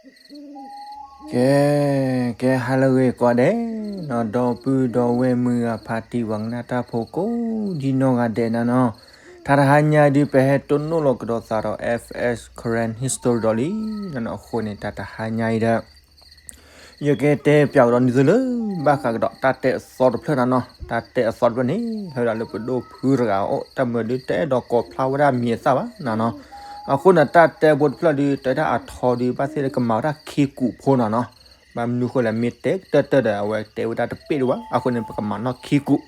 ကဲ, ကဲဟါလၢအဂ့ၤကိးဂၤဒဲးနီၤ, ဒီပုၢ်ဒီဝဲၢ်မုၢ်ဂၤဖါတံၢ် ပှၤကနၣ်တၢ်ဖိကိးဒံနီၢ်ဂၤဒဲးနၤနီၤ, တၢ်တဟါညါအံၤဒုး ပဟဲတိၢ်နီၣ်လီၤကဒီးသးဒီး F S Karen History ဒီးလံနၤနီၤ, အဃိန့ၣ် တၢ်တဟါညါအံၤဒီး ယကတဲပၠးကဒီးနသုလၢ ဘၣ်ဃးကဒီးတၢ်တဲအသီတဖျၢၣ်နၤနီၤ, တၢ်တဲအသီတဖျၢၣ်န့ၣ် ဟဲဒၣ်လၢပဒိၣ်ဖုတဂၤအအိၣ်, တၢ်မၤဒုး တအဲၣ်ဒိးကိးဖျါဝဲဒၣ်မံၤအသၣ်ဘၣ်နၤနီၤ, အဃိန့ၣ် တၢ်တဲဖိတဖျၢၣ်ဒုး တဲဒၣ်အထီဒုး ဘၣ်သ့ၣ်ကမၤဝဲဒၣ်ခံကူာ်ဖိနၤနီၤ, ဘၣ်မနုၤဃိလဲၣ် မ့ၢ်တဲကတၢၢ်တၢၢ်ဒီး အဝဲတဲဝဲဒၣ်တပ့ၣ်ဒံးဘၣ်, အဃိန့ၣ် ပကမၤနီၣ်ခံကူာ်,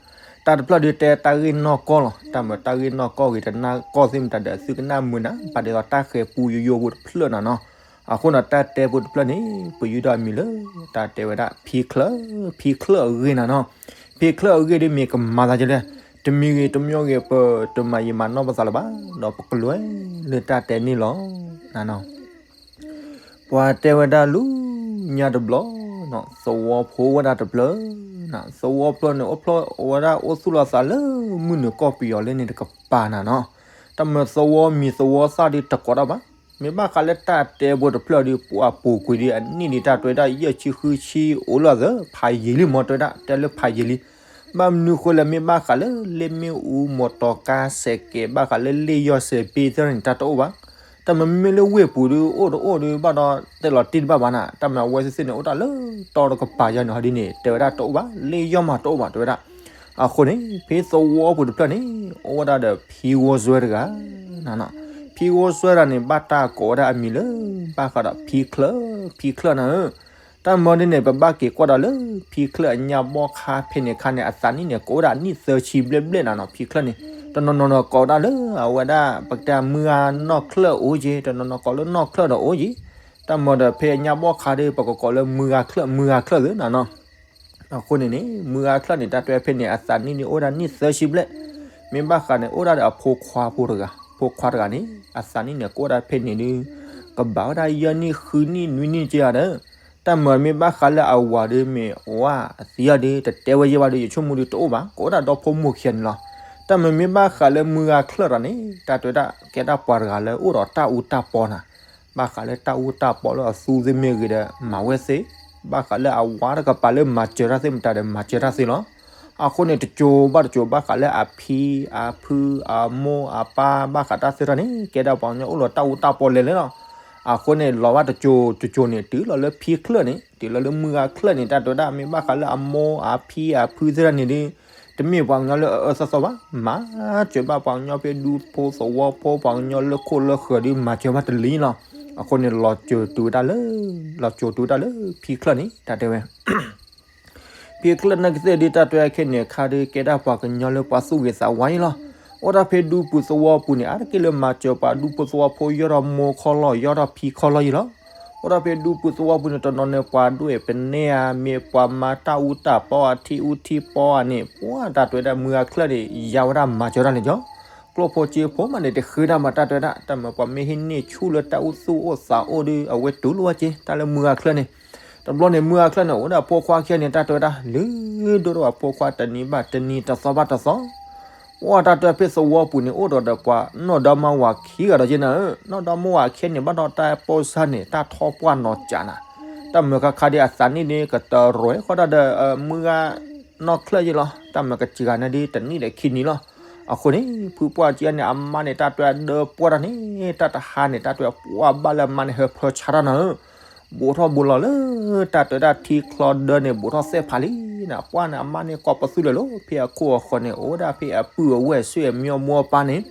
တၢ်တဖျၢၣ်ဒုး တဲတၢ်ဂ့ၢ်နီၢ်ကီၢ်လီၤ, တၢ်မၤတၢ်ဂ့ၢ်နီၢ်ကီၢ်ဂ့ၤ တနၢ်ကီၢ်သ့ၣ်မတၤဒီး သုကနၣ်မုာ်နၤ ဘၣ်ဒ်သိးတၢ်ဃဲၤပူယိယိဖိတဖျၢၣ်နၤနီၤ, အဃိန့ၣ် တၢ်တဲဖိတဖျၢၣ်န့ၣ် ပယူၢ်ဒီးအမံၤလၢ တၢ်တဲဝဲဒၣ် ဖံချၢၣ်, ဖံချၢၣ်အဂ့ၢ်နၤနီၤ, ဖံချၢၣ်အဂ့ၢ်ဒ်မ့ၢ်ကမၤသးဒ်လဲၣ်, တမံၤဂ့ၤတမံၤဂ့ၤ ပတမၤယံာ်မၤနီၢ်ပသးလၢၤဘၣ်, ဒီးပကလဲၤလၢတၢ်တဲန့ၣ်လီၤနၤနီၤ. ပှၤတဲဝဲဒၣ်လၢညါတဘျီ, သဝီဖိအိၣ်ဝဲဒၣ်တဖျၢၣ်, သဝီဖျၢၣ်န့ၣ် အိၣ်ဖျၢၣ်ဝဲဒၣ်အိၣ်သူၣ်လီၤသးလၢမုၢ်နုာ်ကီၢ်ပယီၤလၢန့ၣ်တကပၤနၤနီၤ, တၢ်မၤသဝီမံၤသဝီသၣ်ဒုးတကိးတၢ်ဘၣ်, မ့ၢ်ဘၣ်ဃးလၢတၢ်တဲဖိတဖျၢၣ်ဒုး ပှၤပူၤကွံာ်ဒုး အနံၣ်ဒုး တၢ်တဲဝဲဒၣ် ယဲၢ်ဆံဃုဆံအိၣ်လၢအသး ဖးယံာ်လံမ့ၢ်တဲဝဲဒၣ် တဲလၢဖးယံာ်လံ, ဘၣ်မနုၤဃိလဲၣ် မ့ၢ်ဘၣ်ဃးလၢလ့ၣ်မ့ၣ်အူ မီတီကါ စဲးကဲး ဘၣ်ဃးလၢလ့ၣ်ယီၢ်စဲးပ့သ့ၣ်န့ၣ် တၢ်တအိၣ်ဘၣ်, တၢ်မၤမ့မ့ၢ်လၢဝ့ၢ်ပူၤဒုး အိၣ်တအိၣ်ဒုး ဘၣ်ဒီးတဲလီၤတံၢ်တဘၣ်ဘၣ်နၤ, တၢ်မၤဝဲသ့ၣ်သ့ၣ်န့ၣ် အိၣ်တၢ်လၢတီတကပၤယါန့ၣ် ဟီဒ်န့ၣ် တဲဝဲဒၣ်တအိၣ်ဘၣ် လ့ၣ်ယီၢ်မးတအိၣ်ဘၣ် တဲဝဲဒၣ်, အဃိန့ၣ် ဖဲသဝီပူၤတဖျၢၣ်န့ၣ် အိၣ်ဝဲဒၣ်ဒီးဖံဂီၢ်စွဲတဂၤနၤနီၤ, ဖံဂီၢ်စွဲတဂၤန့ၣ် ဘၣ်တၢ်ကိးဝဲဒၣ်အမံၤလၢ ဘၣ်ဃးဒီးဖံချၢၣ်, ဖံချၢၣ်နၤဧၢ, တၢ်မၤဒ်န့ၣ် ပဘၣ်က့ၤကွၢ်ဒီးလၢ ဖံချၢၣ်အညၣ်ဘီၣ်ခါဖဲန့ၣ်ခါန့ၣ် အသးနံၣ်န့ၣ် ကိးဝဲဒၣ်အနံၣ်သၢဆံဘျဲၣ်ဘျဲၣ်နၤနီၤ ဖံချၢၣ်န့ၣ်, တနီၤနီၤနီၤကိးဝဲဒၣ်လၢအဝဲဒၣ် ပကတဲမုၢ်ဂၤနီၢ်ချၢၣ်အိၣ်က့ၤ တနီၤနီၤကိးလၢနီၢ်ချၢၣ်ဒီးအိၣ်က့ၤ, တၢ်မၤဒီးဖဲအညၣ်ဘီၣ်ခါဒီး ပကကိးလၢမုၢ်ဂၤချၢၣ် မုၢ်ဂၤချၢၣ်သ့နၤနီၤ အဃိန့ၣ်န့ၣ် မုၢ်ဂၤချၢၣ်န့ၣ် တၢ်တဲဖဲန့ၣ် အသးနံၣ်န့ၣ် အိၣ်ဝဲဒၣ်နံၣ်သၢဆံဘျဲၣ်, မ့ၢ်ဘၣ်ဃးန့ၣ် အိၣ်ဒၣ်ဒီးအဖိခွါဖိတဂၤ, ဖိခွါတဂၤန့ၣ် အသးနံၣ်န့ၣ် ကအိၣ်ဒၣ်ဖဲန့ၣ်ဒုး ကဘၣ်ဝဲဒၣ်ယဲၢ်နံၣ်ဃုနံၣ်နွံနံၣ်က့ၤဧါဒီး, တၢ်မၤမ့ၢ်ဘၣ်ဃးလၢအဝၤဒုးမ့ၢ်ဝဲအသံအီၤဒုး တတဲဝဲယဲၢ်ဘၣ်ဒီး ယဆိကမိၣ်ဒုးတအိၣ်ဘၣ် ကအိၣ်ဒၣ်ဒီဖိမိၢ်ခံဂၤန့ၣ်လီၤ. တၢ်မၤမ့ၢ်ဘၣ်ဃးလၢမုၢ်ဂၤချၢၣ်တဂၤန့ၣ် တၢ်တဲဝဲဒၣ် ကဲဒၣ်ပှၤတဂၤလၢအိၣ်ဒီးတၢ်အူတၢ်ပီနၤ ဘၣ်ဃးလၢတၢ်အူတၢ်ပီလၢအသူသ့ၣ်မ့ၢ်ဂ့ၤဒီး မၤဝဲသ့, ဘၣ်ဃးလၢအဝၤတကပၤလၢမၤစၢၤတၢ်သ့ၣ်မတၤဒီး မၤစၢၤတၢ်သ့လီၤ. အဃိန့ၣ် တစိၤဘၣ်တစိၤ ဘၣ်ဃးလၢအဖံ အဖု အမိၢ်အပၢ် ဘၣ်ဃးတၢ်သ့ၣ်တဖၣ်န့ၣ် ကဲဒၣ်ပှၤကညီအိၣ်လီၤတၢ်အူတၢ်ပီလဲၤလဲၤလီၤ. အဃိန့ၣ် လီၤဘၣ်တစိၤတစိၤန့ၣ် တုၤလီၤလၢဖံချၢၣ်န့ၣ် တုၤလီၤလၢမုၢ်ဂၤချၢၣ်န့ၣ် တၢ်တဲဝဲဒၣ် မ့ၢ်ဘၣ်ဃးလၢအမိၢ် အဖံ အဖုသ့ၣ်တဖၣ်န့ၣ်ဒုး တမ့ၢ်ပှၤကညီလၢအအၢအၢသီသီဘၣ်, မၤစၢၤဘၣ်ပှၤကညီဖဲဒူဖိသဝီဖိ ပှၤကညီလၢခိၣ်လၢဃၢၤဒုး မၤစၢၤဘၣ်တလံၤလီၤ. အဃိန့ၣ် လီၤစၢၤတုၤဝဲဒၣ်လၢ လီၤစၢၤတုၤဝဲဒၣ်လၢဖံချၢၣ်န့ၣ် တၢ်တဲဝဲ ဖံချၢၣ်န့ၣ်ကသ့ၣ်ဒုး တၢ်တဲဝဲခဲန့ၣ်ခါဒုး ကဲဒၣ်ပှၤကညီလၢပှၤသူၣ်ဂ့ၤသးဝါအံၤလီၤ. အိၣ်ဒၣ်ဖဲဒူပူၤသဝီပူၤန့ၣ် အါတက့ၢ်လၢမၤစၢၤပှၤဒူဖိသဝီဖိ ယီၢ်ဒီးမိၢ်ခီလီၤ ယီၢ်ဒီးဖံခီလီၤအံၤလီၤ. အိၣ်ဒၣ်ဖဲဒူပူၤသဝီပူၤန့ၣ် တနီၤန့ၣ် ပှၤဒွဲၣ်ပနဲဧါ မ့ၢ်ပှၤမၤတၢ်အူတၢ်ပီ အထံအူထံပီဧါန့ၣ် ပှၤတၢ်တဲဝဲဒၣ် မုၢ်ဂၤချၢၣ်န့ၣ် ယါဝဲဒၣ်မၤစၢၤတၢ်န့ၣ်ကီး, ကျိၣ်ဖိစ့ဖိမးန့ၣ် တဃ့တၢ်မၤ တၢ်တဲဝဲဒၣ် တၢ်မၤပှၤမ့ၢ်ဟ့ၣ်န့ၢ်ဆူၣ်လၢတၢ်အိၣ်သူၣ်အိၣ်သးအိၣ်ဒီး အဝဲတူၢ်လိာ်ဝဲက့ၤ တၢ်လၢမုၢ်ဂၤချၢၣ်န့ၣ် တဘျီန့ၣ် မုၢ်ဂၤချၢၣ်န့ၣ် အိၣ်ဒၣ်ဖိခွါခံဂၤန့ၣ် တၢ်တဲဝဲဒၣ် လုၢ်ဒိၣ်ထီၣ်ဘၣ်ဖိခွါတနံၤဘၣ်တနံၤ တသီဘၣ်တသီ, ပှၤတၢ်တဲဖဲသဝီပူၤန့ၣ် အိၣ်ဒီးဒီးပှၤနီၢ်ဒီမါဝၤခံဂၤဒီးက့ၤနၤဧၢ, နီၢ်ဒီမါဝၤခံဂၤန့ၣ် ဘၣ်ဒီးတၢ်ပိာ်စၢ်န့ၣ် တၢ်ထီပှၢ်နီၤကးနၤ, တၢ်မၤခါခါဒ်အသးနံၣ်ဒ် ကတရဲၣ်ဃီတၢ်ဒီး မုၢ်ဂၤ နီၢ်ချၢၣ်ယ့လီၤ, တၢ်မၤကစှၤနၤဒ်တနံၣ်ဒီးခံနံၣ်လီၤ. အဃိန့ၣ် ဖုပှၢ်က့န့ၣ် အမါန့ၣ် တၢ်တဲဒၢပှၢ်တၢ်န့ၣ် တၢ်တဟါန့ၣ် တၢ်တဲပှၢ်ဘၣ်လၢအမါန့ၣ် ဟၢဖၢဆါတၢ်နၤဧၢ, ဘူးထီၣ်ဘူးလီၤလၢ တၢ်တဲဒၣ်ထံချီဒၢန့ၣ် ဘူးထီၣ်သဲၣ်ဖးလံနၤ, ပှၢ်န့ၣ် အမါန့ၣ် ကိးပသူလၢာ်လီၤ ဖဲအခိၣ်အဃီန့ၣ် အိၣ်ဝဲဒၣ်ဖဲအပုၢ်အဝဲၢ် ဆွေမျိုး မိၢ်ပၢ်န့ၣ်,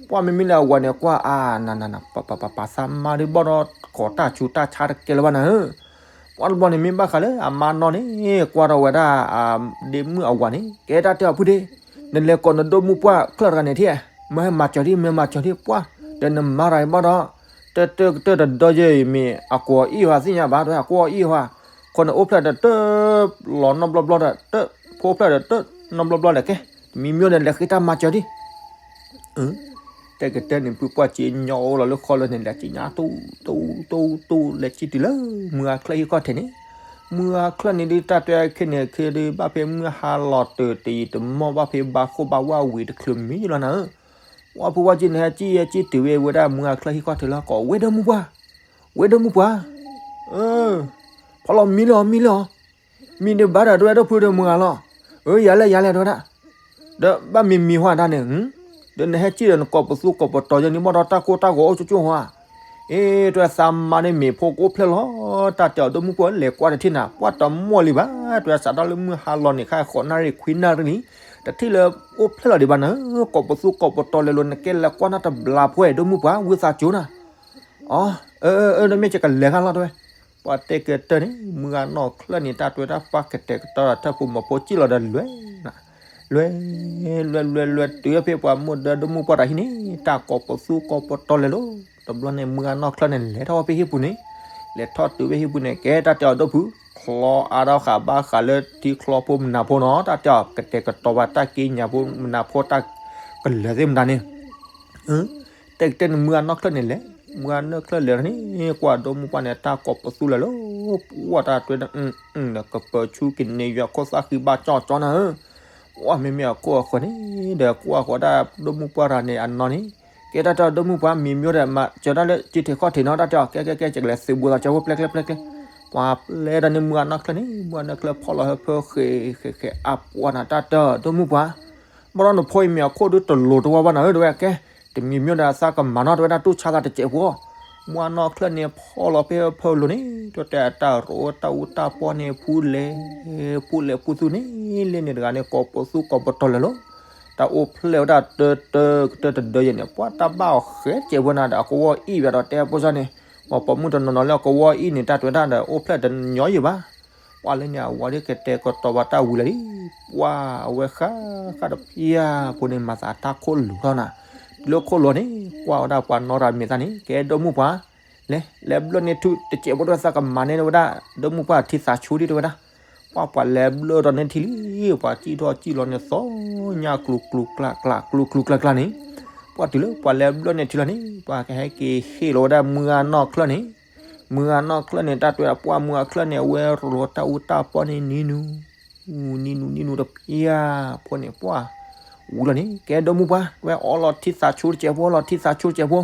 ပှၢ်မ့မ့ၢ်လၢအဝၤန့ၣ် ကွၢ်အါနၤနၤနၤ ပပပပသးမါဒ်ဘၣ်ဒီး ကိးတၢ်ဆူးတၢ်ဆါတကဲလၢၤဘၣ်နၤဧၢ ပှၢ်တဘျီန့ၣ် မ့ၢ်ဘၣ်ဃးလၢအမါနီၢ်န့ၣ် ကွၢ်ထီၣ်ဝဲဒၣ် ဒ့မုၣ်အဝၤန့ၣ် ကဲတၢ်တဲအီၤဖုဒ့, နလဲၤကိးနဒိၣ်မုၣ်ပှၢ်ချၢၣ်တဂၤန့ၣ်ထံၣ်, မၢဟဲမၤစၢၤဒံး မၢမၤစၢၤဒံးပှၢ်, ဒီးနမါတဂၤအံၤဘၣ်ဒီး တၢ်တၢ်တၢ်တဒီယဲအံၤမ့ၢ် အကိးအံၣ်ဟွါသ့ၣ်ညါဘၣ် တဝဲအကိးအံၣ်ဟွါ, ခီန့ၣ်အိၣ်ဖျဲၣ်ဒီးတၢ် လီၤနီတဘျီဘျီဒီးတၢ် ဖိဖျဲၣ်ဒီးတၢ် နီတဘျီဘျီလဲၣ်ကဲ, တမံၤမံၤန့ၣ် လဲၤဃ့တၢ်မၤစၢၤဒံး တဲကတဲန့ၣ် ဖုပှၢ်စ့ညီအိၣ်လီၤလၢဃီလၢန့ၣ် လဲၤစံၣ်ညါတူၢ်တူၢ်တူၢ်တူၢ် လဲၤစံၣ်တုၤလၢ မုၢ်အချၢၣ်ဟံၣ်ခီၣ်ထံးန့ၣ်, မုၢ်အချၢၣ်န့ၣ်ဒုး တၢ်တဲခဲန့ၣ်ခဲဒုး ဘၣ်ဖဲမုၢ်ဟါလီၤတၢ်တယံာ်တမီၢ် ဘၣ်ဖဲဘါဃိၣ်ဘါဝါဝံၤတချုးမံၤလီၤနၤဧၢ, ပှၢ်ဖုပှၢ်စ့န့ၣ် ဟဲစံၣ်ယဲစံၣ်တုၤဝဲဝဲဒၣ်မုၢ်အချၢၣ်ဟံၣ်ခီၣ်ထံးလၢကိး ဝဲဒၢမုၣ်ပှၢ် ဝဲဒၢမုၣ်ပှၢ်, ဖီလီၤမံလၢအီၤ မံလၢအီၤ, မံဒံးဘၣ်ဒီး တဲဝဲဒၣ်ဒိၣ်ဖုဒီးမုၢ်ဂၤလီၤ, အၢ ယၤလဲၣ်ယၤလဲၣ် တဲဝဲဒၣ်, ဒီးဘၣ်မံမံဟါတၢ်န့ၣ်, ဒီးနဟဲစံၣ်ဒီးနကိးပသူကိးပတီၤယဲန့ၣ် ဘၣ်ဒီးတၢ်ကိၢ်တၢ်ဂီၤအိၣ်ကၠိကၠိဟါ, အ့ တဲဝဲသးမါန့ၣ်မ့ၤဖိကအိၣ်ဖျဲၣ်လီၤ, တၢ်တဲအီၤဒိၣ်မုၢ်ပှၢ်လဲၤကွၢ်တထံၣ်နၤ ပှၢ်တမီၢ်လံဘၣ်, တဲဝဲစးထီၣ်လၢမုၢ်ဟါလီၤန့ၣ် ခါဃိးနၣ်ရံၣ်ခွံနၣ်ရံၣ်လံ, တထံၣ်လၢအိၣ်ဖျဲၣ်လီၤဒံးဘၣ်နၤ, ကိးပသူကိးပတီၤလဲၤလိၤ နကဲလဲၤကွၢ်နၢ်တဘျီဖိ ဒိၣ်မုၢ်ပှၢ် ဝံသးစူၤနၤ အၢ အၢ အၢ နမ့ၢ်ကလဲၤခါလီၤတဲဝဲ, ပှၤတဲကတၢၢ်န့ၣ် မုၢ်ဂၤနီၢ်ချၢၣ်န့ၣ် တၢ်တဲဝဲဒၣ်ပှၤကတဲာ်ကတီၤဒီးထၢၣ်ဖိမီၤဖိစံၣ်လီၤဒီးလွဲၢ်, လွဲၢ်, လွဲၢ် လွဲၢ် လွဲၢ် တုၤဖဲပှၤမိၢ်ဒၢဒိၣ်မုၢ်ပှၢ်တၢ်ဟံၣ်န့ၣ် တၢ်ကိးပသူကိးပတီၤလဲၤလိၤ, တဘျီန့ၣ် မုၢ်ဂၤနီၢ်ချၢၣ်န့ၣ် လဲၤထီၣ်ဖဲဟံၣ်ပူၤန့ၣ်, လဲၤထီၣ်တုၤဖဲဟံၣ်ပူၤန့ၣ် ကဲတၢ်တဲအီၤဒိၣ်ဖု, ချီအါထီၣ်ဃာ်ဘၣ်ဃးလၢထံချီဖိမနၤဖိနီၤ, တၢ်တဲအီၤကတဲာ်ကတီၤဘၣ်တၢ်က့ညါဖိမနၤဖိတၢ်ကလၢၤသ့ၣ်မတၤန့ၣ် တဲကတဲာ်န့ၣ် မုၢ်ဂၤနီၢ်ချၢၣ်န့ၣ်လဲၤ, မုၢ်ဂၤနီၢ်ချၢၣ်လဲၤန့ၣ် ကွၢ်ဒိၣ်မုၢ်ပှၢ်န့ၣ် တၢ်ကိးပသူလဲၤလီၤ, ပှၢ်တၢ်တဲဝဲဒၣ်, ဒီးကပၢၤဆူကန့ၢ်ယွၤခိၣ်သၣ်ဃံဘၣ်ကၠီကၠီနၤဧၢ, ပှၢ်မ့မ့ၢ်အခိၣ်အဃၢၤန့ၣ် ဒီးကွၢ်ဃီၤဒၣ်ဒိၣ်မုၢ်ပှၢ်တဂၤန့ၣ်အနီၢ်န့ၣ်, ကဲတၢ်တဲအီၤဒိၣ်မုၢ်ပှၢ် မံၤမံၤဒီးမၤစၢၤတၢ်လၢကၠံထံးခီၣ်ထံးနီၤ, တၢ်တဲအီၤ ကဲ ကဲ ကဲ ယကလဲၤသုးဘူးသးစၢဖိ ပျဲ ပျဲ ပျဲ ပျဲ, ပှၤပျဲဒီးန့ၣ် မုၢ်ဂၤနီၢ်ချၢၣ်န့ၣ် မုၢ်ဂၤနီၢ်ချၢၣ်ဖီၣ်လီၤဟၢဖၢဃဲၤ ဃဲၤဃဲၤအါပှၢ်နၤ တၢ်တဲအီၤဒိၣ်မုၢ်ပှၢ် ဘၣ်ဒီးနဖိအံၤမ့ၢ်အခိၣ်ဒုတလိၤတဝါဘၣ်နၤဧၢ တဲဝဲကဲ, တမံၤမံၤဒီးသးကမၤနီၣ် တဲဝဲဒၣ်တူၢ်ဆါသးတစဲးဖိ, မုၢ်ဂၤနီၢ်ချၢၣ်န့ၣ် ဖီၣ်လီၤဖဲဟၢဖၢလိၤန့ၣ် တဲဝဲတဲအတၢ်ရိးတၢ်အူတၢ်ပီၢ်န့ၣ် ဖူလဲၤ ဖူလဲၤဖူသူန့ၣ် လၢန့ၣ်တဂၤန့ၣ် ကိးပသူကိးပတီၤလဲၤလီၤ, တၢ်အိၣ်ဖျဲၣ်ဝဲဒၣ်တၢတၢကတၢတဒၢယဲၢ်န့ၣ် ပှၤတၢ်ဘၣ်အီၤဃဲးစဲးဖိနၤဒီး အကဝီၤအံၣ်ဝဲဒီးတဲဖိစၢ်န့ၣ်, ပှၤပိာ်မုၣ်တနီၤနီၤလၢအကဝီၤအံၣ်န့ၣ် တၢ်တဲဝဲဒၣ်ဒီးအိၣ်ဖျဲၣ်တညီယံၤဘၣ် ပှၢ်လၢန့ၣ် အဝၤဒ်ကတဲာ်ကတီၤဘၣ်တၢ်ဝံၤလၢာ်လံ, ပှၢ်အဝဲဃၣ်ဃၣ်ဒီးဖၠၣ်ဖိန့ၣ် မၤသးတၢ်ခိၣ်လိၤထီၣ်နၤ, တုၤလၢခိၣ်လိၤန့ၣ် ကွၢ်ဝဲဒၣ်ပှၤနီၢ်ရၤမ့ၤသၣ်န့ၣ် ကဲဒိၣ်မုၢ်ပှၢ်, လဲၤ လဲၤဘျၢၣ်န့ၢ်ထူတစဲးဖိ တဲဝဲသးကမၤန့ၢ်ဝဲဒၣ် ဒိၣ်မုၢ်ပှၢ်ထံသးဆူဒံး တဲဝဲဒၣ်, ပှၢ်ပှၤလဲၤဘျၢၣ်ဒီးန့ၢ်ထံလံ, ပှၤစံၣ်ထီၣ်စံၣ်လီၤန့ၣ် သီညါကျူၤကျူၤကျါကျါ ကျူၤကျူၤကျါကျါန့ၣ်, ပှၢ်တုၤလၢပှၤလဲၤဘျၢၣ်န့ၢ်ထံလီၤန့ၣ် ပှၤကဟဲက့ၤဟ့ၣ်လီၤဝဲဒၣ်မုၢ်ဂၤနီၢ်ချၢၣ်န့ၣ်, မုၢ်ဂၤနီၢ်ချၢၣ်န့ၣ် တၢ်တဲဝဲဒၣ်ပှၢ်မုၢ်ဂၤချၢၣ်န့ၣ် အဝဲရိးတၢ်အူတၢ်ပီၢ်န့ၣ် နံၤနူၤ နံၤနူၤနံၤနူၤတဖၠၣ်ဖိန့ၣ် ပှၢ်ဝံၤလီၤန့ၣ် ကဲဒိၣ်မုၢ်ပှၢ် ဝဲအီလီၤထံသးဆူတစဲးဖိ အီလီၤထံသးဆူတစဲးဖိ,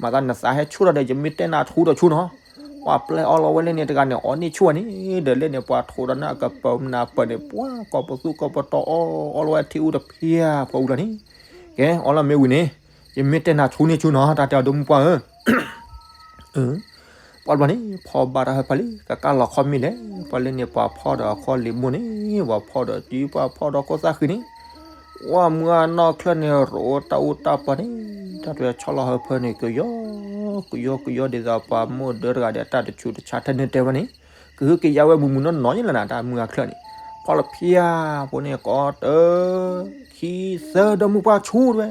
မၤသးနသးဟဲဆူၣ်ထီၣ်ဒီး ယမ့ၢ်တဲနၤဆူဒီးဆူနီၤ, ပှၢ်ပျဲအီလီၤဝဲလၢန့ၣ်တဂၤန့ၣ် အီန့ၢ်ဆူၣ်ဝဲန့ၣ်, ဒီးလၢန့ၣ် ပှၤထိးဒီးနၢ်ကပၢၤမနၤပၢၢ်န့ၣ် ပှၢ်ကိးပသူကိးပတီၤအီ အီလီၤဝဲထံအူတဖၠၣ်ဖိဝံၤလီၤန့ၣ်, ကဲအီလီၤမ့ၢ်ဝံၤန့ၣ်, ယမ့ၢ်တဲနၤဆူန့ၢ်ဆူနီၤ တၢ်တဲအီၤဒိၣ်မုၢ်ပှၢ်ဧၢ ပှၢ်ဘျီန့ၣ် ဖီဘၣ်တၢ်ဟၢဖၢလံ ကကၢ်လီၤခီမ့ၢ်လဲၣ်, ပှၢ်လၢန့ၣ် ပှၤဖီဒီးအခီလ့ၣ်မိၢ်န့ၣ် ပှၤဖီဒီးစု ပှၢ်ဖီဒီးခိၣ်သၣ်ဃံန့ၣ်, ပှၢ်မုၢ်ဂၤနီၢ်ချၢၣ်န့ၣ် ရိးတၢ်အူတၢ်ပီၢ်န့ၣ် တၢ်တဲဆီလီၤဟၢဖၢန့ၣ် ကယီ ကယီ ကယီဒ်သိးပှၤမိၢ်ဒၢတဂၤဒီး တၢ်တဆူးတဆါထဲန့ၣ်တဲဝဲန့ၣ်, ကဟုကယာ်ဝဲမုၢ်မုၢ်နီၢ်နီၢ်ယဲလၢနၤ တၢ်မုၢ်ဂၤချၢၣ်န့ၣ်, ဖီလီၤဖၠၣ်ဖိန့ၣ် ကီတၢ ခံသၢ ဒိၣ်မုၢ်ပှၢ်ဆူၣ်တဲဝဲ,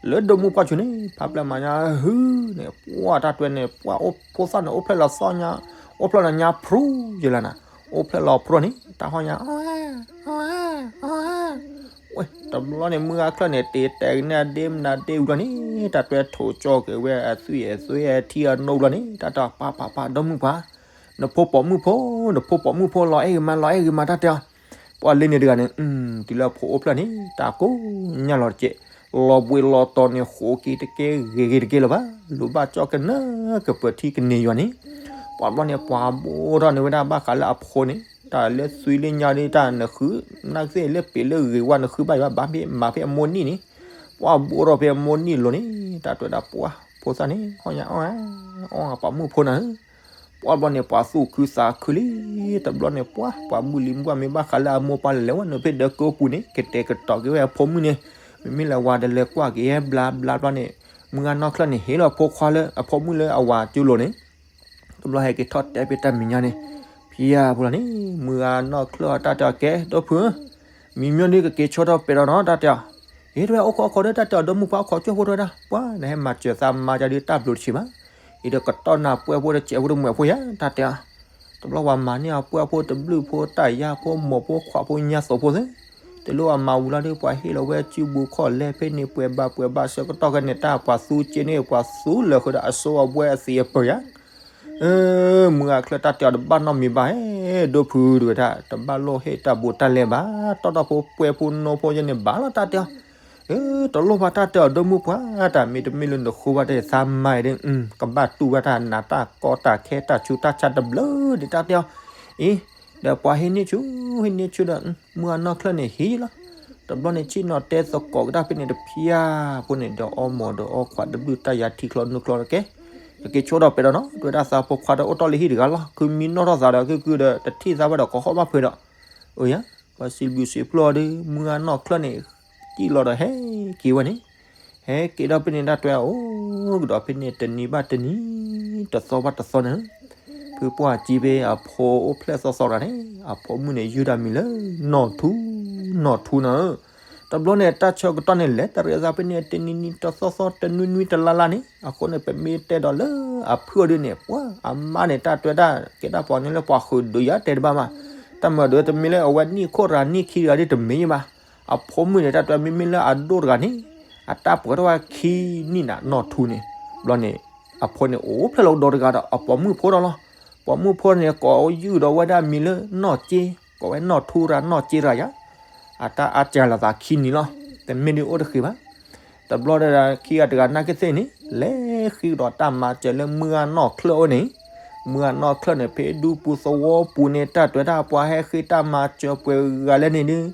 လၢဒိၣ်မုၢ်ပှၢ်ဆူၣ်န့ၣ် ဖးပျဲၢ်မၤညါဟုန့ၣ် ပှၢ်တၢ်တဲန့ၣ် ပှၢ်အိၣ်ဖိသၣ်န့ၣ် အိၣ်ဖျဲၣ်လီၤသီညါ, အိၣ်ဖျဲၣ်လီၤညါဖရူယဲလၢနၤ, အိၣ်ဖျဲၣ်လီၤဖရူန့ၣ် တၢ်ဟီၣ်ညါ ဝဲ တဘျီန့ၣ် မုၢ်ဂၤချၢၣ်န့ၣ် တ့တဲာ်ကန့ၢ်အဒ့မနုၤဒ့ဝံၤလီၤန့ၣ် တၢ်တဲထိးကၠီက့ၤဝဲအသွံၣ်အသွဲအထံအနိလီၤန့ၣ် တၢ်တဲပၢ်ပၢ်ပၢ် ဒိၣ်မုၢ်ပှၢ်, နဖိပိာ်မုၣ်ဖိ, နဖိပိာ်မုၣ်ဖိ လီၤအဲၣ်ဂ့ၤမး လီၤအဲၣ်ဂ့ၤမး တၢ်တဲအီၤ, ပှၢ်လၢန့ၣ်တဂၤန့ၣ် တုၤလၢအဖိအိၣ်ဖျဲၣ်န့ၣ် တၢ်ကိးညါလီၤတကဲး, လီၤဘှံးလီၤတီၤန့ၣ် ဃိးက့ၤတကဲ ဂ့ၤဂ့ၤတကဲလၢၤဘၣ်, လိၣ်ဘၣ်ကၠီကနၢကပၢၤထံကန့ၢ်ယွၤန့ၣ်, ပှၢ်ဘျီန့ၣ် ပှၤဘိၣ်ထီၣ်န့ၢ်ဝဲဒၣ်ဘၣ်ဃးလၢအဖိန့ၣ် တၢ်လၢသွံလၢညါဒ်တၢ်နဃု, နသ့ၣ်လၢပ့ၤလၢဂ့ၤဝဲနဃုဘၣ်ယွၤဘၣ်မ့ၢ်မၤဖဲအမိၢ်နံၣ်န့ၣ်, ပှၢ်ဘိၣ်ထီၣ်ဖဲအမိၢ်နံၣ်လိၤန့ၣ် တၢ်တဲဝဲဒၣ်ပှၢ်ဖိသၣ်န့ၣ် ဟီၣ်ညါအီၣ် အီၣ်ပိာ်မုၣ်ဖိနၤဧၢ, ပှၢ်ဘျီန့ၣ် ပှၤသူၣ်ခုသးခုလံ, တဘျီန့ၣ် ပှၢ်ပှၤမုၢ်လံၤမုၢ်ပှၢ်မ့ၢ်ဘၣ်ဃးလၢအမိၢ်ပှၢ်လဲၤလဲၤဝဲန့ၣ် ဖဲဒၢးကၢပူၤန့ၣ် ကတဲာ်ကတီၤက့ၤဝဲအဖိမုၣ်န့ၣ်, မ့မ့ၢ်လၢဝၤဒီးလဲၤကွၢ်က့ၤဟဲဘျါဘျါဘျီန့ၣ်, မုၢ်ဂၤနီၢ်ချၢၣ်န့ၣ် ဟ့ၣ်လီၤဖိခွါလၢအဖိမုၣ်လၢအဝၤကၠိလိၤန့ၣ်, တဘျီဟဲက့ၤထီၣ်တဲဖဲတၢ်မဲာ်ညါန့ၣ်, ဖံယၤဖိလီၤန့ၣ် မုၢ်ဂၤနီၢ်ချၢၣ်အတၢ်တဲအီၤကဲ ဒိၣ်ဖုဧၢ, မံၤမ့ၢ်ဒ်ကက့ၤဆီထီၣ်ပဲာ်ဒီးနီၤ တၢ်တဲအီၤ, အ့ တဲဝဲ အိၣ်ခိးအိၣ်ခိးဒီး တၢ်တဲအီၤ ဒိၣ်မုၢ်ပှၢ် အိၣ်ခိးကၠိၣ်ဖိ တဲဝဲဒၣ်, ပှၢ် နဟဲမၤစၢၤသးမါကဒုးတၢ်ဘျုးတဆံးဘၣ်, အံၤဒီးကတီၢ်နၤပှဲၤဖိတစဲးဖိတမှဲးဖိယါ တၢ်တဲအီၤ, တဘျီပှၤမၤန့ၢ်အပှဲၤဖိတဘျုးဖိ တၢ်ယါဖိမိၢ်ဖိခွးဖိညါသိးဖိသ့, တလိၣ်အမၤဝံၤလီၤဒီး ပှၤဟ့ၣ်လီၤဝဲစုဘူးခီၣ်လဲဖဲန့ၣ် ပှဲၤဘၣ်ပှဲၤဘၣ်ဆၢကတီၢ်ခဲန့ၣ် တၢ်ပှၤသူက့န့ၣ် ပှၤသူလၢာ်ဃုာ်ဒီးအစိအဘှဲအသံးအပၢၤယါ မုၢ်ဂၤချၢၣ်တၢ်တဲအီၤတဘၣ်နီတမံၤဘၣ် ဟဲ ဒိၣ်ဖု တဲဝဲဒၣ် တဘၣ်လိၣ်ဟ့ၣ်တၢ်ဘူးတၢ်လဲဘၣ်, တီၢ်ထီၣ်ဖိပှဲၤဖိနိဖိယဲန့ၣ်ဘၣ်လီၤ တၢ်တဲအီၤ, တလိၣ်ဘၣ်တၢ်တဲအီၤ ဒီမုၣ်ပှၢ် တၢ်မ့တမ့ၢ်လၢနဃိဘၣ်တၢ်သးမၤအံၤဒီး ကဘၣ်တူၢ်ဘၣ်တၢ်နးတၢ်ကီတၢ်ခဲတၢ်ဆူးတၢ်ဆါတဘျုးဒံး တၢ်တဲအီၤ, အ့ ဒီးပှၤဟံးန့ၢ်ဆူၣ် ဟံးန့ၢ်ဆူၣ်ဒီး မုၢ်အနီၢ်ချၢၣ်န့ၣ်ဟံးလီၤ. တဘျီန့ၣ် ဆ့ၣ်နီၤတဲသကိးကဒါဖဲန့ၣ်တဖျၢၣ်ဖိန့ၣ် ဒီးအီမိာ်ဒီးအီခွးတဘျုးတၢ်ယါထံချီနုာ်ချီတကဲ, ကက့ၤဆိဒီးပဲာ်ဒီးနီၤ တဲဝဲဒၣ်သးဖိခွါဒီးအိၣ်တီၢ်လၢဟံၣ်တဂၤလီၤ ခုမံနီၣ်ထီၣ်သးဒီး ကုၢ်ကုၢ်ဒီး တထံၣ်သးဘၣ်ဒီးကီၤဟီၣ်ဘၣ်ဖုးဒီး, အိယၤ ပှၤစံးဘျုးစံးဖှိၣ်အီၤဒီး မုၢ်အနီၢ်ချၢၣ်န့ၣ် စံၣ်လီၤဒီးဟဲက့ၤဝဲန့ၣ်, ဟဲက့ၤဒီးဖဲန့ၣ် တၢ်တဲအီၤ အိၣ်ကဒီးဖဲန့ၣ် တနံၤဘၣ်တနံၤ တသီဘၣ်တသီန့ၣ်, ဖုပှၢ်ကံဖဲအဖိအိၣ်ဖျဲၣ်သီသီတဂၤန့ၣ် အဖိမုၣ်န့ၣ် ယုၢ်တၢ်မံၤလၢ နီၢ်ထူ, နီၢ်ထူနၤဧၢ. တဘျီန့ၣ် တၢ်ဆၢကတီၢ်န့ၣ် လဲၤတရံးသးဖဲန့ၣ် တနံၤနံၤတသီသီ တနွံနွံတလါလါန့ၣ် အဃိန့ၣ် ပမ့ၢ်တဲဒီးလၢအဖုၣ်အီၤဒ်န့ၣ် ပှၤအမါန့ၣ် တၢ်တဲဒၣ် ကဲဒၣ်ပှၤကညီလၢပှၤဃုာ်ဒုးယၤတဲတဘၣ်မး, တၢ်မၤဒုးတမ့ၢ်လၢအဝဲနံၣ်ခိၣ်တဂၤနံၣ်ခံတဂၤဒ်တမ့ၢ်ဘၣ်, အဖိမုၣ်န့ၣ် တၢ်တဲမ့မ့ၢ်လၢ အဒိၣ်တဂၤန့ၣ် အတၢ်ပှဲၤထီၣ်ဝဲခံနံၣ်နၤ နီၢ်ထူန့ၣ်, ဘျီန့ၣ် အဖိန့ၣ် အိၣ်ဖျဲၣ်လီၤဒီတဂၤဒီး အပိာ်မုၣ်ဖိဒီးလီၤ. ပိာ်မုၣ်ဖိန့ၣ် ကိးယုၢ်ဒီးဝဲဒၣ်မံၤလၢ နီၢ်က့, ကိးဝဲနီၢ်ထူတဂၤ နီၢ်က့တဂၤယၤ, အတၢ်အါစှၤလိာ်သးခံနံၤလီၤ. တမ့ၢ်ဒ်အိၣ်တဃ့ဘၣ်. တဘျီဒီး ခံဂၤတဂၤနာ်က့သ့ၣ်န့ၣ် လဲၤဃ့ကဒီးတၢ်မၤစၢၤလၢမုၢ်ဂၤနီၢ်ချၢၣ်အအိၣ်န့ၣ်, မုၢ်ဂၤနီၢ်ချၢၣ်န့ၣ် ဖဲဒူပူၤသဝီပူၤန့ၣ် တၢ်တဲဒၣ်ပှၤဟဲဃ့တၢ်မၤစၢၤပှဲၤဂၤလဲၣ်န့ၣ်ဒုး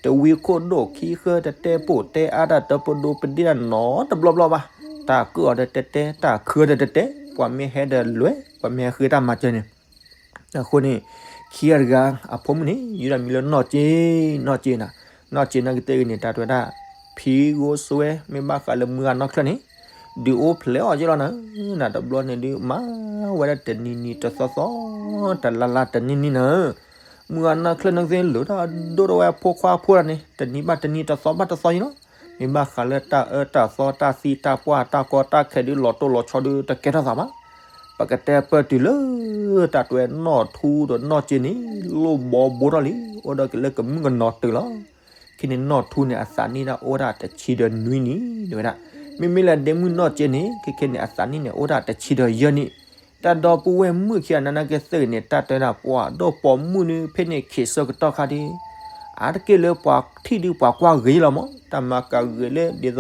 တဝံခိၣ်ဒိၣ်ခံဃၢ တတဲပိာ်တဲအါတၢ် တပဒိပဒ့ၣ်တၢ်နီတဘျီဘျီဘၣ်. တၢ်ကၢၣ်အီၤဒီးတဲတဲ တၢ်ခၢဒီးတဲတဲ ပှၤမ့ၢ်ဟဲဒီးလွဲၢ် ပှၤမ့ၢ်ဟဲဃ့တၢ်မၤစၢၤန့ၣ် အဃိန့ၣ် ခံဂၤတဂၤ အဖိမုၣ်န့ၣ် ယုၢ်တၢ်မံၤလၢနီၢ်က့, နီၢ်က့နၤ, နီၢ်က့နာ်က့သ့ၣ်ဂ့ၤန့ၣ် တၢ်တဲဝဲဒၣ် ဖံဂိၢ်စွဲ မ့ၢ်ဘၣ်ဃးလၢမုၢ်ဂၤနီၢ်ချၢၣ်န့ၣ် ဒုးအိၣ်ဖျဲၣ်အီၤက့လီၤနၤ, နၤတဘျီန့ၣ်ဒုး မၤဝဲဒၣ်တနံၤနံၤတသီသီ တလါလါတနံၣ်နံၣ်နၤ, မုၢ်ဂၤနီၢ်ချၢၣ်နာ်က့သ့ၣ် လၢတၢ်ဒိၣ်ထီၣ်ဝဲအဖိခွါအဖိဒၣ်န့ၣ် တနံၤဘၣ်တနံၤ တသီဘၣ်တသီအံၤလီၤ. မ့ၢ်ဘၣ်ဃးလၢတၢ်အၢတၢ်သီ တၢ်သံတၢ်ပှၢ် တၢ်ကီတၢ်ခဲဒုး လီၤတိၢ်လီၤဆီဒုး တကဲထီၣ်သးဘၣ်. ပကတဲပၢၢ်တုၤလၢ တၢ်တဲဝဲနီၢ်ထူဒီးနီၢ်က့န့ၣ် လိၣ်ဘီဘိထီၣ်လံ အိၣ်ဒီးက့ၤလၢကမုၣ်ကနီၤတုၤလီၤ. ခဲန့ၣ်နီၢ်ထူန့ၣ် အသးနံၣ်ဒၣ်အိၣ်ဒၣ်တဆံဒီးနွံနံၣ် တဲဝဲဒၣ်. မ့မ့ၢ်လၢဒ့မုၣ်နီၢ်က့န့ၣ် ခဲခဲန့ၣ် အသးနံၣ်န့ၣ် အိၣ်ဒၣ်တဆံဒီးယဲၢ်နံၣ်. တၢ်ဒီပုၢ်ဝဲၢ်မုၣ်ခံဂၤနာ်က့သ့ၣ်ဂ့ၤန့ၣ် တၢ်တဲဒၣ်ပှၤဒီးပိာ်မုၣ်န့ၣ် ဖဲန့ၣ်ခံးဆၢကတီၢ်ခါဒ် အါတက့ၢ်လၢပှၤထံၣ်ဒုးပှၤကွၢ်ဂ့ၤလီၤမး တၢ်မၤကၤဂ့ၤလၢဒ်သိး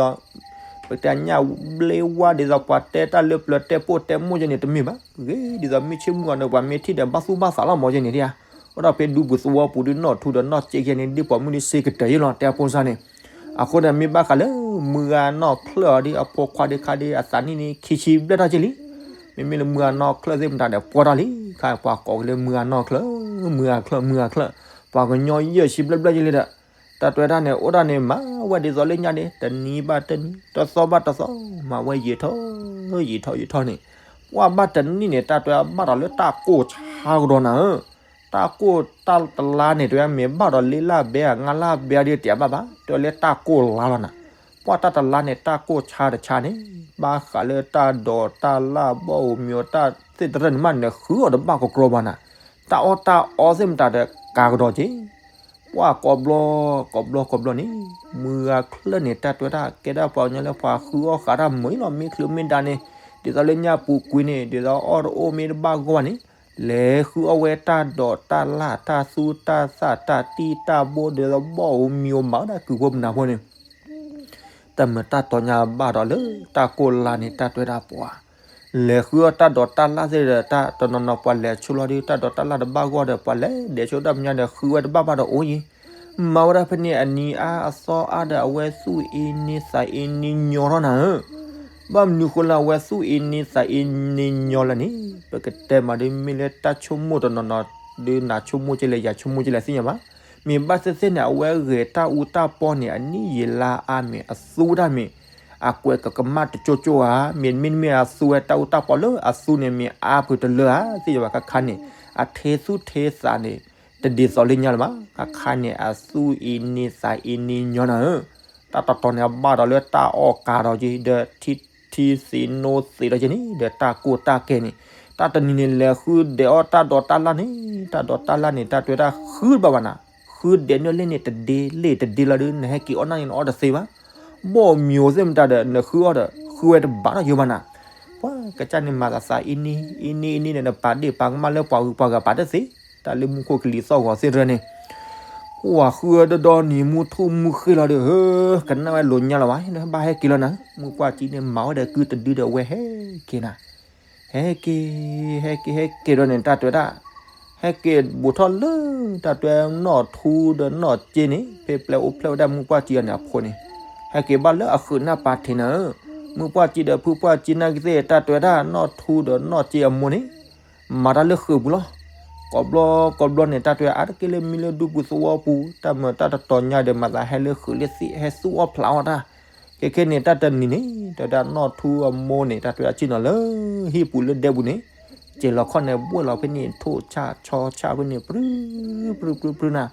ပတဲညၣ်ဘျ့ဝါဒ်သိးပှၤတဲတၢ်လၢပျၢၤတဲပိာ်တဲမိၢ်ယဲန့ၣ်တမ့ၢ်ဘၣ်. ဂ့ၤဒ်သိးမုၢ်ဆ့ၣ်မုၢ်ဂီၤန့ၣ် ပှၤမ့ၢ်ထံၣ်ဒီးဘၣ်သူၣ်ဘၣ်သးလီၤမးယဲန့ၣ်ဒ်ဧါ. အိၣ်ဒီးဖဲဒူပူၤသဝီပူၤဒုးနီၢ်ထူဒီးနီၢ်က့ယဲန့ၣ် ဒ်ပိာ်မုၣ်ဒုးစ့ကတၢၢ်ယဲလီၤ တဲအဖိစၢ်န့ၣ်. အဃိန့ၣ် မ့ၢ်ဘၣ်ဃးလၢ မုၢ်ဂၤနီၢ်ချၢၣ်အီၤဒ်အဖိခွါဒုးခါဒုး အသးနံၣ်န့ၣ် ခံဆံဘျဲၣ်ထီၣ်က့ၤလံ. မ့မ့ၢ်လၢမုၢ်ဂၤနီၢ်ချၢၣ်သ့ၣ်မတၤဒီး ပှဲၤထီၣ်လံ. ခါပှၤကိးက့ၤလၢမုၢ်ဂၤနီၢ်ချၢၣ်, မုၢ်ဂၤချၢၣ်, မုၢ်ဂၤချၢၣ်, ပှၤကညီယဲၢ်ဆံဘျဲၣ်ဘျဲၣ်ယဲလံဒီး တၢ်တဲဝဲဒၣ်န့ၣ် အိၣ်ဒၣ်န့ၣ် မၤဝဲဒ်သိးလၢညါန့ၣ် တနံၤဘၣ်တနံၤ တသီဘၣ်တသီ မၤဝဲယံာ်ထီၣ် ယံာ်ထီၣ်ယံာ်ထီၣ်န့ၣ် ပှၢ်ဘၣ်တနံၣ်န့ၣ် တၢ်တဲဝဲဘၣ်ဒီးလၢတၢ်ကိၢ်ဆါကဒီးနၤဧၢ. တၢ်ကိၢ်တၢ်တလါန့ၣ် တဲဝဲမ့ၢ်ဘၣ်ဒီးလ့လၢဘဲဧါ ငါလၢဘဲဧါဒ်တယၤဘၣ်ဘၣ် တဲဝဲလၢတၢ်ကိၢ်လါလီၤနၤ. ပှၢ်တၢ်တလါန့ၣ် တၢ်ကိၢ်ဆါတဆါန့ၣ် ဘၣ်ဃးလၢတၢ်ဒိးတၢ်လၢ်ဘီၣ်ဧိၤမံၤဧိၤတၢ်သ့ၣ်တဖၣ်န့ၣ်မး နဃုအီၤတဘၣ်ကကြီဘၣ်နၤ. တၢ်အီၣ်တၢ်အီသ့ၣ်မတၤဒီးကၤကဒီးက့ၤ ပှၢ်ကိးဘျီ ကိးဘျီ ကိးဘျီန့ၣ် မုၢ်ဂၤချၢၣ်န့ၣ် တၢ်တဲဝဲဒၣ် ကဲဒၣ်ပှၤကညီလၢပှၤဃုအီၣ်ဃးတၢ်မုာ်လီၤ မ့ၢ်ချုးမ့ၢ်ဒါန့ၣ် ဒ်သိးလၢညါပူၤကွံာ်န့ၣ် ဒ်သိးအီၣ်တအိၣ်မ့ၢ်တဘၣ်ဂီၢ်ဘၣ်န့ၣ် လဲၤဃုအီၣ်ဝဲတၢ်ဒိးတၢ်လၢ် တၢ်သူတၢ်သၣ် တၢ်တံၢ်တၢ်ဘိ ဒ်သိးဘီၣ်ဧိၤမံၤဧိၤမၤဝဲဒၣ်ကုၢ်ဖိမနၤဖိန့ၣ် တၢ်မုာ်တၢ်တီညါဘၣ်ဒီးလၢတၢ်ကိၢ်လါန့ၣ် တၢ်တဲဝဲဒၣ်ပှၤ လဲၤဃုအီၣ်တၢ်ဒိးတၢ်လၢ်သ့ၣ်ဒီး တၢ်တနီၤနီၤပှၤလဲၤဆိလီၤဒုး တၢ်ဒိးတၢ်လၢ်တဘၣ်ဂီၢ်ဒီး ပှၤလဲၤဒဲးဆိတၢ်မဲာ်ညါဒီး ဃုဝဲတဘၣ်ဘၣ်ဒီးအိၣ်ယံၤ မၤဝဲဒၣ်ဖဲန့ၣ် အနံၤအါအသီအါဒီး အဝဲသူၣ်အ့န့သးအ့န့ညီထီၣ်နၤဧၢ. ဘၣ်မနုၤဃိလၢအဝဲသူၣ်အ့န့သးအ့န့ညီလၢန့ၣ် ပကတဲမးဒ်မ့ၢ်လၢတၢ်ဆိကမိၣ်တနီၤနီၤ ဒုးနၤဆိကမိၣ်ကလဲၣ် ယၤဆိကမိၣ်ကလဲၣ်သ့ၣ်ညါဘၣ်. မ့ၢ်ဘၣ်သ့ၣ်သ့ၣ်န့ၣ် အဝဲဂဲၤတၢ်အူတၢ်ပီန့ၣ် အနံၣ်ယံာ်လါအါမ့ၢ်အသူတၢ်မ့ၢ် အကွဲးကကမၣ်တကၠိကၠိဧါ, မ့တမ့ၢ်မ့ၢ်အသူဝဲတၢ်အူတၢ်ပီလၢအသူန့ၣ်မ့ၢ်အါဖုးတလၢဧါ သ့ၣ်ညါဘၣ်ခါခါန့ၣ် အထဲသူၣ်ထဲသးန့ၣ် တဒ်သိးလၢညါလၢၤဘၣ်. ခါခါန့ၣ် အသူၣ်အ့န့သးအ့န့ညီနၤဧၢ. တၢ်တတီၤန့ၣ် အဘၣ်ဒီးလၢတၢ်အီၣ်ကၤဒီးက့ၤ ဒီးထံထံသ့နိသ့ဒီးက့ၤန့ၣ် ဒီးတၢ်ကိၢ်တၢ်ကဲန့ၣ် တၢ်တနံၤန့ၣ် လဲၤဃုဒဲးအီၣ်တၢ်ဒိးတၢ်လၢ်န့ၣ် တၢ်ဒိးတၢ်လၢ်န့ၣ် တၢ်တဲဝဲဒၣ်ဃုတဘၣ်ဘၣ်နၤ, ဃုဒဲးန့ၣ်လ့ၣ်န့ၣ်တဒ့လ့ၣ်တဒ့လီၤဒုး နဟဲက့ၤအီၣ်နၢ်န့ၣ် နအီၣ်တသ့ဘၣ်. ဘီၣ်မံၤဧိၤသ့ၣ်မတၤဒီး နဃုအီၣ်ဒီး ဃုဝဲတဘၣ်ဒီးယိဘၣ်နၤ. ပှၤကစၢ်န့ၣ်မၤသးသးအ့န့ အ့န့အ့န့ဒီး နပာ်ဒ့ၣ်ပာ်ကမၣ်လၢပှၤဂုၤပှၤဂၤပာ်တသ့, တၢ်လၢမူခိၣ်ကလံၤသီၣ်ဂီၤသ့ၣ်တဖၣ်န့ၣ် ကွၢ်ဃုအဒီဒီနံၤ မူထူၣ်မူဃ့လီၤဒီး ဟၢ ကနၣ်ဝဲလိာ်ညါလီၤဘၣ်, ဘၣ်ဟဲက့ၤလီၤနၤ, မုၢ်ပှၢ်ကံန့ၣ် မၤဝဲဒီးကုတဒုဒီး အဝဲဟဲက့ၤနၤ, ဟဲက့ၤ, ဟဲက့ၤ ဟဲက့ၤဒီးန့ၣ် တၢ်တဲဝဲဒၣ်, ဟဲက့ၤဘူးထီၣ်လၢ တၢ်တဲဝဲနီၢ်ထူဒီးနီၢ်က့န့ၣ် ဖဲပျဲအိၣ်ဖျဲၣ်ဝဲဒၣ်မုၢ်ပှၢ်ကံအီၤန့ၣ်အဖိန့ၣ်, ဟဲက့ၤဘၣ်လၢအဃုးနၢ်ပၤထံးနၤဧၢ, မုၢ်ပှၢ်ကံဒီးဖုပှၢ်ကံနာ်က့သ့ၣ် တၢ်တဲဝဲဒၣ်နီၢ်ထူဒီးနီၢ်က့အမိၢ်န့ၣ် မၤတၢ်လၢဃုးပူၤလီၤ. ကိးဘျီကိးဘျီန့ၣ် တၢ်တဲဝဲအါတက့ၢ်လၢမံလၢဒူပူၤသဝီပူၤ တၢ်မၤတၢ်တတီၤညါဒီး မၤသးဟဲလၢဃုးလၢသ့ၣ် ဟဲသူၣ်အီၣ်ဖျးအီၣ်တၢ်, ခဲခဲန့ၣ် တၢ်တနံၤန့ၣ် တဲဝဲဒၣ်နီၢ်ထူအမိၢ်န့ၣ် တၢ်တဲဝဲအဆ့ၣ်နီၤလၢ ဟံၣ်ပူၤလၢဒဲပူၤန့ၣ် စဲးလီၤခီၣ်န့ၣ် ဘှဲၣ်လီၤဖဲန့ၣ် ထိၣ်ဆၣ်ဆီဆၣ်ဖဲန့ၣ် ပြု ပြု ပြု ပြုနၤ,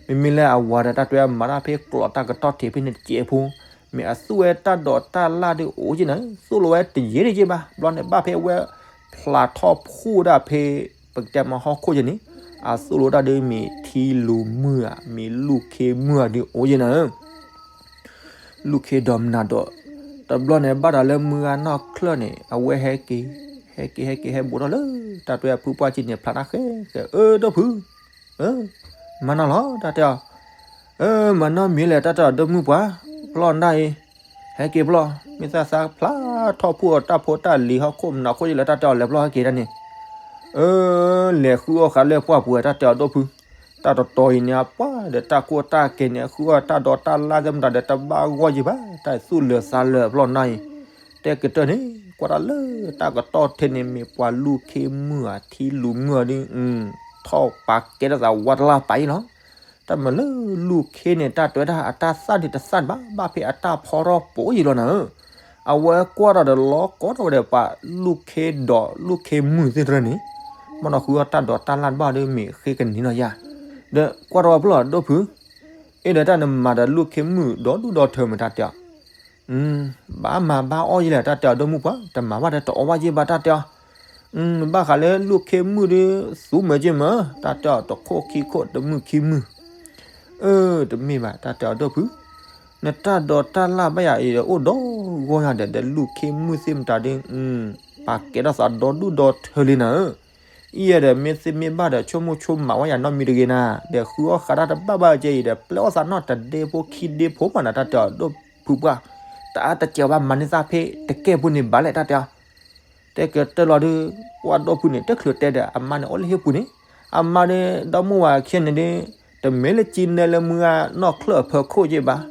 မ့မ့ၢ်လၢအဝၤဒီး တၢ်တဲဝဲမၤတၢ်ဖဲကျိးတၢ်ကတီၢ်ထံးဖဲန့ၣ်တစဲးဖိ မ့ၢ်အသူၣ်ဝဲတၢ်ဒိးတၢ်လၣ်ဒုးအိၣ်က့နၤ, သူၣ်လီၤဝဲတယံာ်တယံာ်ဘၣ်, ဘျီန့ၣ်ဘၣ်ဖဲဝဲ ဖျးထီၣ်ဖှိၣ်ဒၣ်ဖဲ ပကတဲမၤဟီၣ်ခိၣ်က့န့ၣ်, အသူၣ်လီၤတၢ်ဒုးမ့ၢ်ထံလူၤမုၢ်ဧါ မ့ၢ်လူၢ်ခ့မုၢ်ဧါဒုးအိၣ်က့နၤဧၢ လူၢ်ခ့ဒီးမနၤဒီး, တဘျီန့ၣ် ဘၣ်ဒီးလၢမုၢ်ဂၤနီၢ်ချၢၣ်န့ၣ် အဝဲဟဲက့ၤ, ဟဲက့ၤ ဟဲက့ၤ ဟဲဘူးထီၣ်လၢ တၢ်တဲအဖုပှၢ်ကံန့ၣ် ဖျးတၢ်ဃဲဃဲ, အၢ ဒိၣ်ဖု, မၤနီၢ်လီၤ တၢ်တဲအီၤ, မၤနီၢ်မံၤလဲၣ် တၢ်တဲအီၤ ဒိၣ်မုၢ်ပှၢ်, ဖျီၣ်နၢ်အံၤ, ဟဲက့ၤဖျီၣ်, မ့ၢ်သၣ်သၣ်ဖျါထီၣ်ဖှိၣ်အီၤတၢ်ဖိတၢ်လံၤဟီၣ်ခိၣ်မနၤခိၣ်ယလဲၣ် တၢ်တဲအီၤ လဲၤဖျီၣ်ဟဲက့ၤတၢ်န့ၣ် အၢ လဲၤဃုအီၣ်ဃာ်လၢပှၢ်ပူၤဝဲ တၢ်တဲအီၤဒိၣ်ဖု, တၢ်တတီၤအံၤန့ၣ် အပှၢ်ဒီးတၢ်ကိၢ်တၢ်ကဲၤန့ၣ် အဃုအီၣ်တၢ်ဒိးတၢ်လၣ်သ့ၣ်မတၤဒီး တဘၣ်ဂီၢ်ယံၤဘၣ် တၢ်သူၣ်လၢာ်သးလၢာ်ဖျီၣ်နၢ်အံၤ, တဲကတၢၢ်န့ၣ် ကွၢ်တၢ်လၢတၢ်ကတီၢ်ထဲန့ၣ် မ့ၢ်ပှၤလူၢ်ခ့မုၢ်ဧါ ထံလူၤမုၢ်ဧါဒုး ထီၣ်ပာ်ကဲထီၣ်သးဝါတလၢ်ပာ်အံၤလီၤ. တၢ်မၤလၢလူၢ်ခ့န့ၣ် တၢ်တဲဝဲဒၣ်အတၢ်သၣ်ဒုးတသၣ်ဘၣ် ဘၣ်ဖဲအတၢ်ဖီထီၣ်ပိာ်ယံၤလီၤနၤဧၢ, အဝဲကွၢ်ထီၣ်ဒီးလီၤကီထီၣ်ဝဲဒီးပှၤလူၢ်ခ့ဒီးလူၢ်ခ့မုၢ်သ့ၣ်တဖၣ်န့ၣ်, ဘၣ်နီၢ်ဃုအီၣ်တၢ်ဒိးတၢ်လၣ်တဘၣ်ဒီးမ့ၢ်ဃ့ကနံၤနီၢ်ယၤ, ဒီးကွၢ်ထီၣ်ဝဲဖျီၣ်ဒိၣ်ဖု, အ့ဒီးတၢ်နမၤဒီးလူၢ်ခ့မုၢ်ဒီဒူၣ်ဒီထၢမုၢ်တၢ်တဲအီၤ ဘၣ်မၤဘၣ်အီၣ်ယံၤလဲၣ် တၢ်တဲအီၤဒိၣ်မုၢ်ပှၢ် တမၤဘၣ်ဒီးတအီၣ်ဘၣ်ယံၤဘၣ် တၢ်တဲအီၤ, ဘၣ်ဃးလၢလူၢ်ခ့မုၢ်ဒီး သူမုာ်က့မုာ် တၢ်တဲအီၤ တခိၣ်ခံခိၣ်တမုၢ်ခံမုၢ်, အၢ တမ့ၢ်ဘၣ် တၢ်တဲအီၤဒိၣ်ဖု, နတၢ်ဒိးတၢ်လၣ်ဘၣ်ယၤအံၤဒီးအိၣ်ဒီးဂီၢ်ယၤဒီး ဒီးလူၢ်ခ့မုၢ်သ့ၣ်မတၤဒီး ပာ်ကဲထီၣ်သးဒီဒူၣ်ဒီထၢလံနၤဧၢ အံၤဒီးမ့ၢ်သ့မ့ၢ်ဘၣ်ဒီး ဆိကမိၣ်ဆိကမးဝဲယၤနီတမံၤတဂ့ၤနၤ, ဒီးဃုအီၣ်ဃာ်တၢ်တဘၣ်ဘၣ်ကဲအံၤဒီး ပျဲအီၣ်သးနီၢ်တဒ့ဖိခံဒ့ဖိမးနၤ တၢ်တဲအီၤဒိၣ်ဖုပှၢ်, တအါတကဲဘၣ် မၤန့ၢ်သၣ်ဖဲတကဲဖိန့ၣ်ဘၣ်လဲၣ် တၢ်တဲအီၤ, တဲကတၢၢ်လီၤဒုး ပှၢ်ဒိၣ်ဖုန့ၣ် တချုးတဲဒီး အမါန့ၣ်အိၣ်လၢဟံၣ်ပူၤန့ၣ်, အမါဒီး ဒီမုၢ်ဝၤခံန့ၣ်ဒီး တမ့ၢ်လၢကံနဲလၢမုၢ်ဂၤနီၢ်ချၢၣ်အဖီခိၣ်က့ဘၣ်,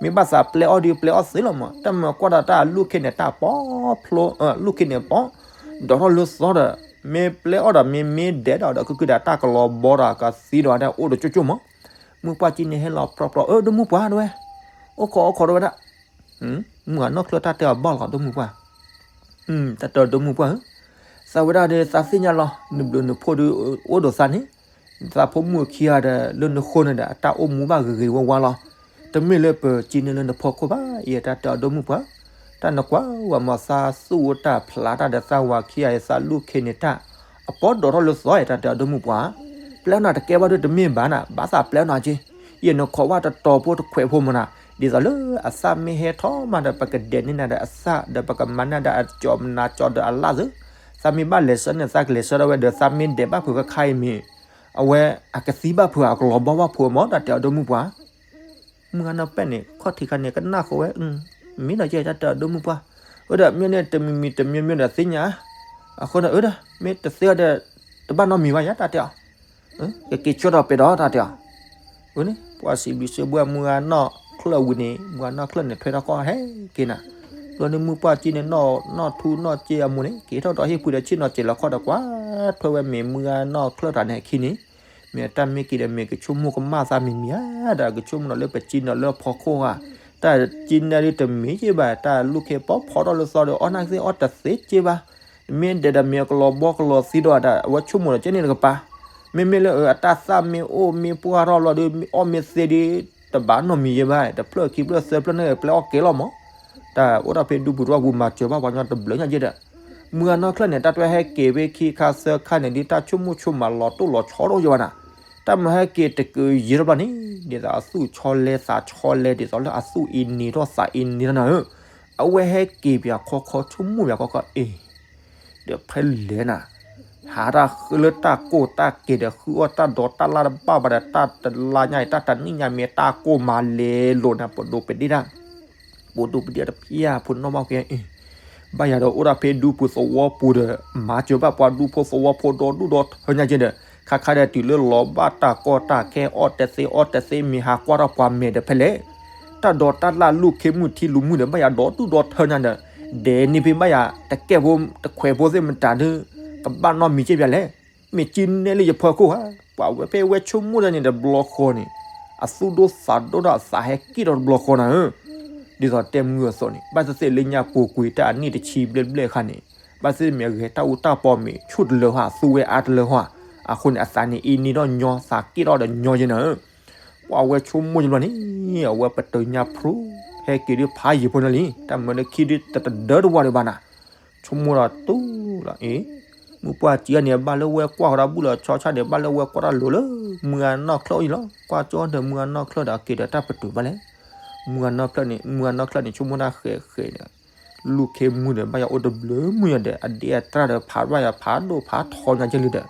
မ့ၢ်ဘၣ်သးပျဲအီၣ်ဒီး ပျဲအီၣ်သ့လီၤမး, တၢ်မၤကွၢ်ဒီးတၢ်လူၢ်ခ့န့ၣ် တၢ်ပီဖျိ လူၢ်ခ့န့ၣ်ပီ, ဒိးထီၣ်လၢသီဒီး မ့ၢ်ပျဲအီၣ်ဒီး မ့ၢ်မ့ၢ်ဒဲးဒီး ဒီးကုကုဒီး တၢ်ကလီၤဘီဒီး ကသံဒီး တၢ်အိၣ်ဒီးကၠိကၠိမး, မုၢ်ပှၢ်ကံန့ၣ်ဟဲလီၤပြီပြီ အၢ ဒိၣ်မုၢ်ပှၢ် တဲဝဲ, အိၣ်ခိးအိၣ်ခိး တဲဝဲဒၣ် မုၢ်ဂၤနီၢ်ချၢၣ်တၢ်တဲအီၤဘၣ်လီၤ ဒိၣ်မုၢ်ပှၢ်, တၢ်တဲအီၤဒိၣ်မုၢ်ပှၢ်ဧၢ, သးဝဲဒၣ်ဒီး သးသ့ၣ်ညါလီၤ နဘျုးနဖှိၣ်ဒီး အိၣ်ဒီးသးန့ၣ်, သးဖိမုၣ်ခံဂၤဒီး လၢနဃိန့ၣ်ဒီး အတၢ်အိၣ်မူဘၣ်ဂ့ၤဂ့ၤဝါဝါလီၤ, တမ့ၢ်လၢပကံန့ၢ်လၢနဖီခိၣ်ဘၣ်, အံၤတၢ်တဲအီၤဒိၣ်မုၢ်ပှၢ်, တၢ်နကွၢ်ဝဲမး သးသူၣ်အိၣ်တၢ်ဖျါတၢ်ဒီး သးဝၤခံဂၤအံၤ သးလူၢ်ခ့န့ၣ်တၢ် အပီဒိးထီၣ်လၢသီအံၤ တၢ်တဲအီၤဒိၣ်မုၢ်ပှၢ်, ပျဲနၤတကဲဘၣ်ဒီးတမ့ၢ်ဘၣ်နၤ ဘၣ်သးပျဲနၤက့, ယနခိးဝဲတတီၤဖိတခွဲးဖိမးနၤ, ဒ်သိးလၢအသၣ်မ့ၢ်ဟဲထီၣ်မးဒီး ပကဒဲးန့ၢ်နၤဒီးအသၣ်ဒီး ပကမၤနၤဒီးအကၠီမနၤကၠီဒီးအလၣ်သ့, သးမ့ၢ်ဘၣ်လဲၤဆှၢန့ၣ် သးကလဲၤဆှၢထီၣ်ဝဲဒီး သးမ့ၢ်ဒဲးဘၣ်ဖုးခါခါအံၤမ့ၢ်, အဝဲအကသံဘၣ်ဖုး အကလီၤဘီဘၣ်ဖုးမး တၢ်တဲအီၤဒိၣ်မုၢ်ပှၢ် မုၢ်ဂၤနီၢ်ပဲာ်န့ၣ် ခီၣ်ထံးခါန့ၣ် ကနၣ်ဃီဝဲ, မ့ၢ်ဒီးယဲ တၢ်တဲအီၤဒိၣ်မုၢ်ပှၢ်, အၢဒီးမ့ၢ်န့ၣ် တမံၤမံၤတမံၤမံၤဒီးသ့ၣ်ညါ, အဃိန့ၣ် အၢဒီး မ့ၢ်တသ့အီၤဒီး တဘၣ်နီတမံၤဘၣ်ယၤ တၢ်တဲအီၤ, ကက့ၤဆှၢဒီးပဲာ်ဒီး တၢ်တဲအီၤ, အန့ၣ် ပှၤစံးဘျုးစံးဘှဲမုၢ်ဂၤနီၢ်ချၢၣ်ဝံၤန့ၣ် မုၢ်ဂၤနီၢ်ချၢၣ်န့ၣ် ထွဲထီၣ်ကီၢ်ဟဲက့ၤနၤ, ဘျီန့ၣ်မုၢ်ပှၢ်ကံန့ၣ် နီၢ်ထူနီၢ်က့အမိၢ်န့ၣ် က့ၤထီၣ်ဒီးဟ့ၣ်ပှ့ၤဒီးဆ့ၣ်နီၤစဲးလီၤခီၣ်ဒီး ကွၢ်ထွဲဝဲမ့ၢ်မုၢ်ဂၤနီၢ်ချၢၣ်တၢ်န့ၣ်အခံန့ၣ် မ့ၢ်အတၢ်မ့ၢ်က့ၤဒီး မ့ၢ်ကဆိကမိၣ်ကမၣ်သးမံၤမံၤဧါ, ဒီးကဆိကမိၣ်ဒီးလၢပကံန့ၢ်လၢဖီခိၣ်ဧါ, တၢ်ကံန့ၢ်ဒုးတမ့ၢ်က့ဘၣ်, တၢ်လူၢ်ခ့ပီဖီထီၣ်လၢသီဒီး အီၣ်နၢ်ကသ့ၣ်အီၣ်တသ့က့ဘၣ်, မ့ၢ်ဒဲးဒီးမ့ၢ်အကလီၤဘီကလီၤသံဒီး အဝဲဆိကမိၣ်ဒီးကဲန့ၣ်တကပၤ, မ့မ့ၢ်လၢအတၢ်သၣ်မ့ၢ်အိၣ်မ့ၢ်ပှၢ်ထီၣ်လီၤဒီး အီၣ်မ့ၢ်သ့ဒီး တဘၣ်နီတမံၤယဲဘၣ်, တဖျၢၣ်ခံဖျၢၣ်သၢဖျၢၣ်န့ၣ် ပျဲအီၣ်ကဲလီၤမး, တၢ်အိၣ်ဒီးဖဲဒူပူၤတဝီပူၤ မၤစၢၤဘၣ်ပှၤကညီတဘျုးညါယဲဒီး, မုၢ်ဂၤနီၢ်ချၢၣ်န့ၣ် တၢ်တွဲဟဲက့ၤဖဲခံခါသၢခါန့ၣ် ဒ်တၢ်ဆိကမိၣ်ဆိကမးလီၤတိၢ်လီၤဆီထီၣ်ယဲဘၣ်နၤ, တၢ်မၤဟဲက့ၤတကုးယဲၢ်တဘျီန့ၣ် ဒ်သိးအသူၣ်ဆီလဲသးဆီလဲ ဒ်သိးလၢအသူၣ်အံၤနံၤထီၣ်သးအံၤနံၤထီၣ်နၤဧၢ, အဝဲဟဲက့ၤပၠးခီခီ ဆိကမိၣ်ပၠးခီခီအ့ၣ် ဒီးဖဲလဲၣ်နၤ, ဟးတၢ်ဃုလၢတၢ်ကိၢ်တၢ်ကဲၤဒီး ဃုအီၣ်တၢ်ဒိးတၢ်လၣ်တဘၣ်ဘၣ်ဒီး တၢ်တလါညါအံၤ တၢ်တနံၣ်ညါမ့ၢ်တၢ်ကိၢ်မၤလဲၤလိာ်န့ၣ် ပဒိးပဒ့ၣ်တၢ် ပဒိးပဒ့ၣ်တၢ်တဖျၢၣ်ဖိနီၢ်ဘၣ်က့ၤအံၤ ဘၣ်ယၤဒီးအိၣ်ဒၣ်ဖဲဒူပူၤသဝီပူၤဒီး မၤစၢၤဘၣ်ပှၤဒူဖိသဝီဖိဒီဒူၣ်ဒီထၢညါက့ၤဒီး ခါခါဒီးတုၤလၢလီၤဘၣ်တၢ်ကီတၢ်ခဲ အီၣ်တသ့အီတသ့ မ့ၢ်ဟးကွၢ်ထီၣ်ပှၤမဲာ်ဒီးဖဲလဲၣ် တၢ်ဒိးတၢ်လၣ်လူၢ်ခ့မုၢ်ထံလူၤမုၢ်ဒီး ဘၣ်ယၤဒီဒူၣ်ဒီထၢညါဒီး ဒဲးန့ၣ်ဖဲဘၣ်ယၤ တကဲၣ်ဖိတခွဲးဖိသ့ၣ်မတၤဒီး ကဘၣ်နီတမံၤက့ၤပၠးလဲၣ် မ့ၢ်ကံနဲလၢယဖီခိၣ်ဧါ ပှၤဝဲဖဲဝဲဆိကမိၣ်တၢ်န့ၣ်တဘျီဃီန့ၣ် အသူၣ်ဒိၣ်သးဒိၣ်ဒီးအသးဟဲက့ၣ်ဒီးတဘျီဃီနၤဧၢ ဒ်သိးတဲမုၢ်အသိးန့ၣ် ဘၣ်သ့ၣ်သ့ၣ်လၢညါပူၤကွံာ်တၢ်အနံၣ်တဆံဘျဲၣ်ဘျဲၣ်အခါန့ၣ် ဘၣ်သ့ၣ်သ့ၣ်မ့ၢ်အဂဲၤတၢ်အူတၢ်ပီမ့ၢ်ဆူၣ်တလၢဟီ သူဝဲအါတလၢဟီ အဃိန့ၣ် အသးန့ၣ်အ့န့ၢ်ဒီးညီ သးက့ၣ်ထီၣ်ဒီးညီယဲနၤဧၢ ပှၤဝဲဆိကမိၣ်ယဘျီန့ၣ် အဝဲပတုာ်ညါဖျိ ဟဲက့ၤဒုးဖးယံၤဖိညါလံ တၢ်မၢလၢခံဒုးတတဒၢတဝါဒံးဘၣ်နၤ ဆိကမိၣ်ဒီးတူၢ်လီၤအ့ မုၢ်ပှၢ်စံးအန့ၣ် ဘၣ်လၢဝဲကွၢ်ဃီဒီးဘူၣ်လီၤဆီဆၣ်န့ၣ် ဘၣ်လၢဝဲကွၢ်တၢ်လိၤလၢ မုၢ်ဂၤနီၢ်ချၢအံၤလီၤ ကွၢ်ကၠီဒီးမုၢ်ဂၤနီၢ်ချၢဒီးက့ၤဒီးတၢ်ပတုာ်ဘၣ်လဲၣ် မုၢ်ဂၤနီၢ်ချၢန့ၣ် မုၢ်ဂၤနီၢ်ချၢန့ၣ် ဆိကမိၣ်တၢ်ဃဲးဃဲးဒီး လူၢ်ခ့မုၢ်ဒီး ဘၣ်ယၤအိၣ်တဘျုးမုၢ်ယၤဒီး အဒ့အတြၢ်ဒီး ဖးဘၣ်ယၤဖးဒိၣ်ဖးထီညါကဲလုာ်ဒီး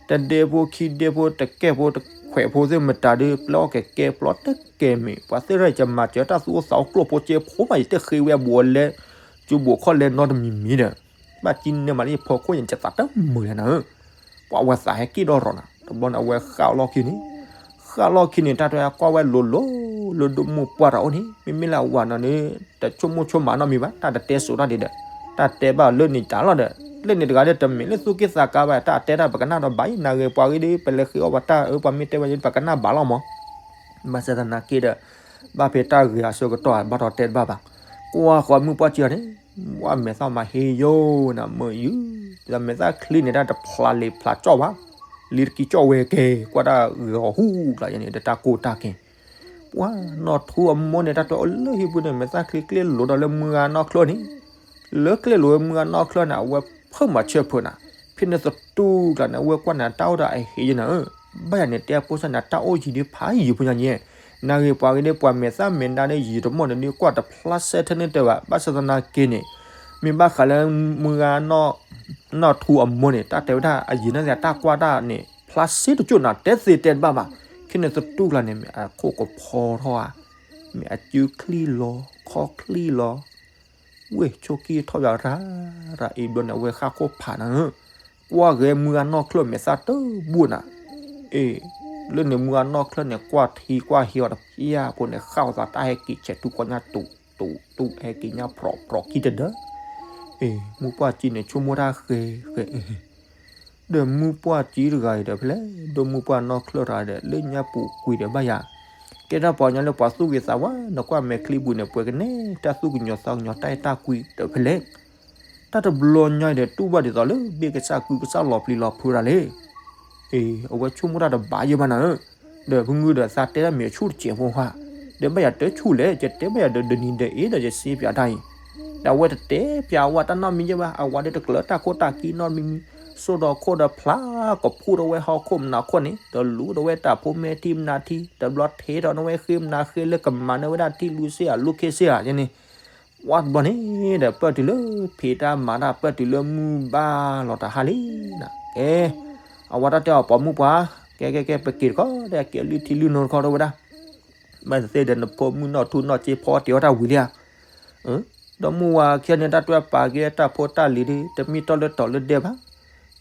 တဒဲဖိခံဒဲဖိတကဲၣ်ဖိတခွဲးဖိသ့ၣ်မတၤဒီး ပျဲအီၣ်ကဲကဲပျီတကဲမ့ၢ် ပှၤသ့ၣ်ရၣ်ကမၤစၢၤတၢ်သူၣ်အိၣ်သးအိၣ်ကျိၣ်ဖိကဲဖိမး ယတဃ့ဝဲအဘူးအလဲ ကၠိဘိးခီၣ်လဲနီတမံၤမံၤဒီး ဘၣ်ကံနဲၣ်မးလၢယဖီခိၣ်ယၤ ယသးတမုာ်လဲၣ်နၤဧၢ ပှၤဝဲသးဟဲက့ၣ်ဒီးရီၤနၤ တဘျီန့ၣ် အဝဲဃၣ်လီၢ်ခံန့ၣ် ဃၣ်လီၢ်ခံန့ၣ် တၢ်တဲကွၢ်ဝဲလိၤလိၤ လၢဒိၣ်မိၢ်ပှၢ်တၢ်အိၣ်န့ၣ် မ့မ့ၢ်လၢအဝၤနီၤန့ၣ် တဆိကမိၣ်ဆိကမးနီတမံၤဘၣ် တၢ်တတဲစိာ်တၢ်ဒံးဒီး တၢ်တဲဘၣ်လၢန့ၣ်တၢ်လီၤဒီး လၢန့ၣ်တဂၤဒီးတမ့ၢ်လၢသူၣ်က့ၣ်သးကါဘၣ် တၢ်တဲတၢ်ပကနၣ်ဒီးဘၣ်အံၤ နဂ့ၤပှၤဂ့ၤဒီး ပလဲၤဃ့အီၣ်ပှၤတၢ်အၢ ပှၤမ့ၢ်တဲဝဲန့ၣ် ပကနၣ်ဘၣ်လီၤမး ဘၣ်ဆၣ်သနာ်က့ဒီး ဘၣ်ဖဲတၢ်ဂ့ၤအဆၢကတီၢ် ဘၣ်ထီၣ်တဲတဘၣ်ဘၣ် ကွၢ်ဃီမုၢ်ပှၢ်စံးအီၤန့ၣ် ဝဲမဲာ်သၣ်မၤဟ့ယိနၤမုာ်ယု ဒီးမဲာ်သၣ်ချံန့ၣ် တၢ်တဖျါလံဖျါကၠီၣ်ဘၣ် လံတကံကၠီၣ်ဝဲကဲ ကွၢ်တၢ်ဂ့ၤအီၤဟူကျါယဲန့ၣ် ဒီးတၢ်ကိၢ်တၢ်ကဲ ပှၤနီၢ်ထူအမိၢ်န့ၣ် တၢ်တဲအိၣ်လၢဟံၣ်ပူၤန့ၣ် မဲာ်သၣ်ချံကျ့လိာ်ဒီး လၢမုၢ်ဂၤနီၢ်ချၢန့ၣ် လၢကျ့လိာ်ဝဲမုၢ်ဂၤနီၢ်ချၢန့ၣ် အဝဲဖၢၣ်မၤဆၢဖၢၣ်နၤ ဖဲန့ၣ်သတူၢ်ကျါန့ၣ် အဝဲကွၢ်န့ၣ် တၢ်အိၣ်ဒီးအဟ့ယဲနၤဧၢ ဘၣ်ယၤန့ၣ် တဲအဖိစၢ်န့ၣ် တၢ်အိၣ်ယံၤဒုးဖးယံၤဖိညါန့ၣ် နဂ့ၤပှၤဂ့ၤဒီး ပှၤမဲာ်သၣ်မဲာ်နါဒီးယံၤတမီၢ်န့ၣ်ဒုး ကွၢ်တဖျါစဲထဲန့ၣ်တဲဘၣ် ဘၣ်ဆၣ်သနာ်က့န့ၣ် မ့ၢ်ဘၣ်ဃးလၢမုၢ်ဂၤ နီၢ်ထူအမိၢ်န့ၣ် တၢ်တဲဝဲဒၣ်အယံၤန့ၣ် တၢ်ကွၢ်တၢ်န့ၣ် ဖျါစ့တကၠိၢ်နၤ တဲသ့တဲတဘၣ်ဘၣ် ခဲန့ၣ်သတူၢ်ကျါန့ၣ် မ့ၢ်အခိၣ်ကဖီထီၣ်ဧါ မ့ၢ်အစုချံလီၤ ခီၣ်ချံလီၤ ဝ့ၢ်ဆိကံထီၣ်ယၤရၤ ရၤအံၤဘျီန့ၣ် အဝဲဃၣ်ခိၣ်ဖးနၤဧၢ ကွၢ်ဂ့ၤမုၢ်ဂၤနီၢ်ချၢမဲာ်သၣ်တဘူၣ်နၤ အ့ လၢန့ၣ်မုၢ်ဂၤနီၢ်ချၢန့ၣ် ကွၢ်ထံကွၢ်ဟံးအီၤတဖျၢၣ်ဖိန့ၣ် ဃၣ်အသးတၢ်ဟဲက့ၤဆဲးတူၢ်ကွၢ်ညါတူၢ်တူၢ်တူၢ် ဟဲက့ၤညါဖြီးဖြီးခံတဒၢ အ့ မုၢ်ပှၢ်ကံန့ၣ် ဆိကမိၣ်တၢ်ဃဲးဃဲး ဒီးမုၢ်ပှၢ်ကံတဂၤအံၤဒီးဖဲလဲၣ် ဒီးမုၢ်ပှၢ်နီၢ်ချၢတဂၤဒီး လၢညါပူၤကွံာ်ဒီးဘၣ်ယၤ ကဲတၢ်ပှၤကညီလၢပှၤသူၣ်ဂ့ၤသးဝါ နကွၢ်မဲာ်ချံပူၤန့ၣ် ပှဲၤကနဲ တၢ်သူၣ်ကညီၤသးကညီၤ တၢ်အဲၣ်တၢ်ကွံဒီးဖဲလဲၣ် တၢ်တဘျီညါအံၤဒီး တူၢ်ဘၣ်ဒ်သိးလၢ ဘ့ၣ်ကစၢ်ကုကစၢ်လီၤပျံၤလီၤဖုးတၢ်လံ အ့ အဝဲဆိကမိၣ်တၢ်တဘၣ်ယဲၢ်ဘၣ်နၤဧၢ ဒီးဖုမုၢ်ဒီးသးတဲတၢ်မ့ၢ်ဆူၣ်တစဲးဖိဟါ ဒီးဘၣ်ယၤတဆူၣ်လဲၣ် ယတဲဘၣ်ယၤဒီး ဒ်နံၤဒီးအ့ဒီးယစ့ပၠးတၢ်အံၤ ဒီးအဝဲတတဲပၠးဝဲတၢ်နီတမံၤယဲၢ်ဘၣ် အဝဲဒီးတကျၢၤတၢ်ခိၣ်တၢ်ခံနီတမံၤမံၤ စိၢ်ဒီးခိၣ်ဒီးဖျါကဖူထီၣ်ဝဲဟီၣ်ခိၣ်မနၤခိၣ်န့ၣ် ဒီးလူၤဒီးဝဲတၢ်ဖိမဲာ်ထံမနၤထံ တဘျီထဲဒီးနဝဲဃ့မနၤဃ့လၢကမၤနၢၤဝဲဒၣ်ထံလူၤစ့ၢ်ဧါ လူၤခ့စ့ၢ်ဧါန့ၣ် ဝါတဘျီန့ၣ်ဒီး ပၢၢ်တုၤလၢ ဖံးတၢ်မၤတၢ် ပၢၢ်တုၤလၢမုၢ်ဘၣ်လီၤတဟါလံနၤ ကဲ အဝဲတၢ်တဲအီၤပိာ်မုၣ်ပှၤ ကဲကဲကဲ ပက့ၤတခီ ဒီးက့ၤလုၢ်ထံလုၢ်နိတခီဒီးဝဲဒၣ် ဘၣ်သ့ၣ်သ့ၣ်ဒီး နဖိမုၣ်နီၢ်ထူနီၢ်စ့ဖီတ့ၢ်အီၣ်တၢ်ဝံၤလံဧါ ဒီးမုၢ်ဝါခံဂၤန့ၣ် တၢ်တွဲပာ်က့ၤတၢ်ဖိတၢ်လံၤဒီး တမ့ၢ်တီၢ်လၢတီၤလၢဒဲးဘၣ်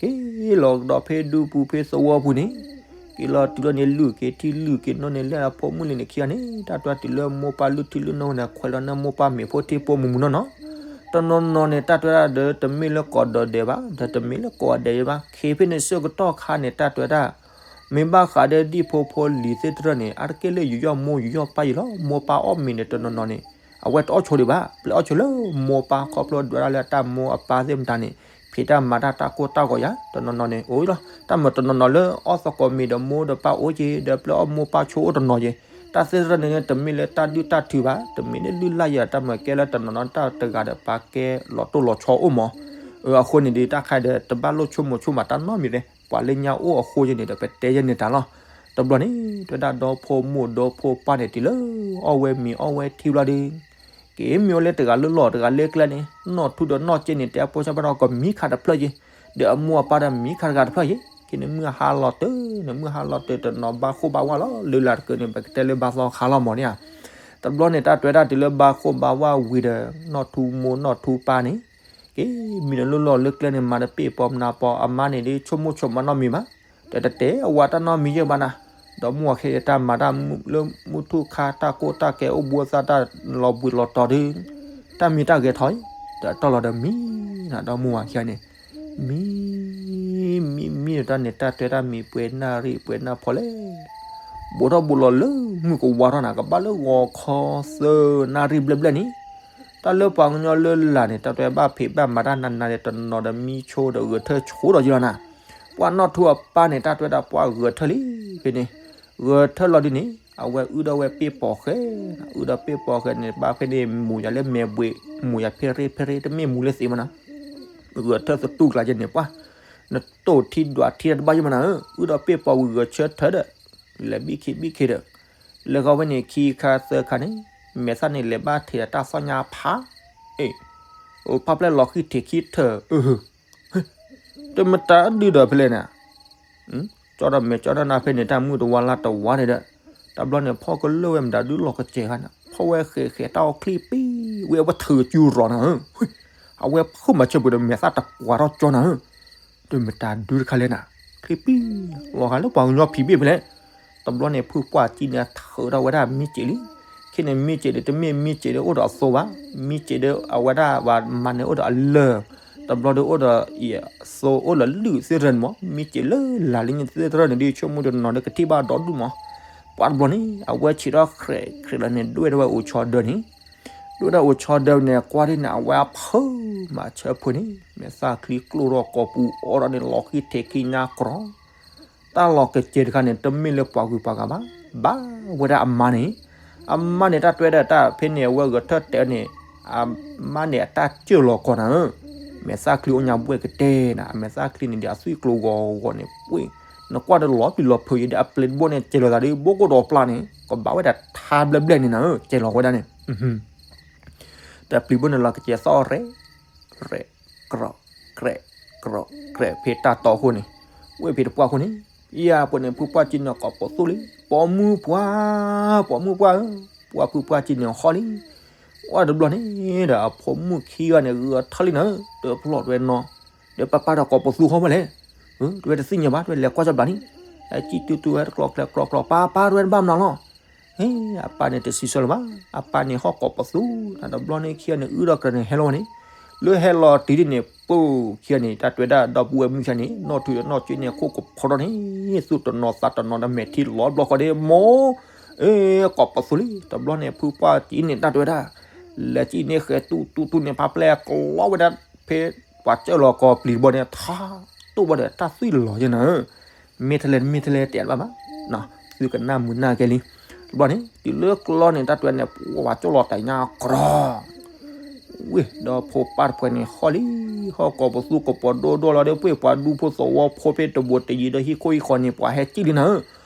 က့ၤလီၤကဒီးဖဲဒူပူၤဖဲသဝီပူၤန့ၣ် က့ၤလီၤတုၤလီၤန့ၣ် လုၢ်က့ၤထံလုၢ်က့ၤနိန့ၣ် လၢအဖိမုၣ်လံန့ၣ်ခံဂၤန့ၣ် တၢ်တွဲတုၤလၢမိၢ်ပၢ်လုၢ်ထံလုၢ်နိန့ၣ် ခွဲးလီၤန့ၢ်မိၢ်ပၢ်မ့ၤဖိထံဖိမုၢ်မုၢ်နီၢ်နီၢ် တနီၤနီၤန့ၣ် တၢ်တွဲဒၣ်ဒီး တမ့ၢ်လၢကိးဒီးဒဲးဘၣ် ဒီးတမ့ၢ်လၢကိးဂၤဒဲးဘၣ် ခ့ဖဲန့ၣ်ဆၢကတီၢ်ခါန့ၣ် တၢ်တွဲဒၣ် မ့ၢ်ဘၣ်ဃးဒီးဒံၣ်ဖိဖိလံၤသ့ၣ်တဖၣ်န့ၣ် အါတက့ၢ်လၢယူးယီၣ်မိၢ်ယူးယီၣ်ပၢ်ယံၤလီၤ မိၢ်ပၢ်အီၣ်မ့ၤန့ၣ် တနီၤနီၤန့ၣ် အဝဲတအီၣ်ဆိဒံးဘၣ် ပျဲအီၣ်ဆိလၢမိၢ်ပၢ်ခီဖျိဒွဲဒၣ်လၢအတၢ်မိၢ်အပၢ်သ့ၣ်မတၤန့ၣ် ဖံးတၢ်မၤတၢ်တၢ်ကိၢ်တၢ်ဂီၤယၤ တနီၤနီၤန့ၣ် အိၣ်လီၤ တၢ်မၤတနီၤနီၤလၢအီၣ်သကိးမ့ၤဒီးမိၢ်ဒီးပၢ်အိၣ်က့ၤ ဒီးပျဲအီၣ်မိၢ်ပၢ်ဆိအိၣ်တနီၤက့ၤ တၢ်သ့ၣ်တဖၣ်န့ၣ် တမ့ၢ်လၢတၢ်ဒုၣ်တၢ်ထုဘၣ် တမ့ၢ်လၢလုၢ်လၢ်ယၤ တၢ်မၤကဲလၢတနီၤနီၤတၢ်တဂၤဒီး ပာ်ကဲလီၤတိၢ်လီၤဆီအိၣ်မး အဃိန့ၣ်ဒီး တၢ်ခါဒီး တဘၣ်လိၣ်ဆိကမိၣ်ဆိကမးတၢ်နီတမံၤလဲၣ် ပှၤလၢညါအိၣ်အဃိယဲန့ၣ်ဒီး ပတဲယဲန့ၣ်တၢ်လီၤ တဘျီန့ၣ် တွဲဒၣ်ဒီဖိမိၢ်ဒီဖိပၢ်န့ၣ် တုၤလၢအီၣ်ဝဲမ့ၤအီၣ်ဝဲထံဘျီဒီး က့ၤမ့ၢ်အိၣ်လၢတဂၤလၢလီၢ်တဂၤလၢကျဲန့ၣ် နီၢ်ထူဒီးနီၢ်စ့န့ၣ် တဲအဖိဆၢဘၣ်ဒီးကမံခးတဖျၢၣ်က့ၤ ဒီးအမိၢ်အပၢ်ဒီးမံခါတဂၤတဖျၢၣ်ယ့ၣ်, ခဲန့ၣ်မုၢ်ဟါလီၤတၢၢ်န့ၣ် မုၢ်ဟါလီၤတၢၢ်တနီၤဘါဃိၣ်ဘါဝါလီၤ လၢလၢ်တကၢန့ၣ် ပကတဲလၢဘါသီခါလီၤမးန့ၣ်ဧါ. တဘျီန့ၣ် တၢ်တွဲဒၣ်တုၤလၢဘါဃိၣ်ဘါဝါဝံၤဒီး နီၢ်ထူမိၢ်နီၢ်ထူပၢ်န့ၣ် က့ၤမံဒီးလၢလီၢ်လၢကျဲန့ၣ် မၤတပ့ၢ်ပိာ်မနၤပိာ်အမါန့ၣ် ဒ်ဆိကမိၣ်ဆိကမးနီတမံၤဘၣ်. တတဲအဝၤတၢ်နီတမံၤယဲၢ်ဘၣ်နၤ, ဒီးမိၢ်ဝၤခံဂၤတၢ်မၤတၢ်လၢမုၢ်ထူၣ်ခါ တၢ်ကိၢ်တၢ်ကဲအိၣ်ဘှံးသၣ်တၢ်လီၤဘှံးလီၤတီၤဒီး တၢ်မံတၢ်ဂဲၤထီၣ်အံၤ ဒီးတီၢ်လီၤဒီးမံနၤ ဒီးမိၢ်ဝၤခံဂၤန့ၣ် မံ မံ မံဒီးတၢ်န့ၣ် တၢ်တွဲတၢ်မံၤပှဲၤနၣ်ရံၣ်ပှဲၤနၣ်ဖီလဲၣ်, ဘူးထီၣ်ဘူးလီၤလၢမုၢ်ကဝါထီၣ်နၤ ကဘၣ်လၢဂီၤခီသၢနၣ်ရံၣ်ဘျဲၣ်ဘျဲၣ်န့ၣ်, တၢ်လၢပှၤကညီလၢလၢ်န့ၣ် တၢ်တွဲဘၣ်ဖံးဘၣ်မၤတၢ်နးနးဒီးတနီၤဒီးမံဆိဒီးဂဲၤထၢၣ်ဆိဒီးယလီၤနၤ. ပှၤနီၢ်ထူအပၢ်န့ၣ် တၢ်တွဲဒၣ်ပှၤဂဲၤထၢၣ်လံ ဖဲန့ၣ်, ဂဲၤထၢၣ်လီၤဒ်န့ၣ် အဝဲအုၣ်ဒီးဝဲပ့ၢ်ပိာ်ဃဲ, အုၣ်ဒီးပ့ၢ်ပိာ်ဃဲန့ၣ် ဘၣ်ဖဲန့ၣ် မူၤယၤလၢမဲာ်ဘှ့ၣ် မူၤယၤဖဲရ့ဖဲရ့ တမ့ၢ်မူၤလၢသ့မးနၤ, ဂဲၤထၢၣ်သတူၢ်ကျါယဲၢ်န့ၣ် ပှၤ နတိၢ်ထံဒွးထံတဘၣ်ယဲၢ်မးနၤဧၢ, အုၣ်ဒီးပ့ၢ်ပိာ်ဝံၤဂဲၤဆၢထၢၣ်ဒီး လဲၤဘံၣ်ခံဘံၣ်ခံဒီး လၢဃီဝဲန့ၣ်ခံခါသၢခါန့ၣ် မဲာ်သၣ်န့ၣ်လဲၤဘၣ်ထဲးတၢ်သီၣ်ညါဖး, အ့ၣ်, အိၣ်ဖးဖျဲၣ်လီၤဃံထံးခံထၢၣ်, တမတၤဒုဒီးဖဲလဲၣ်န့ၣ် ကၠီဒီးမဲာ်ကၠီဒီးနၤဖဲန့ၣ် တၢ်မုၢ်တဝါလၢတဝါန့ၣ်ဒီး တဘျီန့ၣ် ဖီကလၢၢ်ဝဲမတၤဒုလီၤကစဲၤခါန့ၣ် ဖီဝဲဃဲးဃဲးတၢ်အီၣ်ချံပံ, ဝံၤအဝဲထုးကၠူရီၤနၤဧၢ, အဝဲဖုၣ်မၤဆၢပှဲၤဒီးမဲာ်သၣ်တကွၢ်ထီၣ်ကၠီနၤဧၢ, တမတၤဒုတခါလဲၣ်နၤ, ချံပံ, လီၤဂာ်လၢပှၤကညီဖံးဘ့ၣ်ဖဲလဲၣ်, တဘျီန့ၣ် ဖုပှၢ်ကံန့ၣ်ထုးထီၣ်ဝဲဒၣ်မံစဲးလံ, ခဲန့ၣ်မံစဲးဒီး တမ့ၢ်မံစဲးဒီးအိၣ်ဒီးအသိဘၣ်, မံစဲးဒီးအဝဲဒၣ်ဘၣ်မၤန့ၣ်အိၣ်ဒီးအလၢၢ်, တဘျီဒီးအိၣ်ဒီးအံၤအသိအိၣ်လၢလုၢ်သ့ၣ်ရၢန့ၣ်မး, မံစဲးလၢလၢ်လံန့ၣ်သ့ၣ်ရၢန့ၣ် ဒ်ဆိကမိၣ်တနီၤဒီးကထံၣ်ဘၣ်ဒီဒူၣ်မး, ပှၤတဘျီန့ၣ် အဝဲဆံးထီၣ်ခြဲးခြဲးလီၤန့ၣ် ဒွဲၣ်ထီၣ်ဝဲအိၣ်ဆီဒၢန့ၣ် ဒွဲၣ်ဒၣ်အိၣ်ဆီဒၢန့ၣ် ကွၢ်ဒ်န့ၣ် အဝဲအဖုမၤဆၢဖုန့ၣ် မဲာ်သၣ်ချံကျိၣ်ထီၣ်ကိာ်ပူၤအိးထီၣ်န့ၣ် လီၤဃံထံးခံညါကြီ, တၢ်လီၤကစဲၤတခါန့ၣ် တမ့ၢ်လၢပှၤဂုၤပှၤဂၤဘၣ်, ဘၣ်ဝဲဒၣ်အမါန့ၣ်, အမါန့ၣ် တၢ်တွဲဒၣ်တၢ်ဖဲန့ၣ် အဝဲဂဲၤထၢၣ်တဲန့ၣ်, အမါန့ၣ်အတၢ်စၢၢ်လီၤကီးနၤဧၢ, မဲာ်သၣ်ချံအိၣ်ညါဘှဲၣ်ကတဲနၤ, အမဲာ်သၣ်ချံန့ၣ်ဒီးအသွံၣ်ကျိၤဂီၤဂီၤန့ၣ် ပှ့ၢ်, နကွၢ်ဒီးလီၤပျံၤလီၤဖုးယံၤဒီး အပျ့ၤတဘိန့ၣ် စဲးလီၤသးဒ်ဘိကိၣ်ဒီးပျၢ်န့ၣ် ကဘၣ်ဝဲဒၣ်ထါဘျဲၣ်ဘျဲၣ်န့ၣ်နၤဧၢ, စဲးလီၤဝဲဒၣ်န့ၣ် တပျံၤဘိန့ၣ်လီၤကစဲးသီၣ်ရဲၣ်, ရဲၣ်, ကြီၣ်, ကြဲး, ကြီၣ်, ကြဲး ဖဲတၢ်တီအဃိန့ၣ်, ဝ့ၢ်ဖံးတပှၢ်အဃိန့ၣ်, ယၤပှဲၤန့ၣ် ဖုပှၢ်ကံန့ၣ်ကိးပသူလံ, ပိာ်မုၣ်ပှၢ်, ပိာ်မုၣ်ပှၢ်ဧၢ, ပှၤဖုပှၢ်ကံန့ၣ်ဟီၣ်လံ, ဝဲတဘျီန့ၣ်ဒီး အဖိမုၣ်ခံဂၤန့ၣ် ဂဲၤထၢၣ်လံနၤဧၢ, တဖျီၣ်တဝဲနီၤ, ဒီးပၢ်ပၢ်ဒီးကိးပသူဃီမးလဲၣ်, တဝဲတသ့ၣ်ညါဘၣ်, တဝဲလဲၤကွၢ်စီဘျးန့ၣ်, ဟဲကံၣ်တူတူဟဲတကျီကျဲကျီကျီ, ပၢ်ပၢ်တဝဲတဘၣ်မနုၤလီၤ ဟ့ အပၢ်န့ၣ်တစံးဆၢလၢၤဘၣ်, အပၢ်န့ၣ်ဟီၣ်ကိးပသူ, တဘျီန့ၣ်ခံဂၤန့ၣ် အုၣ်ဒီးကြၢးန့ၣ်ဟဲလီၤဝဲန့ၣ်, လၢဟဲလီၤတုၤဒ်န့ၣ် ပူၤခံဂၤန့ၣ် တၢ်တွဲဒၣ်ဒီပုၢ်ဝဲၢ်မုၣ်ခံဂၤန့ၣ် နီၢ်ထူဒီးနီၢ်ကၠ့န့ၣ် ခိၣ်ကဖီထီၣ်န့ၣ် သူၣ်တနီၤသးတနီၤဒီးမဲာ်ထံလီၤဘျီဃီဒ်မိၢ်, အ့ ကိးပသူလံ, တဘျီန့ၣ် ဖုပှၢ်ကံန့ၣ် တၢ်တွဲဒၣ်, လဲၤကံၣ်န့ၣ်ဃဲၤတူတူတူန့ၣ် ဖးပျဲၢ်ကလီဝဲဒၣ်ဖဲ ပှၤစၢၢ်လီၤကီးပျံၤတဘိန့ၣ် ထါတိၢ်ဘၣ်ဒီးတၢ်သွံၣ်လီၤယဲၢ်နၤဧၢ, မ့ၢ်ထဲလဲၣ်တမ့ၢ်ထဲလဲၣ်တဲတဘၣ်ဘၣ်, သုကနၣ်မုာ်နၢ်ကဲလံ, တဘျီန့ၣ် တုၤလၢကျီန့ၣ် တၢ်တွဲန့ၣ် ပှၤကၠီၣ်လီၤတၢ်ညါကြီ, ဝ့ၢ်ဒီးဖိပၢ်တဖုန့ၣ် ဟီၣ်လံ, ဟီၣ်ကိးပသူကိးပဒိၣ်ဒိၣ်လီၤဒီး ပှ့ၤပှၤဒူဖိသဝီဖိဖဲတဘိတယံၤဒီးဟံၣ်ခိၣ်ဟံၣ်ဃီန့ၣ်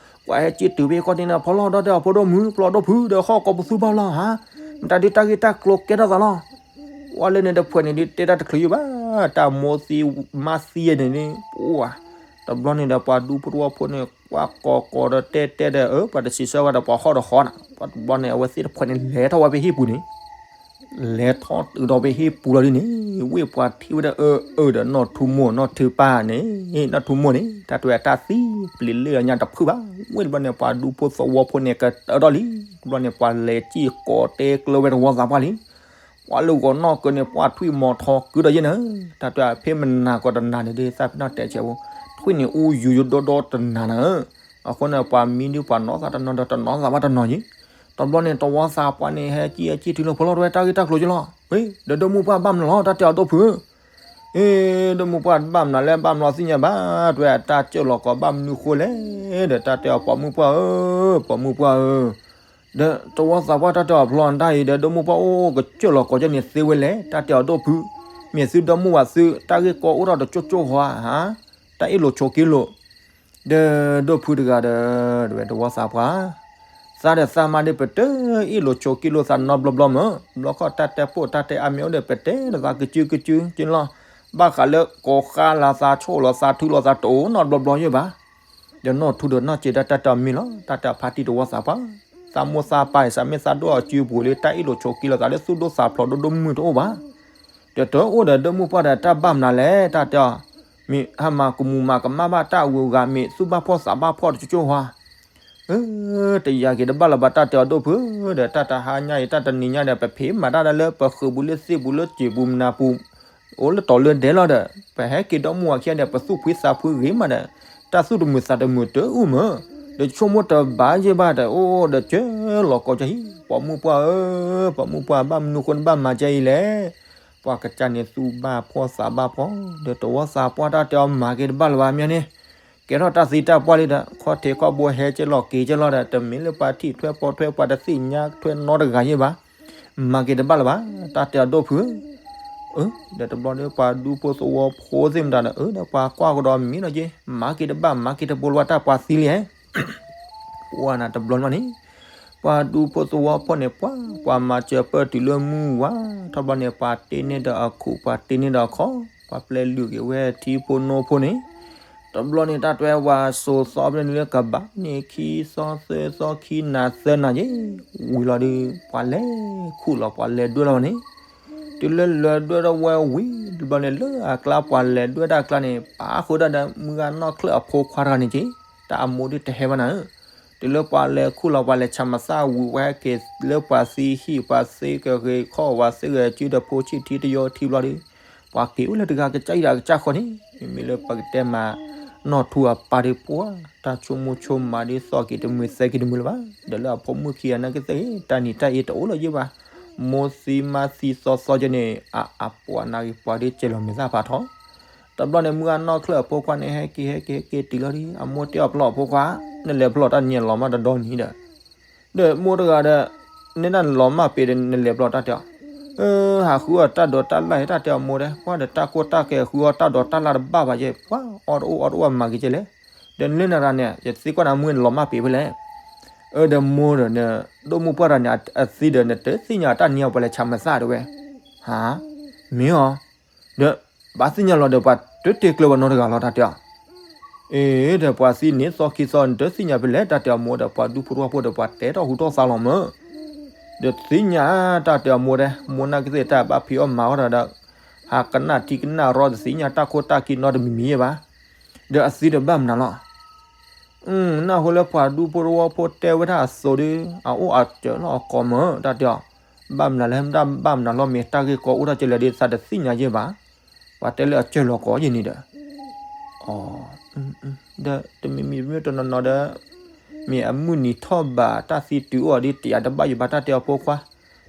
ပှၤဟဲကံၣ်လံနၤဧၢ, ပှၤဟဲကံၣ်တုၤဖဲကီၢ်န့ၣ်နၤ ဖီလီၤဒီးတဲအီၤဖိဒိၣ်မုၣ် ဖျီဒိၣ်ဖုဒီးဟီၣ်ကိးပသူဘၣ်လီၤဧါ, မတၤဒုးတၢ်ဂ့ၢ်တၢ်ကျိၤကဲထီၣ်သးလီၤ ပှၤလၢန့ၣ်တဖုန့ၣ်ဒုးတဲတၢ်တချုးယံၤဘၣ်, တၢ်မိၢ်သံမါသံယဲၢ်န့ၣ်န့ၣ်, ပှၤ, တဘျီန့ၣ်ဒီးပှၤဒူဖိသဝီဖိန့ၣ် ကွၢ်ကီးကီးဒီးတဲတဲဒီး အၢ ပှၤတစံးဆၢဝဲဒီးပှၤဟီၣ်ဒီးဃီနၤ, ပှၤတဘျီန့ၣ် အဝဲသ့ၣ်တဖုန့ၣ် လဲၤထီၣ်ဝဲဖဲဟံၣ်ပူၤန့ၣ် လဲၤထီၣ်တုၤဒီးဖဲဟံၣ်ပူၤလီၤဒ်န့ၣ်, ဝ့ၢ်ပှၤထံၣ်ဝဲဒၣ်အၢအၢဒီးနီၢ်ထူမိၢ် နီၢ်ထူပၢ်န့ၣ်, နီၢ်ထူမိၢ်န့ၣ် တၢ်တွဲအတၢ်သံပျံၤလၢအညါတဖုဘၣ်, ဝ့ၢ်တဘျီန့ၣ် ပှၤဒူဖိသဝီဖိန့ၣ်ကတၢၢ်ထီၣ်လံ, တဘျီန့ၣ် ပှၤလဲၤကံၣ်ကိးတဲကျၢၤဝဲတဝီသးပှၢ်လံ ပှၤလၢဂီၤနီၢ်ကၢန့ၣ် ပှၤထွံၣ်မီၤထီကုဒီးယဲၢ်နၤဧၢ, တၢ်တဲဖဲမနၤကီးတနၤန့ၣ် ဒ်သးပ့ၤနီၣ်တဲဆဲးဖိ, ထွံၣ်န့ၣ်အူယူၤယူၤဒီဒီတနၤနၤဧၢ, အဃိန့ၣ် ပှၤမံဒုးပှၤနီၢ်သးတနီၤဒီးတနီၤသးဘၣ်တနီၤယံၤ, တဘျီန့ၣ် တဝီသးပှၢ်န့ၣ် ဟဲကံၣ်ဟဲကံၣ်တုၤလီၤဖိလီၤ တဝဲတၢ်ဂ့ၢ်တၢ်ကျိၤက့လီၤ, ဒီးဒိၣ်မုၢ်ပှၢ်ဘၣ်မနုၤလီၤ တၢ်တဲအီၤဒိၣ်ဖုဧၢ အ့ ဒိၣ်မုၢ်ပှၢ်ဘၣ်မနုၤလဲၣ် ဘၣ်မနုၤသ့ၣ်ညါဘၣ်, တဝဲအတၢ်စၢၢ်လီၤကီးဘၣ်မနုၤဃိလဲၣ်, ဒီးတၢ်တဲအီၤပိာ်မုၣ်ပှၢ်ဧၢ, ပိာ်မုၣ်ပှၢ်ဧၢ, ဒီးတဝီသးပှၢ်တၢ်တဲအီၤဖျီအတၢ်အံၤ ဒီးဒိၣ်မုၢ်ပှၢ်အိၣ်ကစၢၢ်လီၤကီးကဲန့ၣ်သ့ဝဲလဲၣ်, တၢ်တဲအီၤဒိၣ်ဖု, မ့ၢ်သုဒီမုၢ်ဝဲသု တၢ်ဂ့ၢ်ကီအိၣ်ထီၣ်တကၠိကၠိဃီဧါ, တၢ်အ့ၣ်လိာ်ဆိးက့လိာ် ဒီးဒိၣ်ဖုတဂၤဒီး တဝဲတဝီသးပှၢ်, သးဒီးသးမါဒီးပတအ့ၣ်လိာ်ဆိးက့လိာ်သးနီတဘျီဘျီမး, ဘျီခီၣ်တၢ်တဲပိာ်တၢ်တဲအါမ့ၢ်အိၣ်ဒီးပတဲဒီးသးကစုကစုက့လီၤ, ဘၣ်ဃးလၢကိးဃါလီၤသး ဆိၣ်လီၤသး ထုလီၤသး တအိၣ်နီတဘျီဘျီယဲၢ်ဘၣ်. ဒီးနီၢ်ထူဒီးနီၢ်စဲးဒၣ်တၢ်တဲအီၤမ့ၢ်လီၤ, တၢ်တဲအီၤဖါတံၢ်တဝီသးပှၢ်, သးမိၢ်သးပၢ်အံၤ စးမ့ၢ်သးဒိၣ်အစုပူၤလၢ တၢ်အ့ၣ်လိာ်ဆိးက့လိာ်သးလၢသူၣ်ဒိၣ်သးဖျိးဒိၣ်ဒိၣ်မုၢ်တအိၣ်ဘၣ်. ဒီးတအိၣ်ဒီးဒိၣ်မုၢ်ပှၢ်ဒီးတၢ်ဘၣ်မနုၤလဲၣ် တၢ်တဲအီၤ, မ့ၢ်ဟးမၤကမူၤမၤကမၣ်ဘၣ်တၢ်အဂုၤအဂၤ မ့ၢ်သူၣ်ဘၣ်ဖှီၣ်သးဘၣ်ဖှီၣ်တကၠိၢ်ဃီ အၢ တယာ်က့ၤတဘၣ်လၢၤဘၣ် တၢ်တဲအီၤဒိၣ်ဖု, ဒီးတၢ်တဟါညါအံၤ တၢ်တနံၤညါဒီး ပဖံးမၤတၢ်လၢပဃုာ်ပူၤလၢသ့ၣ်ပူၤလၢစံာ်ပူၤမနၤပူၤ အိၣ်လၢတီၤလၢဒဲလီၤဒီး ပဟဲက့ၤဒီမုၢ်ဝၤခံဂၤဒီး ပသူၣ်ဖှံသးဖှံဂ့ၤမးဒီး တၢ်သူၣ်တမုာ်သးတမုာ်တအုၣ်မး, ဒီးဆိကမိၣ်တဘၣ်ယဲၢ်ဘၣ်ဒီး အိၣ်ဒီးစၢလီၤကိးကဟံၣ် ပိာ်မုၣ်ပှၢ်ဧၢ, ပိာ်မုၣ်ပှၢ် ဘၣ်မနုၤဃိနဘၣ်မၤကဲအံၤလဲၣ်. ပှၤကစၢ်န့ၣ်သူၣ်ဘၣ်ဖှီၣ်သးဘၣ်ဖှီၣ် ဒီးတဝီသးပှၢ် တၢ်တဲအီၤမၤက့ၤတဘၣ်လၢၤဘၣ်မ့ၢ်န့ၣ် ကဲထီၣ်တၢ်သံတၢ်ပှၢ်လံဒီး ခီၣ်ထံးခီၣ်ဘိဟဲက့ၤလီၤက့ၤက့ၤလီၤဒီး တမ့ၢ်လၢပှၤထံၣ်ထွဲပိာ်ထွဲ ပှၤတသ့ၣ်ညါထွဲနီတဂၤယဲၢ်ဘၣ်, မၤက့ၤတဘၣ်လၢၤဘၣ် တၢ်တဲအီၤဒိၣ်ဖုဧၢ. အၢ ဒီးတဘျီဒီးပှၤဒူဖိသဝီဖိသ့ၣ်မတၤဒီး အၢ ဒီးပှၤကွၢ်ကဒီးမံၤလီၤက့ၤ မၤက့ၤတဘၣ် မၤက့ၤတဘိလၢၤဘၣ် တၢ်ပှၤသံလံဧါ ပှၢ်နၤတဘျီန့ၣ် ပှၤဒူဖိသဝီဖိန့ၣ် ပှၤ ပှၤမၤစၢၤပၢၢ်တုၤလၢမုၢ်ဝါထီၣ်ဘျီန့ၣ် ပှၤတ့န့ၢ်ဒီးအခုး ပှၤတ့န့ၢ်ဒီးအခီၣ် ပှၤပျဲလုာ်က့ၤဝဲထံဖိနိဖိန့ၣ် တဘျီန့ၣ် တၢ်တွဲဝၤစိာ်သီဖဲန့ၣ်လၢကဘၣ်န့ၣ် ခံသီသၢသီခံနၤသၢနၤယဲၢ် ဝံၤလီၤဒီး ပှၤလဲၤခူၣ်လီၤ ပှၤလဲၤဒွဲၣ်လီၤဝဲန့ၣ် တုၤလၢလဲၤဒွဲၣ်ထီၣ်ဝဲဝံၤ တဘျီန့ၣ် လၢအကျါပှၤလဲၤဒွဲၣ်တၢ်အကျါန့ၣ် ပာ်ဃုာ်ဒၣ်ဒီး မုၢ်ဂၤနီၢ်ချၢၣ်အဖိခွါတဂၤန့ၣ်က့ၤ တၢ်အမိၢ်ဒုးတဟဲဘၣ်နၤဧၢ တုၤလၢပှၤလဲၤခူၣ်လီၤ ပှၤလဲၤဆၣ်မသၣ်ဝံၤ ပှၤဟဲက့ၤလၢပှၤသံဟံၣ် ပှၤသ့ကဂ့ၤခီၣ် ပှၤသ့ဂ့ၤစုဒီးဖိဆံၣ်ထံတယီထံဘျီဒီး ပှၤက့ၤအိၣ်လၢတဂၤကစၢ်အံၤဒီးကစၢ်ဃီန့ၣ် မ့မ့ၢ်လၢပကတဲမး နီၢ်ထူအပၢ်ဒီးပှၢ် တၢ်ဆိကမိၣ်ဆိကမးဒီး သီၣ်က့ၤတမုာ်သဲက့ၤတမုာ်လၢၤဘၣ် ဒီးလၢအဖိမုၣ်ခံဂၤနာ်က့သ့ၣ်ဂ့ၤ တၢ်နံၤတၢ်အ့တအိၣ်လၢၤယဲၢ်ဘၣ် မိၢ်သံမါသံသီသီကဲန့ၣ် အ အပှၤနာ်က့ၤပှၤဒီးကဲလီၤမဲာ်သၣ်ဖးထီ တဘျီန့ၣ် မုၢ်ဂၤနီၢ်ချၢၣ်အဖိခွါန့ၣ် ဟဲက့ၤဟဲက့ၤဟဲက့ၤတုၤလီၤဒီး အမိၢ်တဲအီၤပလီၢ်အဖိခွါ နလဲၤပလီၢ်တၢ်နံၤလီၤမၢ်တဒီနံၤဒီး ဒီးမိၢ်တဂၤဒီး နဲဒၣ်နလီၤမၢ်ပ့ၤဒီး နလဲၤပလီၢ်တၢ်တဲအီၤ အၢ ဟးဃုအီၣ်တၢ်ဒိးတၢ်လၣ် တၢ်တဲအီၤမိၢ်ဒီး ပှၢ်ဒီးတၢ်ကိၢ်တၢ်ဂီၤဃုအီၣ်တၢ်ဒိးတၢ်လၣ်တဘၣ်ဘၣ်ယဲၢ် ပှၢ်အီၣ်တအိၣ်အီတအိၣ်မၤက့ၤကဲလဲၣ် ဒီးနလၢနရၤန့ၣ် ယသံကွၢ်နၤမုၢ်နလီၤမၢ်ပ့ၤဖဲလဲၣ် အၢ ဒီးမိၢ်ဒီး ဒိၣ်မုၢ်ပှၢ်တဂၤန့ၣ် အသံဒီး နတသ့ၣ်ညါတၢ်နံၤအီၤ ပှၤလဲၤဆၣ်မသၣ်တဲဝဲ ဟါ မ့ၢ်အီၤ ဒီး ဘၣ်သ့ၣ်ညါလီၤဒီး ပှၤတတဲကျၢၤဝဲနီတဂၤလီၤ တၢ်တဲအီၤ အ့ ဒီးပှၤသံန့ၣ်သီခံသီ နတသ့ၣ်ညါဖဲလဲၣ် တၢ်တဲအီၤမိၢ်ဒီး ပှၤဒူဖိတဝီဖိဒီး ပှၤတဲထီၣ်ဟူထီၣ်သါလီၤမၢ် ဒီးသ့ၣ်ညါ တၢ်တဲအီၤမိၢ်ဒီး မိၢ်နာ်က့သ့ၣ်တၢ်ဘၣ်ဖံးအီၣ်မၤအီၣ်တၢ်ဒီး ဟးကနၣ်ထံကနၣ်ရီ တသ့ၣ်ညါတၢ်ခိၣ်တၢ်ခံနီတမံၤမံၤယဲၢ်ဘၣ် ဒီးအသံဒီးဘၣ်မနုၤလီၤ နၢ်ဟူလၢပှၤဒူဖိတဝီဖိတဲဝဲဒၣ်အသိးဒီး အအိၣ်အစၢၤလီၤအကိးမၢ် တၢ်တဲအီၤ ဘၣ်မနုၤလဲၣ် မတၢ်ဘၣ်မနုၤလီၤ မ့ၢ်တၢ်ဂ့ၢ်ကီအိၣ်ထီၣ်ကလဲာ်ဒီး သးတသ့ၣ်ညါယဲၢ်ဘၣ် ပှၤတဲလၢအစၢၤလီၤကိးယဲၢ်န့ၣ်ဒီး အ ဒီးတမံၤမံၤမ့ၢ်တနီၤနီၤဒီး မ့ၢ်အမုၢ်နံၤထီၣ်ဘၣ် တၢ်သံတုၤအိၣ်အီၤဒီး တယာ်တဘၣ်ယံၤဘၣ် တၢ်တဲအီၤဖိခွါ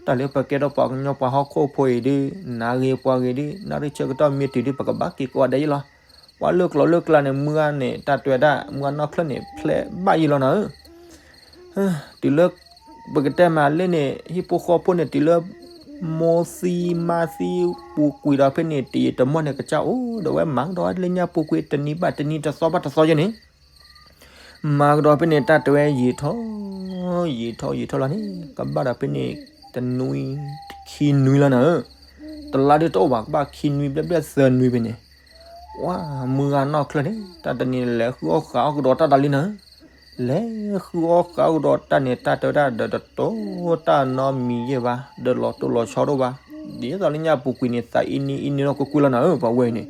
တၢ်လၢပကဲထီၣ်ပှၤကညီပှၤဟီၣ်ခိၣ်ဖိအံၤဒီး နၢ်ဂ့ၤပှၤဂ့ၤဒီး နၣ်ရံၣ်ဆၢကတီၢ်မ့ၢ်တုၤဒီး ပကဘၣ်က့ၤကိးဂၤဒဲးယဲၢ်လီၤ ပှၤလၢကျိၤလၢကျါန့ၣ် မုၢ်ဂၤန့ၣ် တၢ်တဲဝဲဒၣ် မုၢ်ဂၤနီၢ်ချၢၣ်န့ၣ် ဖျဲးဘၣ်ယဲၢ်လီၤနၤဧၢ တုၤလၢ ပကတဲမးလၢန့ၣ် ဟံၣ်ဖိဃီဖိန့ၣ် တုၤလၢ မိၢ်သံမါသံ ပူၤကွံာ်ဒီးဖဲန့ၣ် တယံာ်တမီၢ်န့ၣ် ကစၢ်အိၣ်ဒီးဝဲမၤကဒီးလၢညါပူၤကွံာ် တနံၤဘၣ်တနံၤ တသီဘၣ်တသီယဲၢ်န့ၣ် မၤကဒီးဖဲန့ၣ် တၢ်တဲဝဲယံာ်ထီၣ် ယံာ်ထီၣ်ယံာ်ထီၣ်လီၤန့ၣ် ကဘၣ်ဒီးဖဲန့ၣ် တနွံ ခံနွံလီၤနၤဧၢ တလါဒုးတအိၣ်ဘၣ် ကဘၣ်ခံနွံဘျဲၣ်ဘျဲၣ်သၢနွံဖဲန့ၣ် ပှၤမုၢ်ဂၤနီၢ်ချၢၣ်န့ၣ် တၢ်တနံၤန့ၣ် လဲၤဃုအီၣ်ဃုအီၣ်ကဒီးတၢ်တလံနၤဧၢ လဲၤဃုအီၣ်ဃုအီၣ်ကဒီးတၢ်န့ၣ် တၢ်တဲဝဲဒၣ်ဒီးတတိတၢ်နီတမံၤယဲၢ်ဘၣ် ဒီးလီၤတိၢ်လီၤဆီတအိၣ်ဘၣ် ဒ်သိးလၢညါပူၤကွံာ်န့ၣ် သးအံနံအံနံလီၤကွ့ၢ်ကွ့ၢ်လီၤနၤဧၢ ပှၤဝဲအံၤန့ၣ်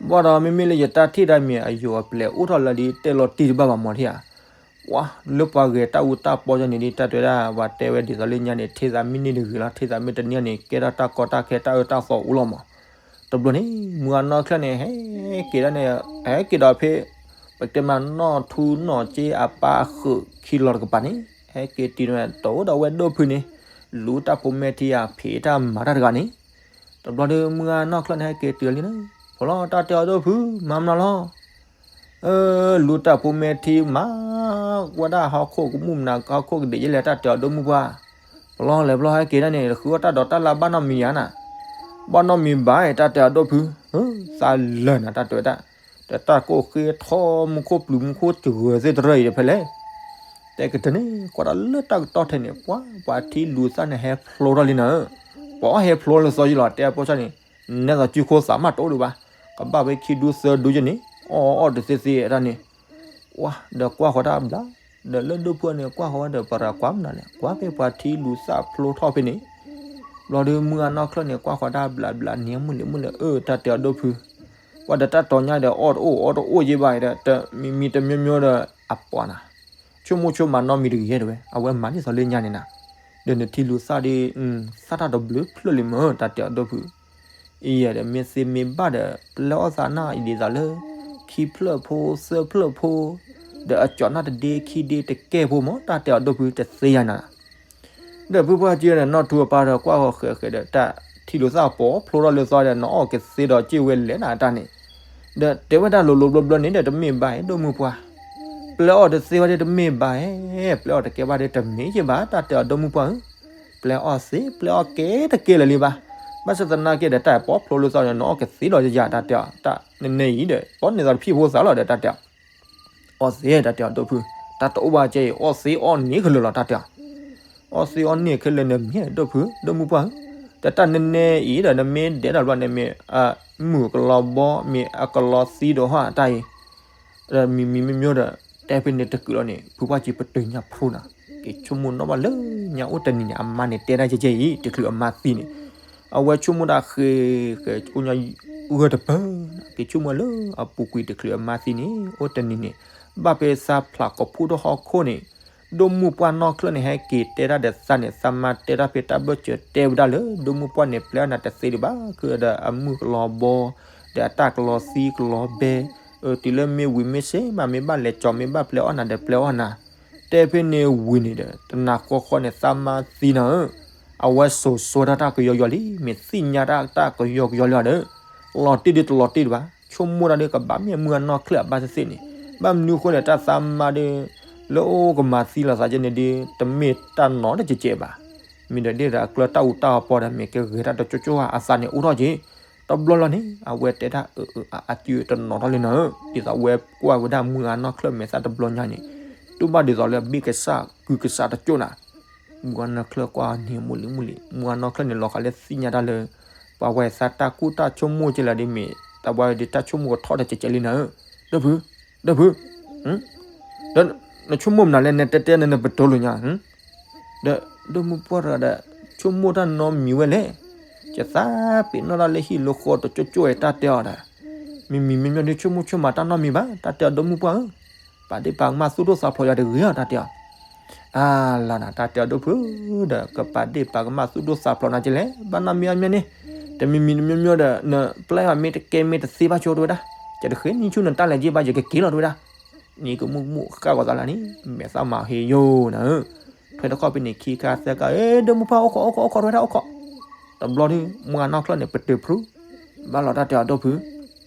ဘၣ်ဒီးမ့မ့ၢ်လၢယတၢ်ထံၣ်တၢ်မ့ၢ်အယိာ်အပျဲၢ်အိၣ်ထီၣ်လၢဒ်တဲလီၤတံၢ်တဘၣ်ဘၣ်မီၤထံဧါ ပှၤလၢပှၤဂဲၤတၢ်အူတၢ်ပီယဲၢ်န့ၣ်ဒ် တၢ်တဲဝဲဒၣ် ပှၤတဲဝဲဒ်သိးလၢညါန့ၣ် ထံၣ်သးမ့ၢ်န့ၢ်တဂ့ၤလီၤ ထံၣ်သးမ့ၢ်တန့ၢ်န့ၣ် ကဲထီၣ်တၢ်ကီတၢ်ခဲတၢ်အၢတၢ်သီအိၣ်လီၤမီၤ တဘျီန့ၣ် မုၢ်ဂၤနီၢ်ချၢၣ်န့ၣ် ဟဲက့ၤဒၣ်န့ၣ် ဟဲက့ၤဒီးဖဲ ပတဲမးနီၢ်ထူနီၢ်က့အပၢ်အဃုာ်ခံလီၤတကပၤန့ၣ် ဟဲက့ၤတုၤန့ၣ် တအိၣ်ဒီးဝဲဒိၣ်ဖုန့ၣ် လူၤတၢ်ဖိမဲာ်ထံအဖံးတၢ်မၤတၢ်တဂၤန့ၣ် တဘျီဒီး မုၢ်ဂၤနီၢ်ချၢၣ်န့ၣ်ဟဲက့ၤတုၤလံန့ၣ် ဖီလီၤ တၢ်တဲအီၤဒိၣ်ဖု မၤမနုၤလီၤ လူၤတၢ်ဖိမဲာ်ထံမၤ ဝဲဒၣ်ဟီၣ်ခိၣ်ကမူၣ်မနၤ ဟီၣ်ခိၣ်ကဒံးယဲလဲၣ် တၢ်တဲအီၤဒိၣ်မုၢ်ပှၢ် ဖီလီၤလဲၤဖီလီၤဟဲက့ၤဒၣ်န့ၣ် ဃုအီၣ်တၢ်ဒိးတၢ်လၢ်ဘၣ်နီတမံၤဧါနၤ ဘၣ်နီတမံၤဘၣ် တၢ်တဲအီၤဒိၣ်ဖု သးလၢာ်နၤ တၢ်တဲဝဲဒၣ် ဒီးတၢ်ကိၢ်ဃ့ထီမူခိၣ်ပျုၤမူခိၣ်စဂၢၤသ့ၣ်တရၢၢ်အံၤဒီးဖဲလဲၣ် တဲကတၢၢ်န့ၣ် ကွၢ်တၢ်လၢတၢ်ကတီၢ်ထဲန့ၣ် ပှၤပှၤထံလူၤသၣ်န့ၣ်ဟဲဖျိထီၣ်လံနၤဧၢ ပှၤအီၣ်ဟဲဖျိလၢသီယံလီၤ တဲအဖိဆၣ်န့ၣ် နဲသိးစုခိၣ်သးမးတအိၣ်ဒံးဘၣ်, ကဘၣ်ဖဲခံဒူသၢဒူယဲန့ၣ် အီၣ်အီၣ်တသ့သ့တၢ်န့ၣ်, ဝါ ဒီးကွၢ်ဃီၤတၢ်ဘျါ, ဒီးလၢဒိၣ်ဖုန့ၣ် ကွၢ်ဃီၤဝဲဒီး ပရၤကွၢ်မနုၤလဲၣ်, ကွၢ်ဖဲပှၤထံလူၤသၣ်ဖျိထီၣ်ဖဲန့ၣ်, ဘျီဒီးမုၢ်အနီၢ်ချၢၣ်န့ၣ် ကွၢ်ဃီၤတၢ်ဘျါဘျါ နံၤမုၢ်လံၤမုၢ်လံၤ အၢ တၢ်တဲအီၤဒိၣ်ဖု, ကွၢ်ဒီးတၢ်တီၤညါဒီး အီၣ်တအိၣ်အီတအိၣ်ယဲဘၣ်အံၤဒီး တမံၤမံၤတမံၤမံၤဒီး အပှၤနၤ ဆိကမိၣ်ဆိကမးနီတမံၤတဂ့ၤ တဲဝဲ, အဝဲမၤဒ်သိးလၢညါန့ၣ်နၤ, ဒီးနထံလူၤသၣ်ဒီး သၣ်တၢ်တဘျုးဖျၢၣ်လံမ့ၢ် တၢ်တဲအီၤဒိၣ်ဖု, အံၤဒီးမ့ၢ်သ့မ့ၢ်ဘၣ်ဒီး ပျဲအီၣ်သးနၢ်အံၤဒ်သိးလၢ ခံဖျၢၣ်ဖိသၢဖျၢၣ်ဖိ, ဒီးအကၠီးနၢ်တဒ့ခံဒ့တကဲၢ်ဖိမ့ၢ် တၢ်တဲအီၤဒိၣ်ဖု တသ့ယၤနၤ ဒီးဖုပှၢ်က့ဒီး နီၢ်ထူအပၢ်ဒီး ကွၢ်ဃီၤဃဲးဃဲးဒီး တၢ်ထံလူၤသၣ်ပိာ်ဖျိထီၣ်လၢသီဒီး နအီၣ်ကသ့ဒီးစ့ၢ်ဝဲလဲၣ်နၤတၢ်န့ၣ်, ဒီးတဲဝဲတၢ်လိၤလိၤဘျီဘျီန့ၣ်ဒီး တမ့ၢ်ဘၣ်အံၤ ဒိၣ်မုၢ်ပှၢ်, ပျဲအီၣ်တသ့ဘၣ်ဒီး တမ့ၢ်ဘၣ်ဧဲ, ပျဲအီၣ်တကဲဘၣ်ဒီး တမ့ၢ်ယဲဘၣ် တၢ်တဲအီၤဒိၣ်မုၢ်ပှၢ်ဧၢ, ပျဲအီၣ်သ့ ပျဲအီၣ်ကဲတကဲလၢာ်လံဘၣ်, ဘၣ်ဆၣ်သနာ်က့ဒီး တၢ်ပိာ်ဖျိလၢသီန့ၣ် နအီၣ်ကသ့ဒီးယၤ တၢ်တဲအီၤ, တၢ်နနဲအံၤဒီး ပီၣ်န့ၢ်သီတဖံးဖိသးလီၤဒီး တၢ်တဲအီၤ အီၣ်သ့ တၢ်တဲအီၤဒိၣ်ဖု, တၢ်တအိၣ်ဘၣ်ကဲအံၤ အီၣ်သ့အီၣ်န့ၢ်ကလုာ်လီၤ တၢ်တဲအီၤ, အီၣ်သ့အီၣ်န့ၢ်ခဲလၢာ်န့ၣ်မ့ၢ်ဒိၣ်ဖု ဒိၣ်မုၢ်ပှၢ်ဧၢ, တၢ်တၢ်နဲနဲအံၤဒီး နမ့ၢ်ဒဲးတၢ်ဘျီန့ၣ်မ့ၢ် မုၢ်ကလီၤဘီ မ့ၢ်အကလီသံဒိးဟီၣ်တၢ်အံၤ, ဒီးမံၤမံၤမ့ၢ်မ့ၢ်ဒီး တဲဖဲန့ၣ်တကုာ်လီၤန့ၣ် ဖုပှၢ်က့ပတုာ်ညါဖျိနၤ, က့ၤဆိကမိၣ်နီၣ်ဘၣ်လၢညါအိၣ်တနံၤန့ၣ် အမါန့ၣ်တဲတၢ်ကဲကဲအံၤ တချုးအမါသံန့ၣ်, အဝဲဆိကမိၣ်တၢ်ဃဲးဃဲး အိၣ်ညါဂၢၢ်တပၢၢ်, က့ၤဆိကမိၣ်လၢအပူၤကွံာ်တချုးအမါသံန့ၣ် အိၣ်တနံၤန့ၣ် ဘၣ်ဖဲသးဖျးကိာ်ဖှိၣ်တဟီၣ်ခိၣ်န့ၣ်, ဒိၣ်မုၢ်ပှၢ်နီၢ်ချၢၣ်န့ၣ် ဟဲက့ၤတဲတၢ်ဒီးသးန့ၣ် သးမါတဲတၢ်ဖဲတၢ်ဘၢၣ်စၢၤတဲဝဲဒၣ်လၢ ဒိၣ်မုၢ်ပှၢ်န့ၣ် ပျဲအီၣ်နၤတသ့ဒံးဘၣ် ခုဒီးအမုၢ်ကလီၤဘီ ဒီးအတၢ်ကလီသံကလီဘဲ, တုၤလၢမ့ၢ်ဝံၤမ့ၢ်စ့ၢ်မး မ့ၢ်ဘၣ်လဲၤကၠီ မ့ၢ်ဘၣ်ပျဲအီၣ်နၤဒီးပျဲအီၣ်နၤ, တဲဖဲန့ၣ်ဝံၤန့ၣ်ဒီး တနၤဃီဃီန့ၣ် သးမါသံနၤဧၢ, အဝဲစိၤစိၤတၢ်တၢ်ကယီကယီလံ မ့ၢ်သ့ၣ်ညါတၢ်တၢ်ကယီကယီလံဒီး လီၤတံၢ်ဒ်တလီၤတံၢ်ဒံးဘၣ်, ဆိကမိၣ်တၢ်ဒီးကဘၣ်မ့ၢ်မုၢ်အနီၢ်ချၢၣ်အဘၣ်သ့ၣ်သ့ၣ်န့ၣ်, ဘၣ်မနုၤအဃိန့ၣ် တၢ်သးမါဒီး လၢအိၣ်ကမၤသံလိာ်သးကဲန့ၣ်ဒီး တမ့ၢ်တၢ်နီတကဲးကဲးဘၣ်, မ့ၢ်ဒီးဒ်သိးအကျၢၤတၢ်အူတၢ်အပီဒီး မ့ၢ်ကဂဲၤတၢ်တကၠိကၠိဧါ အသးန့ၣ်အိၣ်ထီၣ်က့ၤ, တဘျီလီၤန့ၣ် အဝဲတဲတၢ်အၢအၢအါအါ တုၤတနီၤထီၣ်လံနၤဧၢ, ဒ်သိးအဝဲကွၢ်ဝဲဒၣ်မုၢ်အနီၢ်ချၢၣ်မဲာ်သၣ်တဘျီညါန့ၣ်, တူၢ်ဘၣ်ဒ်သိးလၢအဘ့ၣ်ကစၢ်ကုကစၢ်တကၠိၢ်နၤ မုၢ်အနီၢ်ချၢၣ်ကွၢ်နံၤမုၢ်လံၤမုၢ်လံၤ မုၢ်အနီၢ်ချၢၣ်န့ၣ် လီၤဃးလၢသ့ၣ်ညါတၢ်လၢ ပှၤဝဲသးတၢ်ကူၣ်တၢ်ဆိကမိၣ်ကဲလၢာ်ဒ်မ့ၢ် တၢ်ဝဲဒ်တၢ်ဆိကမိၣ်ကထီၣ်တကဲးကဲးလံနၤဧၢ, ဒီပုၢ်, ဒီပုၢ်, ဒီးနဆိကမိၣ်မနုၤလဲၣ် နတဲတဲနနပတိလိာ်ညါ, ဒီးဒိၣ်မုၢ်ပှၢ်တဂၤဒီး ဆိကမိၣ်တၢ်နီတမံၤဝဲလဲၣ်, ယသးပ့ၤနီၣ်တၢ်လၢဟံၣ်လၢဃီတကၠိကၠိၢ်အံၤ တၢ်တဲအီၤဒီး မံၤမံၤမ့မ့ၢ်ဒ်ဆိကမိၣ်ဆိကမးတၢ်နီတမံၤဘၣ် တၢ်တဲအီၤဒိၣ်မုၢ်ပှၢ်ဧၢ, ပာ်ဒ့ၣ်ပာ်ကမၣ်သူၣ်ဒိၣ်သးဖျိးယၤတဂ့ၤဧါ တၢ်တဲအီၤ, အါလီၤနၤ တၢ်တဲအီၤဒိၣ်ဖု, ဒီးကပာ်ဒ့ၣ်ပာ်ကမၣ်သူၣ်ဒိၣ်သးဖျိးနၤကလဲၣ် ဘၣ်နီတမံၤအါမ့ၢ်န့ၣ်, တမံၤမံၤတမံၤမ့ၢ်ဒီး နပျဲအီၤမ့ၢ်တကဲမ့ၢ်တသ့ဘၣ်ဆိတဝဲဒၣ်, ယတဃ့န့ၢ်ဆူၣ်နတၢ်လဲၤက့ဘၣ် ယကက့ၤလီၤတဝဲဒၣ်, နံၤကမူၣ်ကမူၣ်ဃၣ်ဂီၤသးလၢန့ၣ် မဲာ်သၣ်မၤဟ့ယိာ်နၤဧၢ, ထွဲတခီၣ်ဖဲန့ၣ် ခံခါသၢခါ အ့ ဒိၣ်မုၢ်ပှၢ်အိၣ်ခိးအိၣ်ခိးအိၣ်ခိးတဝဲဒၣ်အိၣ်ခိး, တဘျီဒုး မုၢ်အနီၢ်ချၢၣ်န့ၣ် ပတုာ်ဖု, ဘၣ်လီၤတၢ်တဲအီၤဒိၣ်ဖု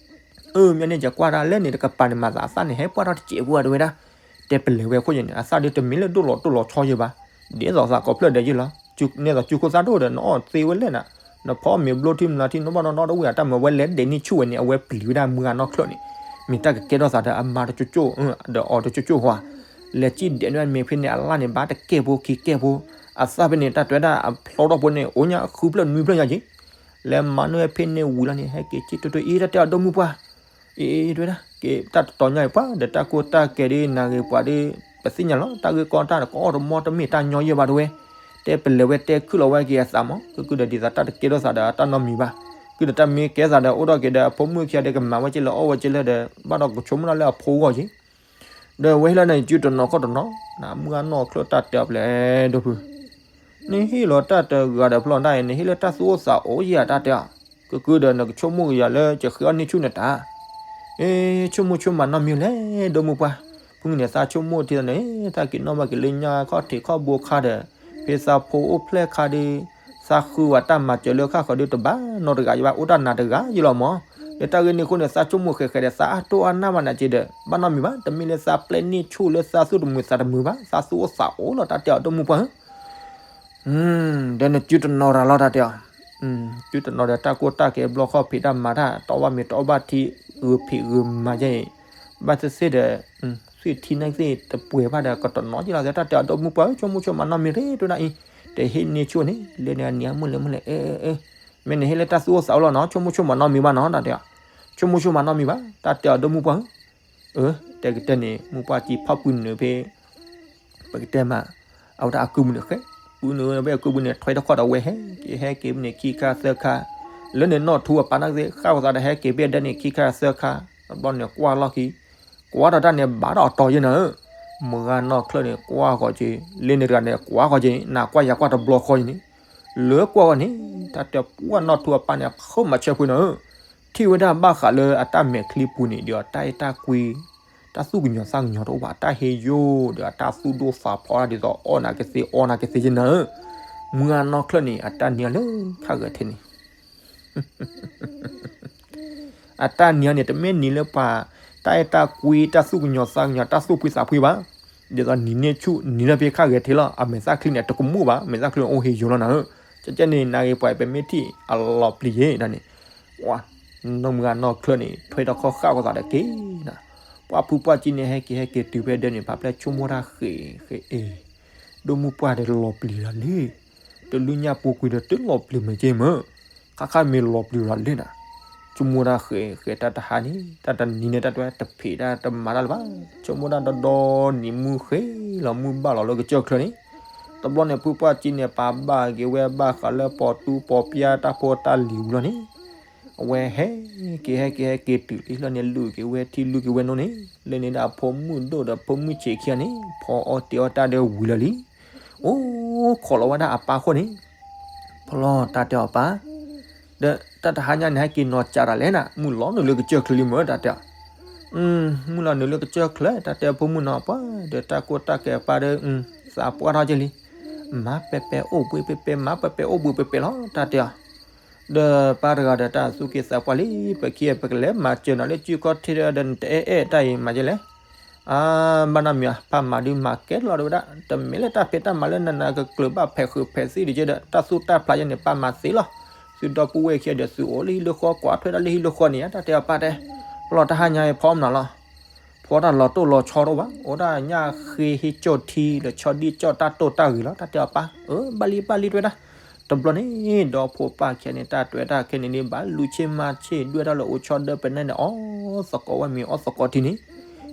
အၢ မ့ၢ်န့ၣ် ယကွၢ်တၢ်လဲၣ်န့ၣ် တကပၤန့ၣ် မၤသးအသၣ်န့ၣ် ဟဲပှၢ်ထီၣ်တစဲးဖိတဝဲဒၣ်, တဲပလဲၤဝဲအခိၣ်ယဲန့ၣ် အသၣ်ဒုးတမ့ၢ်လၢဒိၣ်လီၤတိၢ်လီၤဆီယဲဘၣ်, ဒ်သိးသးကိးဖျၢၣ်ဒဲးယဲလီၤ, နဲသိးစုခိၣ်သၣ်ဒိၣ်ဒီး နအီၣ်သ့ဝဲလဲၣ်နၤ, နဖီမ့ၤဘျိထံမနုၤထံ နဘၣ်နီၣ်နီၣ်တဝံၣ်အတၢ်မၤဝဲလဲၤဒဲးန့ၢ်ဆူၣ်ဝဲန့ၣ် အဝဲပျံၤဝဲဒၣ်မုၢ်အနီၢ်ချၢၣ်န့ၣ်, မ့ၢ်တၢ်ကကဲထီၣ်သးဒီးအမါတကၠိကၠိၢ်, ဒီးအီၤတကၠိကၠိၢ်ဟီ, လဲၤစံၣ်ဒဲးန့ၢ်မ့ၢ်ဖဲန့ၣ် အလၣ်န့ၣ် ဘၣ်တကဲဖိခံကဲဖိ, အသၣ်ဖဲန့ၣ် တၢ်တွဲဒၣ်အဖျီထီၣ်ဖိန့ၣ် အိၣ်ညါဃုဖျၢၣ်နွံဖျၢၣ်ညါက့ လဲၤမၤန့ၢ်ဝဲဖဲန့ၣ်ဝံၤလီၤန့ၣ် ဟဲက့ၤစံၣ်တိၢ်တိၢ် အ့ တၢ်တဲအီၤဒိၣ်မုၢ်ပှၢ်, အ့ အ့ တဝဲဒၣ် က့ၤတၢ်တတီၤညါအံၤပှၢ်ဒီး တၢ်ကိၢ်တၢ်ဂီၤဒ်နၤဂ့ၤပှၤဒီး ပသ့ၣ်ညါလီၤ တၢ်ဂ့ၢ်ကီတၢ်ဒီး ကအီၣ်တမီတမ့ၢ်တၢ်ညီယဲၢ်ဘၣ်တဝဲ, တဲပလဲၤဝဲတဲခုၣ်လီၤဝဲက့ၤအသးမး ကကုဒီးဒ်သိးတၢ်တကဲထီၣ်သးဒီးတၢ်နီတမံၤဘၣ်, ကုဒီးတၢ်မ့ၢ်ကဲသးဒီး အိၣ်ထီၣ်က့ၤဒီးအဖိမုၣ်ခံဂၤဒီး ကမၤဝဲက့ၤလၢအီၣ်ဝဲက့ၤလၢဒီး ဘၣ်ဒီးကဆိကမိၣ်ဒၣ်လၢအဖိအဂီၢ်က့ၤ ဒီးဝဲဟ့ၣ်လီၤန့ၣ် စုတနီၤခီၣ်တနီၤ, နမုၢ်အနီၢ်ချၢၣ်တၢ်တဲအီၤပျဲၢ် ဒိၣ်ဖု, နဟ့ၣ်လီၤတၢ်တဂၤဒီးဖျီတၢ်အံၤ နဟ့ၣ်လၢတၢ်သူၣ်အိၣ်သးအိၣ်ယဲၢ်တၢ်တဲအီၤ, ကကုဒီးနကဆိကမိၣ်က့ၤယၤလၢယဃ့အီၣ်န့ၢ်ဆူၣ်နတၢ်, အ့ ဆိကမိၣ်ဆိကမးနီတမံၤလဲၣ် ဒိၣ်မုၢ်ပှၢ်, ဖုန့ၣ်သးဆိကမိၣ်ထံသးန့ၣ် သးက့ၤနီၣ်ဘၣ်က့ၤလၢညါခီၣ်ထံးခီၣ်ဘိခါဒီး ဖဲသးဖိအိၣ်ဖျဲၣ်ခါဒီး သးဃုဝဲတၢ်မၤစၢၤလၢခါဃီဒီးတဘၣ်နီတဂၤယဘၣ် အိၣ်တၢ်နးတဂၤယလီၤမး, လၢတၢ်ဂ့ၢ်န့ၣ်အဃိန့ၣ် သးဆိကမိၣ်ဃဲးဃဲးဒီး သးအါတိၢ်အါနၢ်ဘၣ်နၤက့ဒီး ဘၣ်နီတမံၤဘၣ် တမ့ၢ်လၢသးပျဲန့ၢ်ဆူၣ်လၢသးသူၣ်တမုာ်သးတမုာ်ဘၣ် သးသူၣ်အိၣ်သးအိၣ်လီၤတၢ်တဲအီၤဒိၣ်မုၢ်ပှၢ်ဧၢ ဒီးနစုတနီၤရၤလီၤတၢ်တဲအီၤ, စုတနီၤဒီးတၢ်ကိၢ်တၢ်ဂီၤဘျီခီၣ်ဖံးတၢ်မၤတၢ် တအီၣ်ဘၣ်မ့ၤတအီၣ်ဘၣ်ထံ ဂုာ်ဖံးဂုာ်မၤယဲအံၤ, ဘၣ်သ့ၣ်သ့ၣ်ဒီး သွံၣ်ထံန့ၣ်သ့ၣ်တပှဲၤဘၣ်ဒီး ကတနီၤက့လီၤ တၢ်တဲအီၤဒိၣ်မုၢ်ပှၢ်ဧၢ ဆိကမိၣ်ဆိကမးနီတမံၤရ့ တဝဲဒၣ်အံၤ, တဟ့ၣ်န့ၢ်ဆူၣ်န့ၣ် လၢန့ၣ်အနံၤအမုၢ်လၢမုၢ်လၢ အၢ အၢ အၢ မ့ၢ်နဟ့ၣ်လၢတၢ်သူၣ်အိၣ်သးအိၣ်လီၤနီၤ, ဆိကမိၣ်ဆိကမးနီတမံၤဘၣ်နီၤ တၢ်တဲအီၤ, ဆိကမိၣ်ဆိကမးနီတမံၤဘၣ်, တၢ်တဲအီၤ ဒိၣ်မုၢ်ပှၢ်ဧၢ, အၢ တဲကတဲန့ၣ် မုၢ်ပှၢ်ကံဖီၣ်ပုၢ်နုာ်ဖဲ ပကတဲမး အဝဲဒၣ်အကုၢ်ပူၤန့ၣ်ဃဲ, ပုၢ်နုာ်ဖဲအကုၢ်ပူၤန့ၣ် ထွဲတခီဒီးဝဲဟဲက့ၤ ဟဲက့ၤဖဲန့ၣ် ခံခါသၢခါ, လၢန့ၣ်နီၢ်ထူအပၢ်နာ်ကသ့ၣ် ဃၣ်ဝဲသးဒီးဟဲက့ၤဖဲအဒဲန့ၣ် ခံခါသၢခါ, တဘျီန့ၣ်ကွၢ်လီၢ်ခံ, ကွၢ်ဒီးတၢ်န့ၣ်ဘၣ်ဒီးအတီၤယဲၢ်နၤဧၢ, မုၢ်ဂၤနီၢ်ချၢန့ၣ် ကွၢ်ဃီက့ၤ, လၢန့ၣ်တဂၤန့ၣ် ကွၢ်ဃီက့ၤန့ၣ် နကွၢ်ယၤကွၢ်တဘျီဃီယဲၢ်န့ၣ်, လၢကွၢ်ဃီန့ၣ် တၢ်တဲပှၢ်နီၢ်ထူအပၢ်န့ၣ် အဖိမၤဆၢဖိနၤဧၢ, ထံၣ်ဝဲဒၣ်ဘၣ်ဃးလၢအတၢ်မဲာ်ချံပူၤန့ၣ် ဒီးတၢ်အဲၣ်တၢ်ကွံ တၢ်သူၣ်ကညီၤသးကညီၤတအိၣ်ဘၣ်, တၢ်ဟ့ယိၣ်ဒီးအတၢ်သူၣ်ဒိၣ်သးဖျိးဒ်သိးအီၣ်နၤကသ့အီနၤကသ့ယဲၢ်နၤဧၢ, မုၢ်ဂၤနီၢ်ချၢန့ၣ် အတၢ်နံၤအီၤလၢခါဂဲၤထံးန့ၣ် အတၢ်နံၤအီၤန့ၣ် တမ့ၢ်နံၤလၢပှၤ တၢ်အဲၣ်တၢ်ကွံ တၢ်သူၣ်ကညီၤသးကညီၤ တၢ်သူၣ်ဖှံသးဖှံဘၣ်, ဒ်သိးနံၤန့ၢ်ဆူၣ် နံၤလၢဖဲခါဂဲၤထံးလီၤ, အမဲာ်သၣ်ချံန့ၣ် တကမူၣ်ဘၣ်, အမဲာ်သၣ်ချံအိၣ်ဟ့ယိာ်လီၤနၤဧၢ, ကဲကဲန့ၣ် နဂ့ၤပှၤပမ့ၢ်ထံၣ်အလီၤပျံၤယဲၢ်ဒၣ်န့ၣ်, နီၢ်မုၢ်ဂၤနီၢ်ချၢန့ၣ် ထွဲဒီးခီဃၣ်ဝဲသးဒီးက့ၤနၤ, ပှၢ်ဖုပှၢ်ကံန့ၣ် ဟဲက့ၤဟဲက့ၤတုၤဖဲဒဲန့ၣ် ပှၤပျဲဆိကမိၣ်တၢ်ဃဲးဃဲးအ့ၣ် ဒိၣ်မုၢ်ပှၢ်ဒီးလီၤပျံၤလီၤလံ, တလူညၣ်ပူၤကွံာ်ဒီးတလီၤပျံၤမ့ၢ်က့ၤမ့ၢ်, ခါခါမ့ၢ်လီၤပျံၤလီၤလံနၤ, ဆိကမိၣ်တၢ်ဃဲးဃဲးတၢ်တဟါန့ၣ် တၢ်တနံၤန့ၣ် တၢ်တဝဲတဖံးတၢ်တမၤတၢ်လၢၤဘၣ်, ဆိကမိၣ်တၢ်ဒီဒီနံၤမုၢ်ဃ့လီၤမုၢ်ဘၣ်လီၤလၢကစၢၢ်ချၢန့ၣ်, တဘျီန့ၣ် ဖုပှၢ်ကံန့ၣ် ပာ်ဘၣ်က့ၤဝဲဘၣ်ဃးလၢပီၤတူပီၤပျါတၢ်ဖိတၢ်လံၤဝံၤလီၤန့ၣ် အဝဲဟဲက့ၤဟဲက့ၤဟဲက့ၤတုၤလံလီၤန့ၣ် လူၤက့ၤဝဲထံလူၤက့ၤဝဲနိန့ၣ် လၢန့ၣ်ဒၣ်အဖိမုၣ်ဒိၣ်ဒီးဖိမုၣ်ဆံးခံဂၤန့ၣ် ဖီအီၣ်တ့ၤအီၣ်တၢ်ဒီးဝံၤလၢာ်လံ, အိၣ်ခိးလီၤဝဲဒၣ်အပၢ်ဃိန့ၣ်, ဖီလီၤတၢ်တဲအီၤပၢ်, ဒီးတၢ်တဟါညါန့ၣ် ဟဲက့ၤနီၤကးတၢ်လဲၣ်နၤ မုၢ်လီၤနုာ်လၢကစၢၢ်ချၢလံမ့ၢ်တၢ်တဲအီၤ, မုၢ်လီၤနုာ်လၢကစၢၢ်ချၢ တၢ်တဲအီၤဖိမုၣ်နီၤပှၢ် ဒီးတၢ်ကိၢ်တၢ်ကဲပၢ်ဒီး သးပှၢ်ထီၣ်က့ၤလံ, မၤပဲပဲအိၣ်ဘှံးပဲပဲ မၤပဲပဲအိၣ်ဘှံးပဲပဲလီၤ တၢ်တဲအီၤ ဒီးပၢ်တဂၤဒီးတၢ်သူၣ်က့သးပှၢ်လံ ပခံပကလဲၤမၤစၢၤနၤလၢစုခီၣ်ထံးဒီးနတအဲၣ်အဲၣ်တၢ်အံၤမၤယဲလဲၣ်, အါ ဘၣ်နီတမံၤ ပၢ်မၤဒုးမၤကဲလီၤတဝဲဒၣ် တမ့ၢ်လၢတၢ်ဖံးတၢ်မၤလၢနနၤကကျၢၤဘၣ်ဖဲးဃုာ်ဖဲးသံးတက့ၢ်ဒီး တၢ်သူၣ်တၢ်ဖျးယဲန့ၣ် ပၢ်မၤသ့လီၤ, သုဒီပုၢ်ဝဲၢ်ခံဂၤဒီးသုအိၣ်လၢဟံၣ်လၢဃီ ကွၢ်ထွဲဒၣ်လၢဟံၣ်လၢဃီန့ၣ် တၢ်တဲအီၤပၢ်တဲ, လီၤတဟါညါအံၤဖီမနုၤလီၤ ဖီတၢ်လီၤတိၢ်လီၤဆီတအိၣ်ဘၣ် အိၣ်ဒၣ်ညၣ်ဃ့ဟ့ၣ်ကၠီၣ်ထံ လၢဆီဒံၣ်ကၠီၣ်တၢ်တိၢ်တၢ်ဂ့ၤလီၤ တၢ်တဲအီၤပၢ်, အၢ ဘၣ်လံဘၣ်လံတဝဲဒၣ်, တဘျီန့ၣ် ဒီဖိပၢ်ခံဂၤန့ၣ် တၢ်တွဲတၢ်ခဲန့ၣ်န့ၣ် ဘၣ်လူၤဆ့မၤဆ့ဒွဲၣ်တၢ်လၢအိၣ်ဆီဒၢပနဲၣ်န့ၣ် အီၣ်သကိးဝဲမ့ၤအီၣ်သကိးထံန့ၣ်,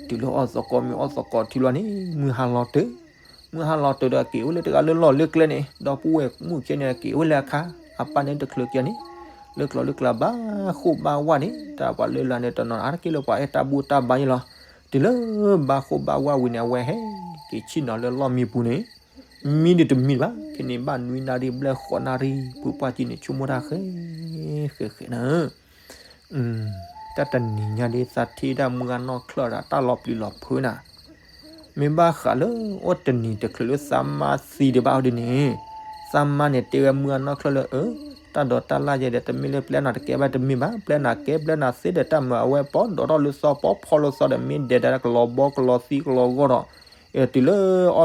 တုၤလၢအီၣ်သကိးမ့ၤအီၣ်သကိးထံလီၤန့ၣ် မုၢ်ဟါလီၤတၢၢ်, မုၢ်ဟါလီၤတၢၢ်ဒီးက့ၤဝဲလၢတဂၤလၢလီၢ်လၢကျဲန့ၣ် ဒီပုၢ်ဝဲၢ်မုၣ်ခံဂၤန့ၣ် က့ၤဝဲလၢအခါ, အပၢ်န့ၣ်တချုးက့ၤန့ၣ်, လၢကျိၤလၢကျဲဘၣ်ဃိၣ်ဘၣ်ဝၣ်န့ၣ် တၢ်ပှၤလၢလၢ်န့ၣ် တနီၤအါတက့ၢ်လၢပှၤအဲၣ်တၢ်ဘူၣ်တၢ်ဘါယဲလီၤ, တုၤလၢဘၣ်ဃိၣ်ဘၣ်ဝၣ်ဝံၤန့ၣ် အဝဲဟဲက့ၤဆ့ၣ်နီၤလၢလီၢ်မံပူၤန့ၣ်, မံဒုးတမံဘၣ် ခဲန့ၣ်ဘၣ်နွံနၣ်ရံၣ်ဘျဲၣ်ဃိးနၣ်ရံၣ် ဖုပှၢ်ကံန့ၣ် ဆိကမိၣ်တၢ်ဃဲ ဃဲဃဲနၤ တၢ်တနံၤညါဒ်သးထံၣ်ဒၣ်မုၢ်ဂၤနီၢ်ချၢဒီးတၢ်လီၤပျံၤလီၤဖုးနၤ, မ့ၢ်ဘၣ်ဃးလၢအိၣ်တနံၤတချုးလၢသးမါသံဒံးဘၣ်အီၤဒ်န့ၣ်, သးမါန့ၣ်တဲဝဲမုၢ်ဂၤနီၢ်ချၢလၢ အၢ တၢ်ဒိးတၢ်လၢ်ယဲဒီး တမ့ၢ်လၢပျဲနၤတကဲဘၣ်တမ့ၢ်ဘၣ်, ပျဲနၤကဲပျဲနၤသ့ဒီး တၢ်မၤအဝဲပီၣ်ဒီးထီၣ်လၢသီ ပီၣ်ဖီလၢသီဒီး မ့ၢ်ဒဲးဒၣ်ကလီၤဘီကလီၤသံကလီၤဂီၢ်ဒီး တုၤလၢအီၣ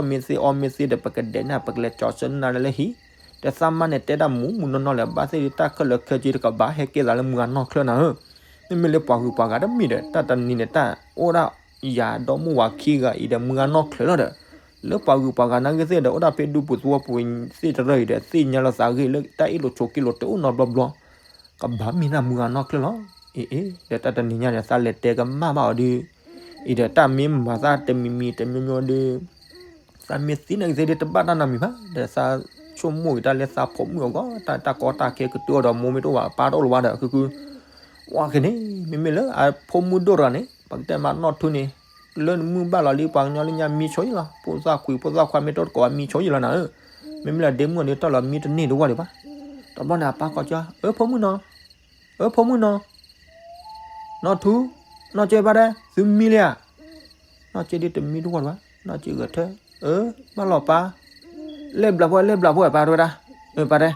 ်မ့ၢ်သ့အီမ့ၢ်သ့ဒီး ပကဒဲးန့ၣ် ပကလဲၤကၠီၤဆၢနၤလၢဟံၣ်, ဒီးသးမါန့ၣ်တဲဒၣ်မူးမူးနီၢ်နီၢ်လၢၤ ဘၣ်သ့ၣ်ဒုးတၢ်ခဲလၢာ်ခဲဆ့တကပၤ ဟဲကဲသးလၢမုၢ်ဂၤနီၢ်ချၢနၤဧၢ, မ့မ့ၢ်လၢပှၤဂုၤပှၤဂၤတမ့ၢ်ဒီး တၢ်တနံၤန့ၣ်တၢ်အိၣ်ဒၣ်ယၤဒီမါဝၤခံဂၤအံၤဒီးမုၢ်ဂၤနီၢ်ချၢလီၤဒီး, လၢပှၤဂုၤပှၤဂၤနာ်က့သ့ၣ်ဒီး အိၣ်ဒၣ်ဖဲဒူပူၤသဝီပူၤသ့ၣ်တရၢအံၤဒီး သ့ၣ်ညါလီၤသးဂ့ၢ်လၢတၢ်အ့ၣ်လိာ်ဆိးက့လိာ်တအိၣ်နီတဘျီဘျီ ကဘၣ်မ့ၢ်ဒၣ်မုၢ်ဂၤနီၢ်ချၢလီၤ. အ့အ့ ဒီးတၢ်တနံၤညါန့ၣ် သးလဲၤတဲကမၣ်ဘၣ်အီၤဒုး, အံၤဒီးတၢ်မ့ၢ်မၤသးတမံၤမံၤတမံၤမံၤဒုး, သးမ့ၢ်သံနာ်က့သ့ၣ်ဒုး တဘၣ်တၢ်နီတမံၤဘၣ်, ဒီးသးဆိကမိၣ်က့ၤတၢ်လၢသးဖိမုၣ်အဂီၢ် တၢ်တၢ်ကီတၢ်ခဲကတုၤအီၤဒီး မိၢ်မ့ၢ်တအိၣ်ဘၣ် ပၢ်တအိၣ်လၢၤဘၣ်ဒီး ခုခု ဝဲက့ၤန့ၣ် မ့မ့ၢ်လၢအဖိမုၣ်ဒိၣ်တဂၤန့ၣ် ပကတဲမးနီၢ်ထူန့ၣ် လၢနမုၢ်ဘၣ်လီၤလံ ပှၤကညီလၢညါမံဆိယံလီၤ, ဖိသၣ်ခွံ ဖိသၣ်ခွါမ့ၢ်တအိၣ်တကိးဘၣ် မံဆိယံလီၤနၤဧၢ, မ့မ့ၢ်လၢဒ့မုၣ်အဒုးတၢ်လီၤမံတန့ၢ်တဝၢ်ဒံးဘၣ်. တဘျီန့ၣ် အပၢ်ကိးကၠီ အၢ ဖိမုၣ်နီၤ, အၢ ဖိမုၣ်နီၤ, နီၢ်ထူ, နီၢ်ကၠီဘၣ်ဒဲး သုမံလံဧါ. နီၢ်ကၠီဒုးတမံတဝၢ်ဒံးဘၣ်, နီၢ်ကၠီဂဲၤထၢၣ်, အၢ ဘၣ်လီၤပၢ်, လဲၤဘျးဖှဲၣ် လဲၤဘျးဖှဲၣ် ပၢ်တဲဝဲဒၣ်, အၢ ပၢ်တဲ,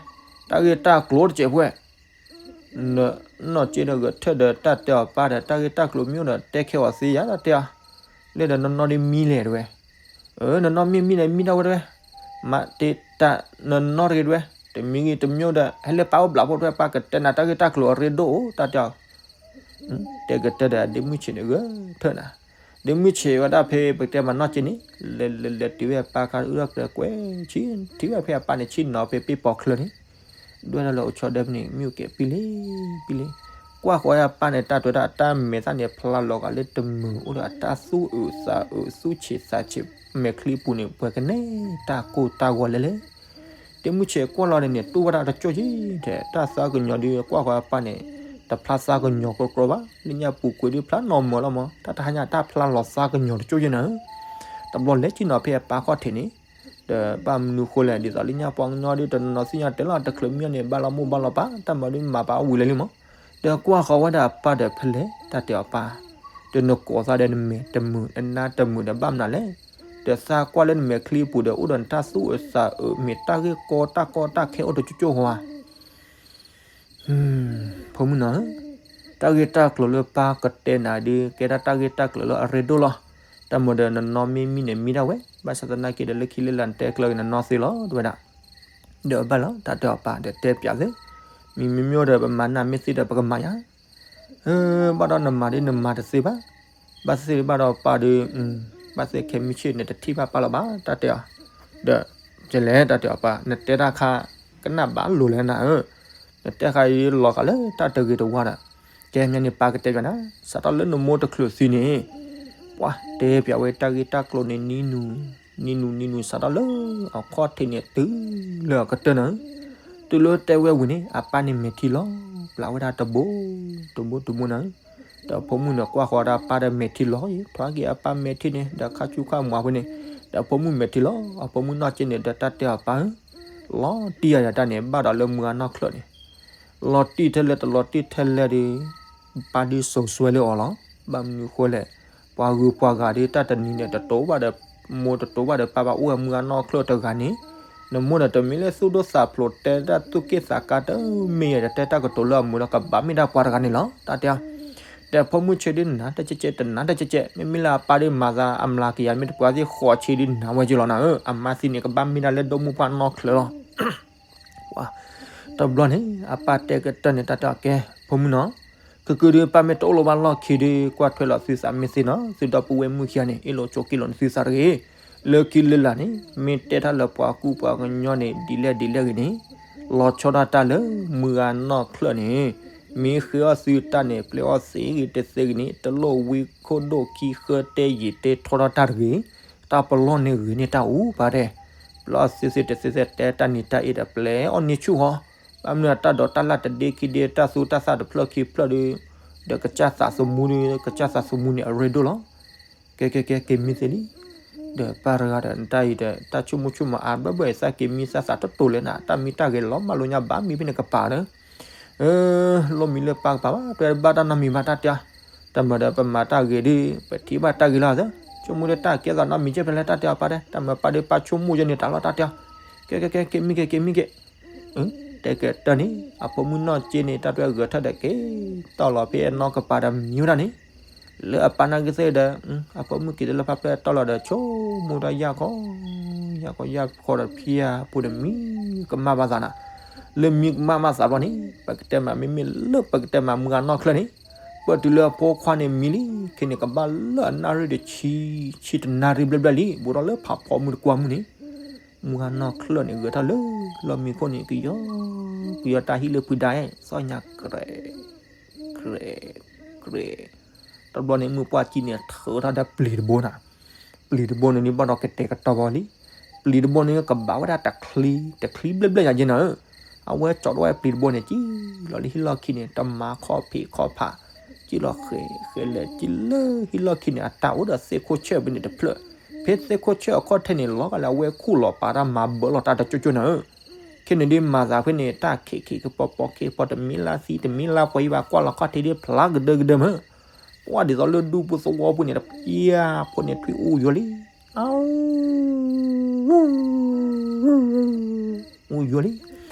တၢ်ဂ့ၢ်တၢ်ကျိၤတစဲးဖှဲၣ် နီၢ်ကၠီဒီးဂဲၤထၢၣ်ဒီးတၢ်တဲအီၤပၢ်ဒီး တၢ်ဂ့ၢ်တၢ်ကျိၤမ့ၢ်အိၣ်ဒီး တဲခဲအီၤသ့ယၤ တၢ်တဲအီၤ, လၢဒီးနီၢ်နီၢ်ဒ်မံလဲၣ်တဲဝဲ, အၢ နီၢ်နီၢ်မ့ၢ်မံန့ၣ် မံတၢ်ဝဲတဲဝဲ, မၤတ့ၢ်တၢ်နီၢ်နီၢ်တဂ့ၤတဲဝဲ, တမံဂ့ၤတမံအိၣ်ဒီး ဟဲလၢပၢ်အိၣ်ဘျးဖှဲၣ်တဲဝဲ ပၢ်ကတဲနၤတၢ်ဂ့ၢ်တၢ်ကျိၤအရ့ဒိၣ်အိၣ် တၢ်တဲအီၤ, တဲကတဲဒီးဒ့မုၢ်ဆံးန့ၣ်ဂဲၤထၢၣ်နၤ, ဒ့မုၢ်ဆံးဝဲဒၣ်ဖဲပကတဲမးနီၢ်ကၠီန့ၣ်, လဲၤလဲၤလဲၤတုၤဝဲအပၢ်ခါအုၣ်ထီၣ်ကျဲကွဲးဆံ ထံၣ်ဝဲဖဲအပၢ်န့ၣ်ဆံၣ်နီၤဖဲပ့ၢ်ပီၤချၢန့ၣ်, ဒွဲၣ်တၢ်လၢအိၣ်ဆီဒၢဖဲန့ၣ် မ့ၣ်အူကဲၤပံလံ ပံလံ. ကွၢ်ဃီဝဲအပၢ်န့ၣ် တၢ်တဲဝဲဒၣ် အတၢ်မဲာ်သၣ်န့ၣ် ဖျါလီၤဂာ်လၢတမုာ် အိၣ်ဒီးအတၢ်သူၣ်အုးသးအုး သူၣ်ဆံးသးဆံး မဲာ်ချံပူၤန့ၣ် ပှဲၤကနဲ တၢ်ကိၢ်တၢ်ဂီၤလဲၤလဲၤ တမုၢ်ဆဲးကွၢ်လီၤန့ၣ်န့ၣ် တူၢ်ဝဲဒၣ်တကၠိၢ်က့ၤ တဲတၢ်သးကညီၤဒုး ကွၢ်ဃီအပၢ်န့ၣ် တဖျါသးကညီၤကြီကြီဘၣ် လၢညၣ်ပူၤကွံာ်ဒုးဖျါနီၢ်မၢၤလီၤမး တၢ်တဟါညါတၢ်ဖျါလီၤသးကညီၤတကၠိၢ်က့ၤနၤဧၢ တဘျီလဲၤဆ့ၣ်နီၤဖဲအပၢ်ခီၣ်ထံးန့ၣ် ဒီးဘၣ်မနုၤဃိလဲၣ် ဒ်သိးလၢညၣ်ပှၤကညီဒုး တနီၤနီၤသ့ၣ်ညါတဲလီၤ တချုးမံၤန့ၣ် ဘၣ်လီၤမိၢ်ဘၣ်လီၤပၢ် တၢ်မၤဒုးမၤပာ်အီၣ်ဝံၤလၢာ်လံမး ဒီးကွၢ်ဃီဝဲဒၣ်အပၢ်ဒီးဖဲလဲၣ် တၢ်တဲအီၤပၢ် ဒီးနကိးသးဒီးနမဲာ်တမုာ် နနါတမုာ်ဒီးဘၣ်မနုၤလဲၣ် ဒီးသးကွၢ်လၢနမဲာ်ချံပူၤဒီး အိၣ်ဒီးနတၢ်သူၣ်အုးသးအုး မ့ၢ်တၢ်ဂ့ၢ်ကီတၢ်ကီတၢ်ခဲအိၣ်တကၠိၢ်ကၠိၢ်ဃီဧါ ဖိမုၣ်နီၤဧၢ, တၢ်ဂ့ၢ်တၢ်ကျိၤလၢပၢ်ကတဲနၤဒုး ကဲဒၣ်တၢ်ဂ့ၢ်တၢ်ကျိၤလၢအရ့ဒိၣ်လီၤ. တၢ်မၤဒီးနနီၢ်မ့ၢ်မံန့ၣ်မံဒၣ်ဝဲ, ဘၣ်ဆၣ်သနာ်က့ဒီးလၢခံလၢလာ်နတဲကျၢၤက့ၤနနီၢ်သ့လီၤ တဲဝဲဒၣ်. ဒီးဘၣ်လီၤ တၢ်တဲအီၤပၢ်ဒီးတဲပၠးသ့, မံမ့မ့ၢ်အိၣ်ဒီးပမၤနၢ်မ့ၢ်သ့ဒီးပကမၤယၤ ဘၣ်ဒီးနမၤဒ်နမၤတသ့ဘၣ်, ဘၣ်သ့ၣ်ဘၣ်ဒီးပၢ်ဒီး, ဘၣ်သ့ၣ်ခဲမုၢ်ဆ့ၣ်န့ၣ်တထံၣ်ဘၣ်ပၢ်လီၤဘၣ် တၢ်တဲအီၤ, ဒီး, ကလဲၤတၢ်တဲအီၤပၢ် နတဲတၢ်ခါ, ကနၣ်ဘၣ်လိၤလဲၣ်နၤဧၢ, နတဲခါအံၤလီၤဂာ်လၢတၢ်တဂ့ၤတဝါဒီး, ကဲမ့ၢ်န့ၣ်ပၢ်ကတဲပၠးနၤ, စးထီၣ်လၢနမိၢ်တချုးသံန့ၣ်, ပှၤတဲပၠးဝဲတၢ်ဂ့ၢ်တၢ်ကျိၤန့ၣ်နံၤနူၤ, နံၤနူၤနံၤနူၤစးထီၣ်လၢအခီၣ်ထံးန့ၣ်တုၤလၢအကတၢၢ်နၤ တုၤလၢတဲဝဲဝံၤန့ၣ် အပၢ်န့ၣ်မဲာ်ထံလီၤ, ပျၢ်ဝဲဒၣ်တဘိ, တဘိတဘိနၤ, ဒီးဖိမုၣ်န့ၣ်ကွၢ်ဃီဒီးအပၢ်ဒီးမဲာ်ထံလီၤအံၤ ထွါက့ၤအပၢ်မဲာ်ထံန့ၣ် ဒီးခါဆူခါမွၤဖိန့ၣ်, ဒီးဖိမုၣ်မဲာ်ထံလီၤ, အဖိမုၣ်နီၢ်က့န့ၣ် ဒီးတၢ်တဲအီၤပၢ်ဧၢ, လီၤတံၢ်ယၤယၤတၢ်န့ၣ် ဘၣ်ဒီးလၢမုၢ်ဂၤနီၢ်ချၢၣ်န့ၣ်, လီၤတံၢ်ထဲလဲၣ်တလီၤတံၢ်ထဲလဲၣ်ဒီး, ပၢ်ဒုးစိာ်စွဲလၢအီၤလီၤ, ဘၣ်မနုၤဃိလဲၣ်, ပှၤဂုၤပှၤဂၤဒုးတၢ်တနံၤန့ၣ် တတိၤဘၣ်ဒီး, မိၢ်တတိၤဘၣ်ဒီးပၢ်ဘၣ်အိၣ်ဝဲမုၢ်ဂၤနီၢ်ချၢၣ်တဂၤန့ၣ်, နမိၢ်ဒီးတမ့ၢ်လၢသူၣ်ဒိၣ်သးဖျိးတဲတၢ်သူၣ်က့ၣ်သးကါတမ့ၢ်ယၤဒီးတဲတၢ်ကတိၤလၢအမုာ်ဒီးကဘၣ်မ့ၢ်ဒၣ်ပှၤတဂၤန့ၣ်လီၤ တၢ်တဲအီၤ ဒီးဖိမုၣ်ဆ့ဒုးနၤတကဲကဲတနၤတကဲကဲ မ့မ့ၢ်လၢအပၢ်ဒုးမၤသးအမျးကယၤ မ့ၢ်တပှၤသ့ၣ်ဃိးဆ့ဒုးနၤဝဲက့လီၤနၤဧၢ, အမါသံန့ၣ် ကဘၣ်မ့ၢ်ဒၣ်လၢဒိၣ်မုၢ်ပှၢ်နီၢ်ချၢၣ်လီၤ. တဘျီန့ၣ် အပၢ်တဲကတၢၢ်န့ၣ် တၢ်တဲအီၤကဲ ဖိမုၣ်နီၤ, ကကုဒုးပၢ်မ့ၢ်တအိၣ်လၢၤဘၣ်လီၢ်ခံဒုး ကွၢ်ထွဲလီၤသုသးမ့ၢ်သ့နီၤ, သုဒီပုၢ်ဝဲၢ်မုၣ်ခံဂၤန့ၣ် အ့ၣ်လိာ်ဆိးက့လိာ်နသုသးတဂ့ၤ, လၢခံလၢလာ်န့ၣ် မ့ၢ်တဲတၢ်လၢပှၤကူပှၤကညီန့ၣ် ဒ်လဲၣ်ဒ်လဲၣ်ဂ့ၤန့ၣ် လီၤဆီဒၣ်တၢ်လၢမုၢ်ဂၤနီၢ်ချၢၣ်န့ၣ်, မ့ၢ်ဃ့အီၣ်သုတၢ်န့ၣ် ပျဲအီၣ်သ့ဂ့ၤတသ့ဂ့ၤန့ၣ် တလိၣ်ဝံခိၣ်ဒိၣ်ခံဃၢတဲယံာ်တဲထီထီၣ်တၢ်တဂ့ၤ, တၢ်ပလီၢ်န့ၣ်ဂ့ၤန့ၢ်တၢ်အူပၢ်တဲ, ပျဲအီၣ်သ့သ့တသ့သ့တဲတၢ်နံၤတၢ်အ့ၣ်ဒီးပျဲအီၣ်န့ၢ်ဆူၣ်ဃီ, ဘၣ်မနုၤတၢ်ဒိးတၢ်လၢ်တဒ့ခံဒ့ တၢ်သူတၢ်သၣ်တဖျၢၣ်ခံဖျၢၣ်ဒီး, ဒီးကစၢ်သးသမူဒီး ကစၢ်သးသမူန့ၣ်အရ့ဒိၣ်လီၤ. ကဲကဲကဲ က့ၤမံသ့လံ, ဒီးပၢ်တဂၤဒီး နတၢ်အံၤဒီး တၢ်ဆိကမိၣ်ဆိကမိၣ်အါဘၢဘၢအံၤ သးက့ၤမံသးသးတတိၤလဲၣ်နၤ တၢ်မံတၢ်ဂဲၤလီၤမၢ်လိညါဘၣ်မံဖဲန့ၣ်ကပၤဒီး လိၣ်မံလၢပၢ်ကပၤဘၣ် တဲဘၣ်တၢ်နီတမံၤဘၣ်တၢ်တဲအီၤ, တၢ်မၤဒီးပမၤတၢ်ဂ့ၤဒီး ပထံၣ်ဘၣ်တၢ်ဂ့ၤလီၤသၢ, ဆိကမိၣ်လၢတၢ်ကဲသးနီတမံၤကဲဖဲလဲၣ်တၢ်တဲအီၤပၢ်တဲ တၢ်မၤပၢ်ဒီးပၢ်ဆိကမိၣ်ယဲန့ၣ်တၢ်လီၤတၢ်တဲအီၤ, ကဲကဲကဲ က့ၤမံက့ၤ က့ၤမံက့ၤ တဲကတၢၢ်န့ၣ် အဖိမုၣ်နီၢ်က့န့ၣ် တၢ်တွဲဂဲၤထၢၣ်ဒီးက့ၤ တီၢ်လီၤဖဲအနီၢ်ကပၤဒီး မံဝဲဒၣ်န့ၣ်, လၢအပၢ်နာ်က့သ့ၣ်ဒီး အဖိမုၣ်က့ၤတလၢဖးဖျၢၣ်တီၢ်လီၤဒီး ဆိကမိၣ်တၢ်ယၢ်ခီ, ယၢ်ခီယၢ်ခီဒီးဖံယၢ်ဖိဒီးမံကမၣ်ဘၣ်သးနၤ, လၢမံကမၣ်ဘၣ်သးဘျီန့ၣ် ပကတဲမး မ့မ့ၢ်လၢပကတဲမးမုၢ်ဂၤနီၢ်ချၢၣ်န့ၣ်, ပတုၤလၢအဖိခွါန့ၣ်မံလံ ခဲန့ၣ်ကဘၣ်လၢအနၣ်ရံၣ်တဆံ, ဆံတနၣ်ရံၣ်ဘျဲၣ်ဘျဲၣ်လံ ဘူးထီၣ်လၢဖးဖီမုၢ်တကွၢ်မုၢ်န့ၣ် မုၢ်ဂၤနီၢ်ချၢၣ်န့ၣ် ဂဲၤထီၣ်လၢလီၢ်မံခိၣ်န့ၣ် ကယီ, ကယီတၢ်ဟံၣ်လၢဖုဒါအဲၣ် သီၣ်ညါကြဲး, ကြဲး, ကြဲး, တဘျီန့ၣ် မုၢ်ပှၢ်ကံန့ၣ် ထုးထီၣ်ဒီးပျံၤတဘိနၤ, ပျံၤတဘိန့ၣ်န့ၣ် ဘၣ်ဒီးကတဲာ်ကတီၤဘီလံ, ပျံၤတဘိန့ၣ် ကဘၣ်ဝဲဒၣ်တချံ, တချံဘျဲၣ်ဘျဲၣ်ညါက့နၤဧၢ, အဝဲကၠီထီၣ်ဝဲပျံၤတဘိန့ၣ် ကံၣ်လီၤလၢဟံၣ်လီၢ်ခံန့ၣ် တမၤခီၣ်ဖံးခီၣ်ဖး, ကံၣ်လီၤဃဲးဃဲးလဲၣ် ကံၣ်လၢဟံၣ်လီၢ်ခံန့ၣ် အတၢ်အိၣ်ဒီးသ့ၣ်ခိၣ်ဆၢၣ်ဖဲန့ၣ်တဖျၢၣ်, ဖဲသ့ၣ်ခိၣ်ဆၢၣ်အခီၣ်ထံးန့ၣ် လီၤဂာ်လၢအဝဲခူၣ်လီၤပာ်တၢ်မၤဘၢလီၤတၢ်တကၠိၢ်ကၠိၢ်နၤဧၢ, ခဲန့ၣ်ဒ်မၤသးဖဲန့ၣ် တၢ်ခံးခံးကပီၤပီၤခံပီၤတမံၤလၢသံတမံၤလၢပှဲၤယဘၣ်ကွၢ်လီၤခီၣ်ထံးဒ်ဖျါကဒၢကဒၢမး, ပှၤဒ်သိးလၢဒူပူၤသဝီပူၤန့ၣ် တပျၢ်ဖိန့ၣ်ထွံၣ်အူယိာ်လံ အူယိာ်လံ,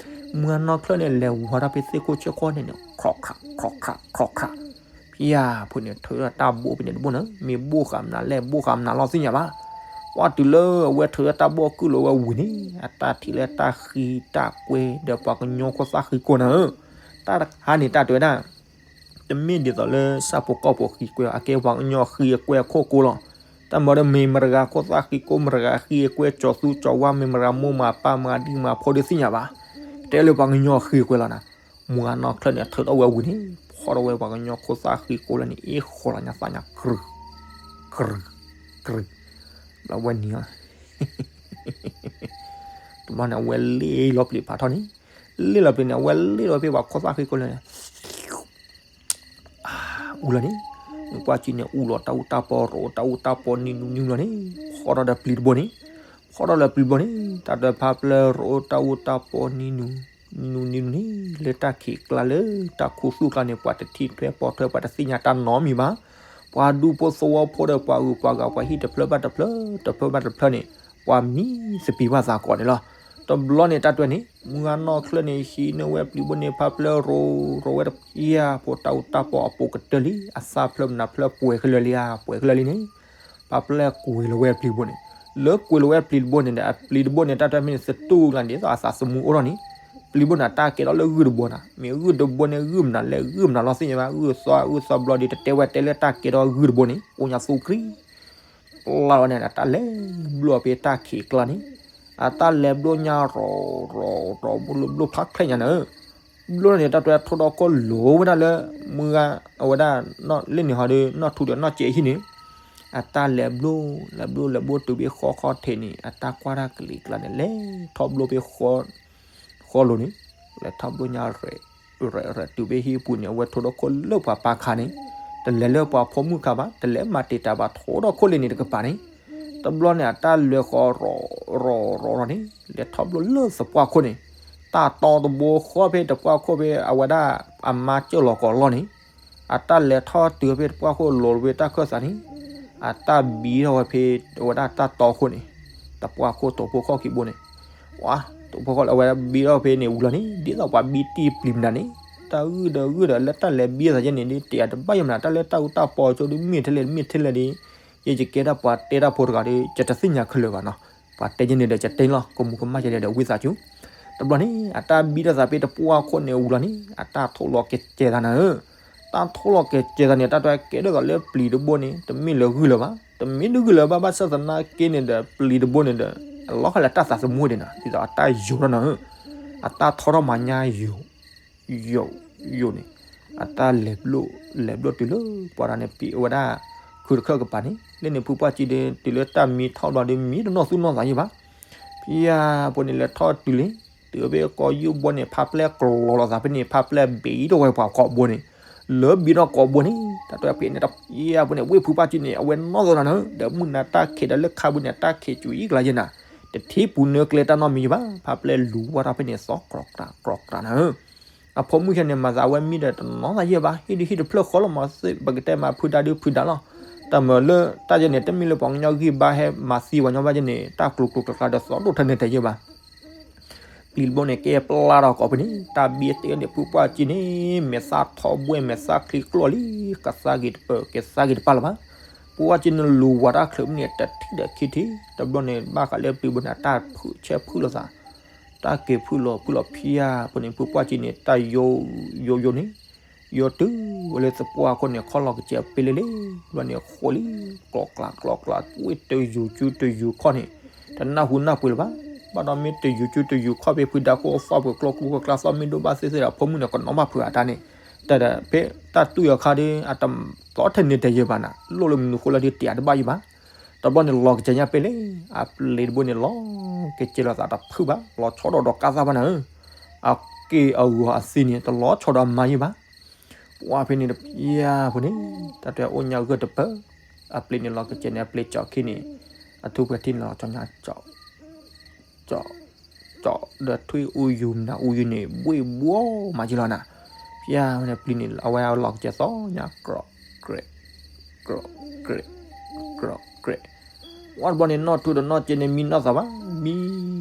မုၢ်ဂၤနီၢ်ချၢၣ်န့ၣ် လဲၤဝါထီၣ်ဖဲသ့ၣ်ခိၣ်ဆၢၣ်ခီၣ်န့ၣ်န့ၣ် ခြောက်ခါ, ခြောက်ခါ, ခြောက်ခါ, ဖံယၢ်ဖိန့ၣ် ထုးထီၣ်တၢ်ဘိဖဲန့ၣ်တဘိန့ၣ် မ့ၢ်ဘိၣ်ဃာ်မနုၤလဲၣ် ဘိၣ်ဃာ်မနုၤလီၤသ့ၣ်ညါဘၣ်, ပှၤတုၤလၢအဝဲထုးထီၣ်တၢ်ဘိကုၢ်လီၤဝဲဝံၤန့ၣ် အတၢ်ထံၣ်လၢတၢ်ဃံတၢ်ကွဲဒီးပှၤကညီခိၣ်သၣ်ဃံကိၢ်နၤဧၢ, တၢ်တခါန့ၣ် တၢ်တဲဝဲဒၣ် တမ့ၢ်ဒ်သိးလၢဆၣ်ဖိကီၢ်ဖိဃံကွဲအီၤ အကဲပှၤကညီဃံအကွဲအခိၣ်ကိၢ်လီၤ, တၢ်မၤဒီးမ့ၢ်မတၤဂၤခိၣ်သၣ်ဃံကိၢ် မတၤဂၤဃံအကွဲကၠီၤသူကၠီၤဝါ မ့ၢ်မတၤဂၤမိၢ်မၤပၢ်မၤဒံမၤဖိဒုးသ့ၣ်ညါဘၣ်, တဲလၢပှၤကညီဃ့ကွဲလီၤနၤ, မုၢ်ဂၤနီၢ်ချၢန့ၣ် ထုးထီၣ်ဝဲဝံၤန့ၣ် ဖီၣ်ထီၣ်ဝဲပှၤကညီခိၣ်သၣ်ဃံကိးလၢန့ၣ် အ့ၣ်ဃီလီၤညါသၣ်ညါ ကြူး ကြူး ကြူး, ဘျီဝဲနံၤလီၤ တဘျီန့ၣ် အဝဲလ့ၣ်လီၤပျံၤဖးထီၣ်န့ၣ်, လ့ၣ်လီၤပျံၤန့ၣ် အဝဲလ့ၣ်လီၤဖဲပှၤခိၣ်သၣ်ဃံကိးလၢန့ၣ် အူလီၤန့ၣ်, မုၢ်ပှၢ်ကံန့ၣ် အူလီၤတၢ်အူတၢ်ပီ ရိးတၢ်အူတၢ်ပီနံၤနူနံၤလီၤန့ၣ်, ဖီၣ်ထီၣ်ဒီးပျံၤတဘိန့ၣ်, ဖီၣ်ထီၣ်ဒီးပျံၤတဘိန့ၣ် တၢ်ဒီးဖးပျၢရိးတၢ်အူတၢ်ပီနံၤနူနံၤန့ၣ်, လၢတၢ်ခံးကျါလၢတၢ်ခူသူၣ်ကျါန့ၣ် ပှၤတထံၣ်ထွဲပိာ်ထွဲ ပှၤတသ့ၣ်ညါတၢ်နီတမံၤဘၣ်. ပှၤဒူဖိသဝီဖိဒီးပှၤဂုၤပှၤဂၤ ပှၤဟံၣ်တဖျၢၣ်ဘၣ်တဖျၢၣ် တဖျၢၣ်ဘၣ်တဖျၢၣ်န့ၣ် ပှၤမံသပံးဘၣ်သးကိးန့ၣ်လီၤ. တဘျီန့ၣ်တၢ်တွဲန့ၣ် မုၢ်ဂၤနီၢ်ချၢန့ၣ် ဟံးန့ၢ်ဝဲပျံၤဘိန့ၣ် ဖးပျၢရိး ရိးဝဲတဖျၢၣ်ဖိတၢ်အူတၢ်ပီအပိာ်ကတၢၢ်လံ, အသၣ်ဖျၢၣ်မနုၤဖျၢၣ်ပှဲၤခဲလၢာ်လံဧါ, ပှဲၤခဲလၢာ်လံန့ၣ်, ပှၤပျဲကွံာ်လီၤဝဲပျံၤတဘိန့ၣ်, လၢကွံာ်လီၤဝဲပျံၤတဘိန့ၣ်ဒီး အပျံၤတဘိန့ၣ် တၢ်တွဲမ့ၢ်န့ၣ် သတူၢ်ကျါန့ၣ်ဒ်သိးအသးသမူအိၣ်ထီၣ်န့ၣ်, ပျံၤတဘိန့ၣ် တၢ်ကဲထီၣ်လၢဂုၢ်တဘိနၤ, မ့ၢ်ဂုၢ်တဘိန့ၣ် ဂုၢ်မနုၤလဲၣ် ဂုၢ်မနုၤလီၤသ့ၣ်ညါဘၣ်, ဂုၢ်သီဂုၢ်သီဘျီဒီး တတဲဝဲတဲလၢတၢ်ကဲထီၣ်ဂုၢ်တဘိန့ၣ် အိၣ်ညါသူကြံ ပျၢ်လီၤန့ၣ် တၢ်လဲၤဘျိဖဲတၢ်ခံးကျါန့ၣ်, အတၢ်လဲၤဘျိညါရိးရိးရိး ဘျိဖးချဲညါန့ၣ်, ဘျိန့ၣ် တၢ်တွဲထိၣ်ဒီခိၣ်လိၤဝဲဒၣ်လၢ မုၢ်ဂၤ အဝဲဒၣ် လၢန့ၣ်ဟီဒီး နီၢ်ထူဒီးနီၢ်စဲးဟံၣ်န့ၣ်, အတၢ်လဲၤဘျိ လဲၤဘျိလဲၤဘျိတုၤဖဲဃီခီထံးန့ၣ် အတၢ်ကွၢ်တၢ်ကလံၤကျါန့ၣ် လဲၤထီၣ်ဘျိဖဲ ဃီလိၤန့ၣ်, လဲၤထီၣ်ဘျိညါရဲၣ် ရဲၣ်ရဲၣ်တုၤဖဲဟံၣ်ပူၤန့ၣ် အဝဲထိၣ်ဒီခိၣ်လၢပှၤပၢ်ခါန့ၣ်, တလဲၤလၢပှၤဖိမုၣ်ခါဘၣ်, တလဲၤမၤတံာ်တာ်ဘၣ် ထိၣ်ဒီခိၣ်လၢန့ၣ်တကပၤန့ၣ်, တဘျီန့ၣ် အတၢ်လဲၤဃီရိးရိးရိးန့ၣ် လဲၤထီၣ်ဘျိလၢသပှၢ်ခိၣ်န့ၣ်, တၢ်တီတဘိဃီဖဲသပှၢ်ခိၣ်ဖဲအဝဲဒၣ်အမါစၢၢ်လီၤကိးလီၢ်န့ၣ်, အတၢ်လဲၤထီၣ်တုၤဖဲသပှၢ်ခိၣ်လိၤဖဲတၢ်ခၢၣ်သးန့ၣ်, အတၢ်ဘံထီၣ်ဝဲဖဲအဝဲဒၣ်တၢ်တီခိၣ်န့ၣ်, သပှၢ်ခိၣ်တိာ်ဖိခီၣ်ခံဘိန့ၣ်, ဝါ တိာ်ဖိခီၣ်လၢအဝဲဘံထီၣ်ဖဲန့ၣ်ဝံၤလီၤန့ၣ် ဒ်သိးပှၤဘံတံၢ်ပျံၤမနုၤန့ၣ်, တၢ်ဂုၢ်ဒီးဂုၢ်ဒီးလၢတၢ်လဲၤဘံသးယဲန့ၣ် ဒ်တယၤတဘၣ်ယဲမနုၤ တၢ်လၢတၢ်အူတၢ်ပီကၠိဒ်မ့ၢ်ထဲလဲၣ်မ့ၢ်ထဲလဲၣ်ဒီး, ယယကဲဒၣ်ပှၤတဲတၢ်ဖိတဂၤဒီး ယတသ့ၣ်ညါခဲလၢာ်ဘၣ်နီၤ, ပှၤတဲယဲန့ၣ်ဒီး ယတဲလီၤ ကမူၤကမၣ်ယဲဒီး ဝံသးစူၤ, တဘျီန့ၣ် အတၢ်ဘံထီၣ်သးဖဲသပှၢ်ခိၣ်န့ၣ်ဝံၤလီၤန့ၣ် အတၢ်ထိၣ်လီၤကစဲၤသးနၤဧၢ, တၢ်ထိၣ်လီၤကစဲၤသးန့ၣ် တၢ်တွဲကဲထီၣ်သးလၢပျံၤတဘိန့ၣ် တမ့ၢ်လၢဂုၢ်လၢၤဘၣ်, တမ့ၢ်လၢဂုၢ်လၢၤဘၣ် ဘၣ်ဆၣ်သနာ်က့န့ၣ်ဒီး ပျံၤတဘိန့ၣ်ဒီး အလီၤဃာ်လၢတၢ်သးသမူဒံးနၤ ဒ်သိးအတၢ်ယိာ်ထီၣ်နၤဧၢ, အတၢ်ထီထီၣ်မၤညါယိာ် ယိာ်ယိာ်န့ၣ်, အတၢ်လဲၤဘျိ လဲၤဘျိတုၤလၢပှၤတဂၤန့ၣ် ပံၤအဝဲဒၣ် ခုတခၢၣ်ကပၤန့ၣ် လၢန့ၣ်ဖုပှၢ်ကံဒီး တုၤလၢတၢ်မံထီၣ်ဘျီဒီး မံတနီၣ်သူၣ်နီၣ်သးယဲဘၣ်, ဖံယါဖိန့ၣ် လဲၤထီၣ်တုၤလံ, တုၤဖဲကိးယုၢ်ဘိန့ၣ် ဖးပျဲၢ်ကျီၤလီၤသးဖဲန့ၣ် ဖးပျဲၢ်ဘံထီၣ်ဝဲပှၤကိးဘိန့ၣ်, လၢဘံထီၣ်ကိးဘိန့ၣ် တၢ်တွဲဖဲန့ၣ်တဖံယါဖိန့ၣ် ဝ့ၢ်ဖုပှၢ်ကံန့ၣ် အဝဲနီၣ်သးနၤဧၢ, ဒီးမုၢ်နၤတၢ်ခံးဒီးလၢခါဘိန့ၣ် တၢ်ခံးစူၤအံၤကျါယဲနၤ, တထံၣ်ပူၤနၢကျဲတၢ်နီတမံၤယဲဘၣ်, ဖးပျဲၢ်လူၤဝါထီၣ်ဖဲန့ၣ် သီကျီၤကျးကျီၤကျးနၤဧၢ အဖိမုၣ်ခဲန့ၣ် မၤသးဝဲမံဒီးတနီၣ်သးယဲၢ်ဘၣ်, ဟံၣ်ဒုးဟံၣ်တဖျၢၣ်ဃီလီၤမး, ပကတဲမၤဖုဒါဒုးဖုဒါလီၤ, တၢ်မၤလၢတၢ်ယဲန့ၣ် တမ့ၢ်လၢပှၤကညီဂံၢ်ဘါ ဟဲမၤသံပှၤကညီဘၣ်ယဲန့ၣ် တၢ်ကျိၤကျိၤကျါကျါဒီးသီဒိၣ်ထဲန့ၣ်တယဲၢ်ဘၣ်. ပျံၤတဘိန့ၣ် ကဲပျၢ်ထီၣ်ကိးဖဲန့ၣ် တၢ်ဘံတ့ၢ်န့ၣ် ဖုပှၢ်ကံန့ၣ် မဲာ်သၣ်ထီၣ်ဘှဲၣ် မဲာ်သၣ်ချံကျီၢ်လံ, ကသါဂ့ၤတပၢၢ် ကသါဂ့ၤတပၢၢ်လၢၤဘၣ်. ဖုပှၢ်ကံန့ၣ် လူၤဝၤတၢ်ချုးဖဲန့ၣ် တထံၣ်ဒီးခံထံၣ်, တဘျီန့ၣ် ဘၣ်ဃးလၢပျံၤတဘိန့ၣ် အတၢ်ဖုးဆဲးဖုးလိာ်သး တၢ်က့ၤဖုးလီၤဖုးလီၤဖံယါဖိန့ၣ် ဖုပှၢ်ကံန့ၣ် တၢ်ယိာ်ယိာ်ယိာ်န့ၣ်, ယိာ်တုၤဝဲလၢသပှၢ်ခိၣ်န့ၣ် ခီၣ်လီၤကစဲးပ့လ့လ့, ဘျီန့ၣ်ဃိးလံ, ကျီၤကျးကျီၤကျး ဝ့ၢ်တယူၤစုတယူၤခီၣ်န့ၣ်, တနၢ်ဟူနၢ်ပှ့ၤလၢၤဘၣ်. ဘၣ်ဒီးမ့ၢ်တယူၤစုတယူၤခီၣ်ဖဲဖုဒါခိၣ်သီၣ်ပှဲၤကျိကျိကျါကျါ သီၣ်မ့ၢ်ဒိၣ်ဘၣ်သ့ၣ်သ့ၣ်ဒီး အဖိမုၣ်န့ၣ် ကနီၣ်ဘၣ်ဖုးအတၢ်န့ၣ်, တၢ်ဖဲတၢ်တူၢ်ယီၤခါဒီး အတသီထဲန့ၣ်တယဲၢ်ဘၣ်နၤ, လိၣ်လၢမနုၤဃိလၢဒုးတယၤတဘၣ်ယဲၢ်ဘၣ်. တဘျီန့ၣ်လီၤကစဲးညါပ့လ့, အပျံၤတဘိန့ၣ် လီၤကစဲးလိာ်သးတဖုးဘၣ်, လီၤဆီဒီးဒီးကါသၣ်ဘၣ်နၤဧၢ, အက့ၢ်အဂီၤအသံန့ၣ် တလီၤဆီဒီးအမါယဲၢ်ဘၣ်. ပှၢ်ဖဲန့ၣ်တဖံယါဖိန့ၣ် တၢ်တဲအိၣ်ညါဂၢၢ်တပၢၢ်, အပျံၤန့ၣ်လီၤကစဲးန့ၣ် အပျံၤကၠီခံန့ၣ် အထူၣ်ဖဲထံန့ၣ်လီၤကစဲးညါ ကၠီ ကၠီ ကၠီ ဒီးထွံၣ်အူယူၤမနုၤအူယူၤန့ၣ် ဘှ့ၣ်ဘှီမးယဲၢ်လီၤနၤ. ဖံယါဝဲန့ၣ်ပျံၤန့ၣ် အဝဲအလီၤကစဲးသီညါ ကြၢး ကြၢး ကြၢး ကြၢး ကြၢး, ဝဲတဘျီန့ၣ် နီၢ်ထူဒီးနီၢ်စဲးန့ၣ် မံနီၢ်သးဘၣ်, မံ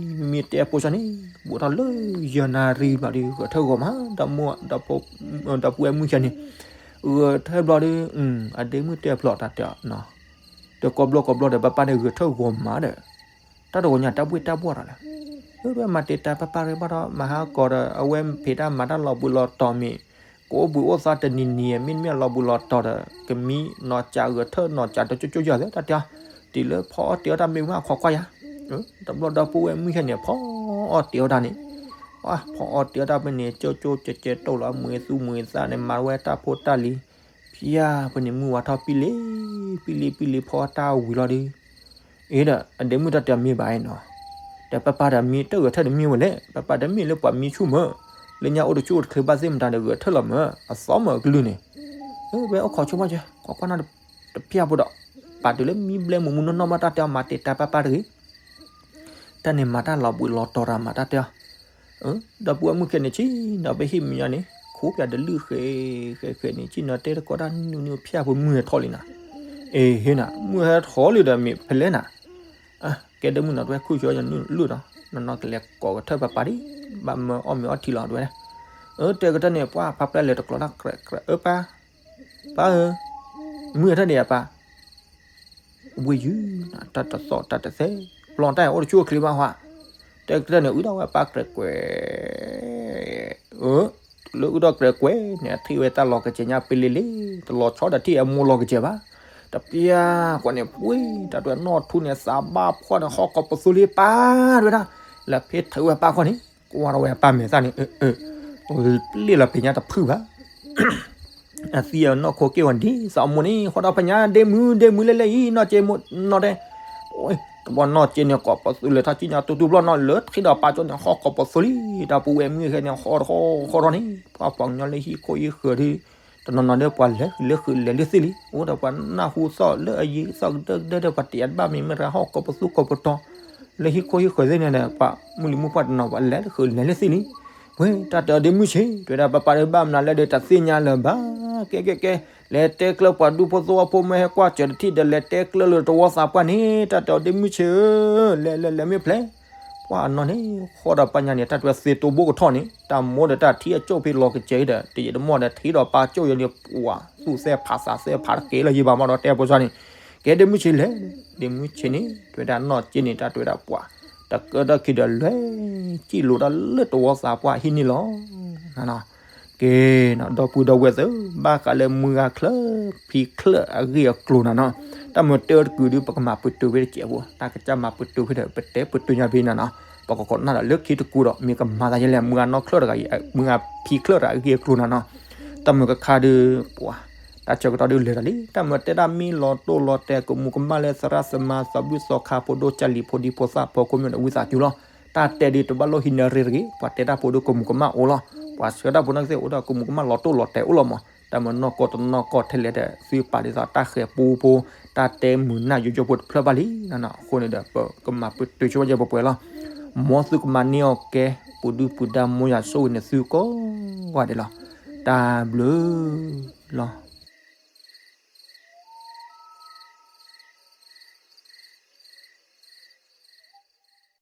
မံမံတဲဖိဆၢန့ၣ် ဘူးထီၣ်လၢယဲၢ်နၣ်ရံၣ်ဘျီဒီး ဂဲၤထၢၣ်ဂီၤမး, ဒီပုၢ်ဝဲၢ်မုၣ်ဆၢန့ၣ် ဂဲၤထၢၣ်ဘျီဒီး အဒ့မုၣ်တဲဖျိးတၢ်တဲအီၤ တကိးဘျီကိးဘျီဒီး ပၢ်ပၢ်န့ၣ်ဂဲၤထၢၣ်ဂီၤမးဒီး တၢ်တဂီၤညါတၢ်ဘှ့ၣ်တၢ်ဘှီၣ်တၢ်လဲၣ်, လၢမၤတ့ၢ်တၢ်ပၢ်ပၢ်ရ့ဘၣ်ဒီး မၤဟးကီးဒီး အဝဲဖံးတၢ်မၤတၢ်လီၤဘှံးလီၤတီၤမ့ၢ် ကအိၣ်ဘှံးအိၣ်သါတနံၤနံၤ မ့တမ့ၢ်လီၤဘှံးလီၤတီၤဒီး ကမံနီၢ်ကၠးဂဲၤထၢၣ်နီၢ်ကၠးတကၠိကၠိယၤသ့ တၢ်တဲအီၤ, တုၤလၢဖီအီၣ်တ့ၤအီၣ်တၢ်မ့ၢ်ဝဲအခီကွၢ်ယၤ, တဘျီဒီပုၢ်ဝဲၢ်မုၣ်ဆၢန့ၣ် ဖီအီၣ်တ့ၤအီၣ်တၢ်န့ၣ် ဖီအီၣ်တ့ၢ်အီၣ်တၢ်ဖဲန့ၣ် ကၠိကၠိကဲကဲတိၢ်လီၤ မွဲသူမွဲသးန့ၣ် မၤဝဲတၢ်ဖိတၢ်လံၤ, ဖျါဖဲန့ၣ် မုၢ်ဝါထီၣ်ပံလ့ ပံလ့ပံလ့ ဖီအီၣ်တၢ်ဝံၤလီၤဒီး, အ့ဒီး အဒဲမုၣ်တၢ်တဲမ့ၢ်ဘၣ်နီၤ, ဒီးပၢ်ပၢ်ဒီးမ့ၢ်တဂဲၤထၢၣ်ဒီးမ့ၢ်ဝဲလဲၣ်, ပၢ်ပၢ်ဒီးမ့ၢ်လၢပှၤမံဆူၣ်မၢ်, လၢညါအိၣ်တဆူၣ်အိၣ်တချ့ဘၣ်သ့ၣ်မတၤဒီးဂဲၤထၢၣ်လီၤမၢ် အသီမၢ်အကလုၢ်န့ၣ်, ဝဲအိၣ်ခိးဆိမးကဲ ခိးကွၢ်နီၣ်တဖျၢၣ်ဖိဒီး, ပာ်တုၤလၢမံဘျဲမုာ်မုာ်နီၢ်နီၢ်မး တၢ်တဲအီၤမၤတ့ၢ်တၢ်ပၢ်ပၢ်တဂ့ၤ တၢ်န့ၣ်မၤတၢ်လီၤဘှံးလီၤတီၤရၤမး တၢ်တဲအီၤ, ဒီပုၢ်ဝဲၢ်မုၣ်ခဲန့ၣ် ဆ့ၣ်နီၤ ပဟံၣ်မံညီန့ၣ် ခိးပၠးတလုၢ်ဃဲဃဲဃဲန့ၣ် ဆ့ၣ်နီၤတဲတကိးတၢ်နုာ်နုာ်ဖၠၣ်ဖိ မုၢ်ဟဲထီၣ်လံနီၤ, အ့ဟ့နီၤ မုၢ်ဟဲထီၣ်လံဒီးမ့ၢ်ဖဲလဲၣ်နၤ, ကဲဒဲမုၣ်နီၤ တဝဲခူၣ်ဆူၣ်ညီနုာ်လၢဒီး နီၢ်နီၢ်ကလဲၤကိးကထၢၣ်ပၢ်ပၢ်ဒံး, ဘၣ်မၢအီၣ်မ့ၤအီထံလီၤတဝဲ, အၢ တဲကတၢၢ်န့ၣ် ပှၤဖးပျဲလဲၤတကျိးတၢ်ကြဲးကြဲး အၢ ပၢ် ပၢ်ဧၢ, မုၢ်ဟဲထီၣ်ဒံးဧါပၢ် ဝ့ၢ်ယုၢ်, တၢ်တသီၣ်တၢ်တသဲ, ပျီတၢ်အိၣ်တဆူၣ်အိၣ်ချ့ဘၣ်ဟါ, တဲကတၢၢ်န့ၣ်အုၣ်ထီၣ်ဝဲပၢ်ကြဲးကွဲး, အၢ, လၢအုၣ်ထီၣ်ကြဲးကွဲးန့ၣ် အထံၣ်ဝဲတၢ်လီၤကစဲၤညါပ့လ့လ့, တလီၤဆီဒီးထံၣ်အမိၢ်လီၤကစဲၤဘၣ်, တပျၢ်ကွၢ်န့ၣ် ပှ့ၤတၢ်တွဲနီၢ်ထူန့ၣ် သးဘၣ်ဖှီၣ်န့ၣ် ဟီၣ်ကိးပသူလံပၢ်တဝဲဒၣ်, လၢဖဲထုးဝဲပၢ်ခီၣ်န့ၣ် ကွၢ်ထီၣ်ဝဲအပၢ်မဲာ်သၣ်န့ၣ် အၢ ပျ့ၢ်လီၤပ့ၤညါတဖုဘၣ် အသံအနီၢ်ခိက့ၢ်ဝဲဒ်သိးအမိၢ်န့ၣ် ဃီဒီးဖညါ ဒ့မုၢ် ဒ့မုၢ်လဲၣ်လဲၣ်အံၤ နီၢ်က့မိၢ်နီၢ်တဲ, တဘျီနီၢ်က့န့ၣ် ကိးပသူလဲၤထီၣ်ကံၣ်ညါတူတူဘျီနီၢ် လၢထံၣ်ဒီးပၢ်ကၠိန့ၣ် ဟီၣ်ကိးပသူလံ, ဒီပုၢ်ဝဲၢ်မုၣ်ခဲန့ၣ် ဟီၣ်တဟီၣ်ဟီၣ်ထီၣ်န့ၣ် ပှၤပှၤကညီလၢဟံၣ်ခိၣ်ဟံၣ်ဃၢၤဒီး တနီၤနီၤဒီးပှၤလဲၤလၢဃုာ်လဲၤလၢသ့ၣ်လံ, အိၣ်ဒီးပှၤနၢ်ဟူသီၣ်လၢအယံၤသီၣ်ကဒၢကဒၢဒီး ပှၤတ့အဘၣ်မ့ၢ်မ့ၢ်တဂၤဟီၣ်ကိးပသူကိးပတီၤ လၢဟံၣ်ခိၣ်ဟံၣ်ဃၢၤသ့ၣ်န့ၣ်ဒီး ပှၤမုၢ်လံၤမုၢ်ပှၢ်တနီၤပှၤလဲၤလၢဃုာ်လဲၤလၢသ့ၣ်လံ, ဝဲတၢ်တဲအီၤဒ့မုၢ်ဆ့ၣ် တဲဝဲဒၣ် ပၢ်ပၢ်ဒီးဘၣ်မနုၤလဲၣ်ဒီးတၢ်သ့ၣ်ညါလၢၤဘၣ်, ကဲကဲကဲ, လဲၤတဲကျၢၤပှၤဒူဖိသဝီဖိမ့ၢ်ဟဲကွၢ်စၢၤတထံၣ်ဒီး လဲၤတဲကျၢၤလၢတဝီသးပှၢ်န့ၣ် တၢ်တဲအီၤဒ့မုၢ်ဆ့ၣ်ဧၢ, လဲၤလဲၤလဲၤမ့ၢ်ဖျဲး, ပှၤအနီၢ်န့ၣ် ဃီဒီးပှၤညါန့ၣ် တၢ်တဲအီၤသ့တိဘိကထီၣ်န့ၣ် တၢ်မိၢ်ဒီးတၢ်ထံအကၠိၣ်ဖဲလီၤကစဲၤဒီး တယံာ်တမီၢ်ဒီးထံၣ်ဒီးပၢ်ကၠိၣ်ယဲန့ၣ် ပှၤသူၣ်သဲဖးသးသဲဖးတကဲလၢၤယံၤဘၣ်မးဒီးတဲဖိဆါန့ၣ်, ကဲဒ့မုၢ်ဆ့ၣ်လဲၣ်, ဒ့မုၢ်ဆ့ၣ်န့ၣ် တဲဝဲဒၣ်နီၢ်က့န့ၣ် တၢ်တဲဝဲဒၣ်ပှၤ တကၢတၢ်ခံဒီးလဲၤ စံၣ်လိာ်တၢ်လၢတဝီသးပှၢ်ဟံၣ်န့ၣ်လီၤ. ကဲ, ဒီပုၢ်ဒီဝဲၢ်သ့ၣ်, ဘၣ်ဃးလၢမုၢ်ဂၤချၢၣ်ဖံးချၢၣ်အဂ့ၢ်အကျိၤနၤနီၤ, တၢ်မ့ၢ်တဲတကုာ်ဒီး ပကမၤပတုာ်ဝဲတစဲးဖိ, တၢ်ကစၢ်မၤပတုာ်ဝဲဒီး ပတဲပတုာ်ညါဖဲနၤနီၤ, ပကကိးနၢ်ဒီးလၢခံတကူဒီး မ့ၢ်ကမၤသးယဲလဲၣ် မုၢ်ဂၤနီၢ်ချၢၣ်တဂၤအံၤ မုၢ်ဂၤဖံးချၢၣ်တဂၤအဂ့ၢ်အကျိၤနၤနီၤ, တၢ်မ့ၢ်ကခါဒီး ပှၤ တၢ်ဆၢကတီၢ်ဒုးလဲၤတၢ်လံ, တၢ်မ့ၢ်တဲဒၣ်မ့ၢ်လီၤတိၢ်လီၤတဲာ် ကမူးကမၣ်လၢသရၣ်သမါ သီဘူၣ်သီခါ ဖိဒိၣ်ကၢ်လံၤ ဖိဒံဖိသၣ် ဖိကိးမံၤဒီးဝံသးစူၤလီၤ. တၢ်တဲဒုးတဘၣ်လိၣ်ဟံးန့ၢ်ရ့တဂ့ၤ, ပှၤတဲတၢ်ဖိဒုးကမူးကမၣ်အိၣ်လီၤ, ပှၤဆှၢတၢ်ဖိနီၢ်ကသ့ၣ်အိၣ်ဒီးကမူးကမၣ်လီၤတိၢ်လီၤတဲာ်အိၣ်လီၤမး, တၢ်မ့ၢ်နီၢ်ကီၢ်တနီၢ်ကီၢ်ထဲလဲၣ်ဒီး သုပာ်ဒ်သိးတၢ်ဃဲၤပူဖိ တၢ်တဲမုာ်နၢ်ယိယိဖိတဖျၢၣ်ဘၣ်လံနၤနီၤ, အဃိန့ၣ်ဒီး ပကမၤပတုာ်ဆိဝဲယဲၢ်ပှဲၤပှဲၤလီၤ. မ်သုကမၤန့ၢ်အီၣ်ကဲ ပူၤဒုၣ်ပူၤဒါ မ်ယွၤဆိၣ်ဂ့ၤန့ၢ်သုကိးဂၤဒဲးလီၤ. တၢ်ဘျုးလီၤ.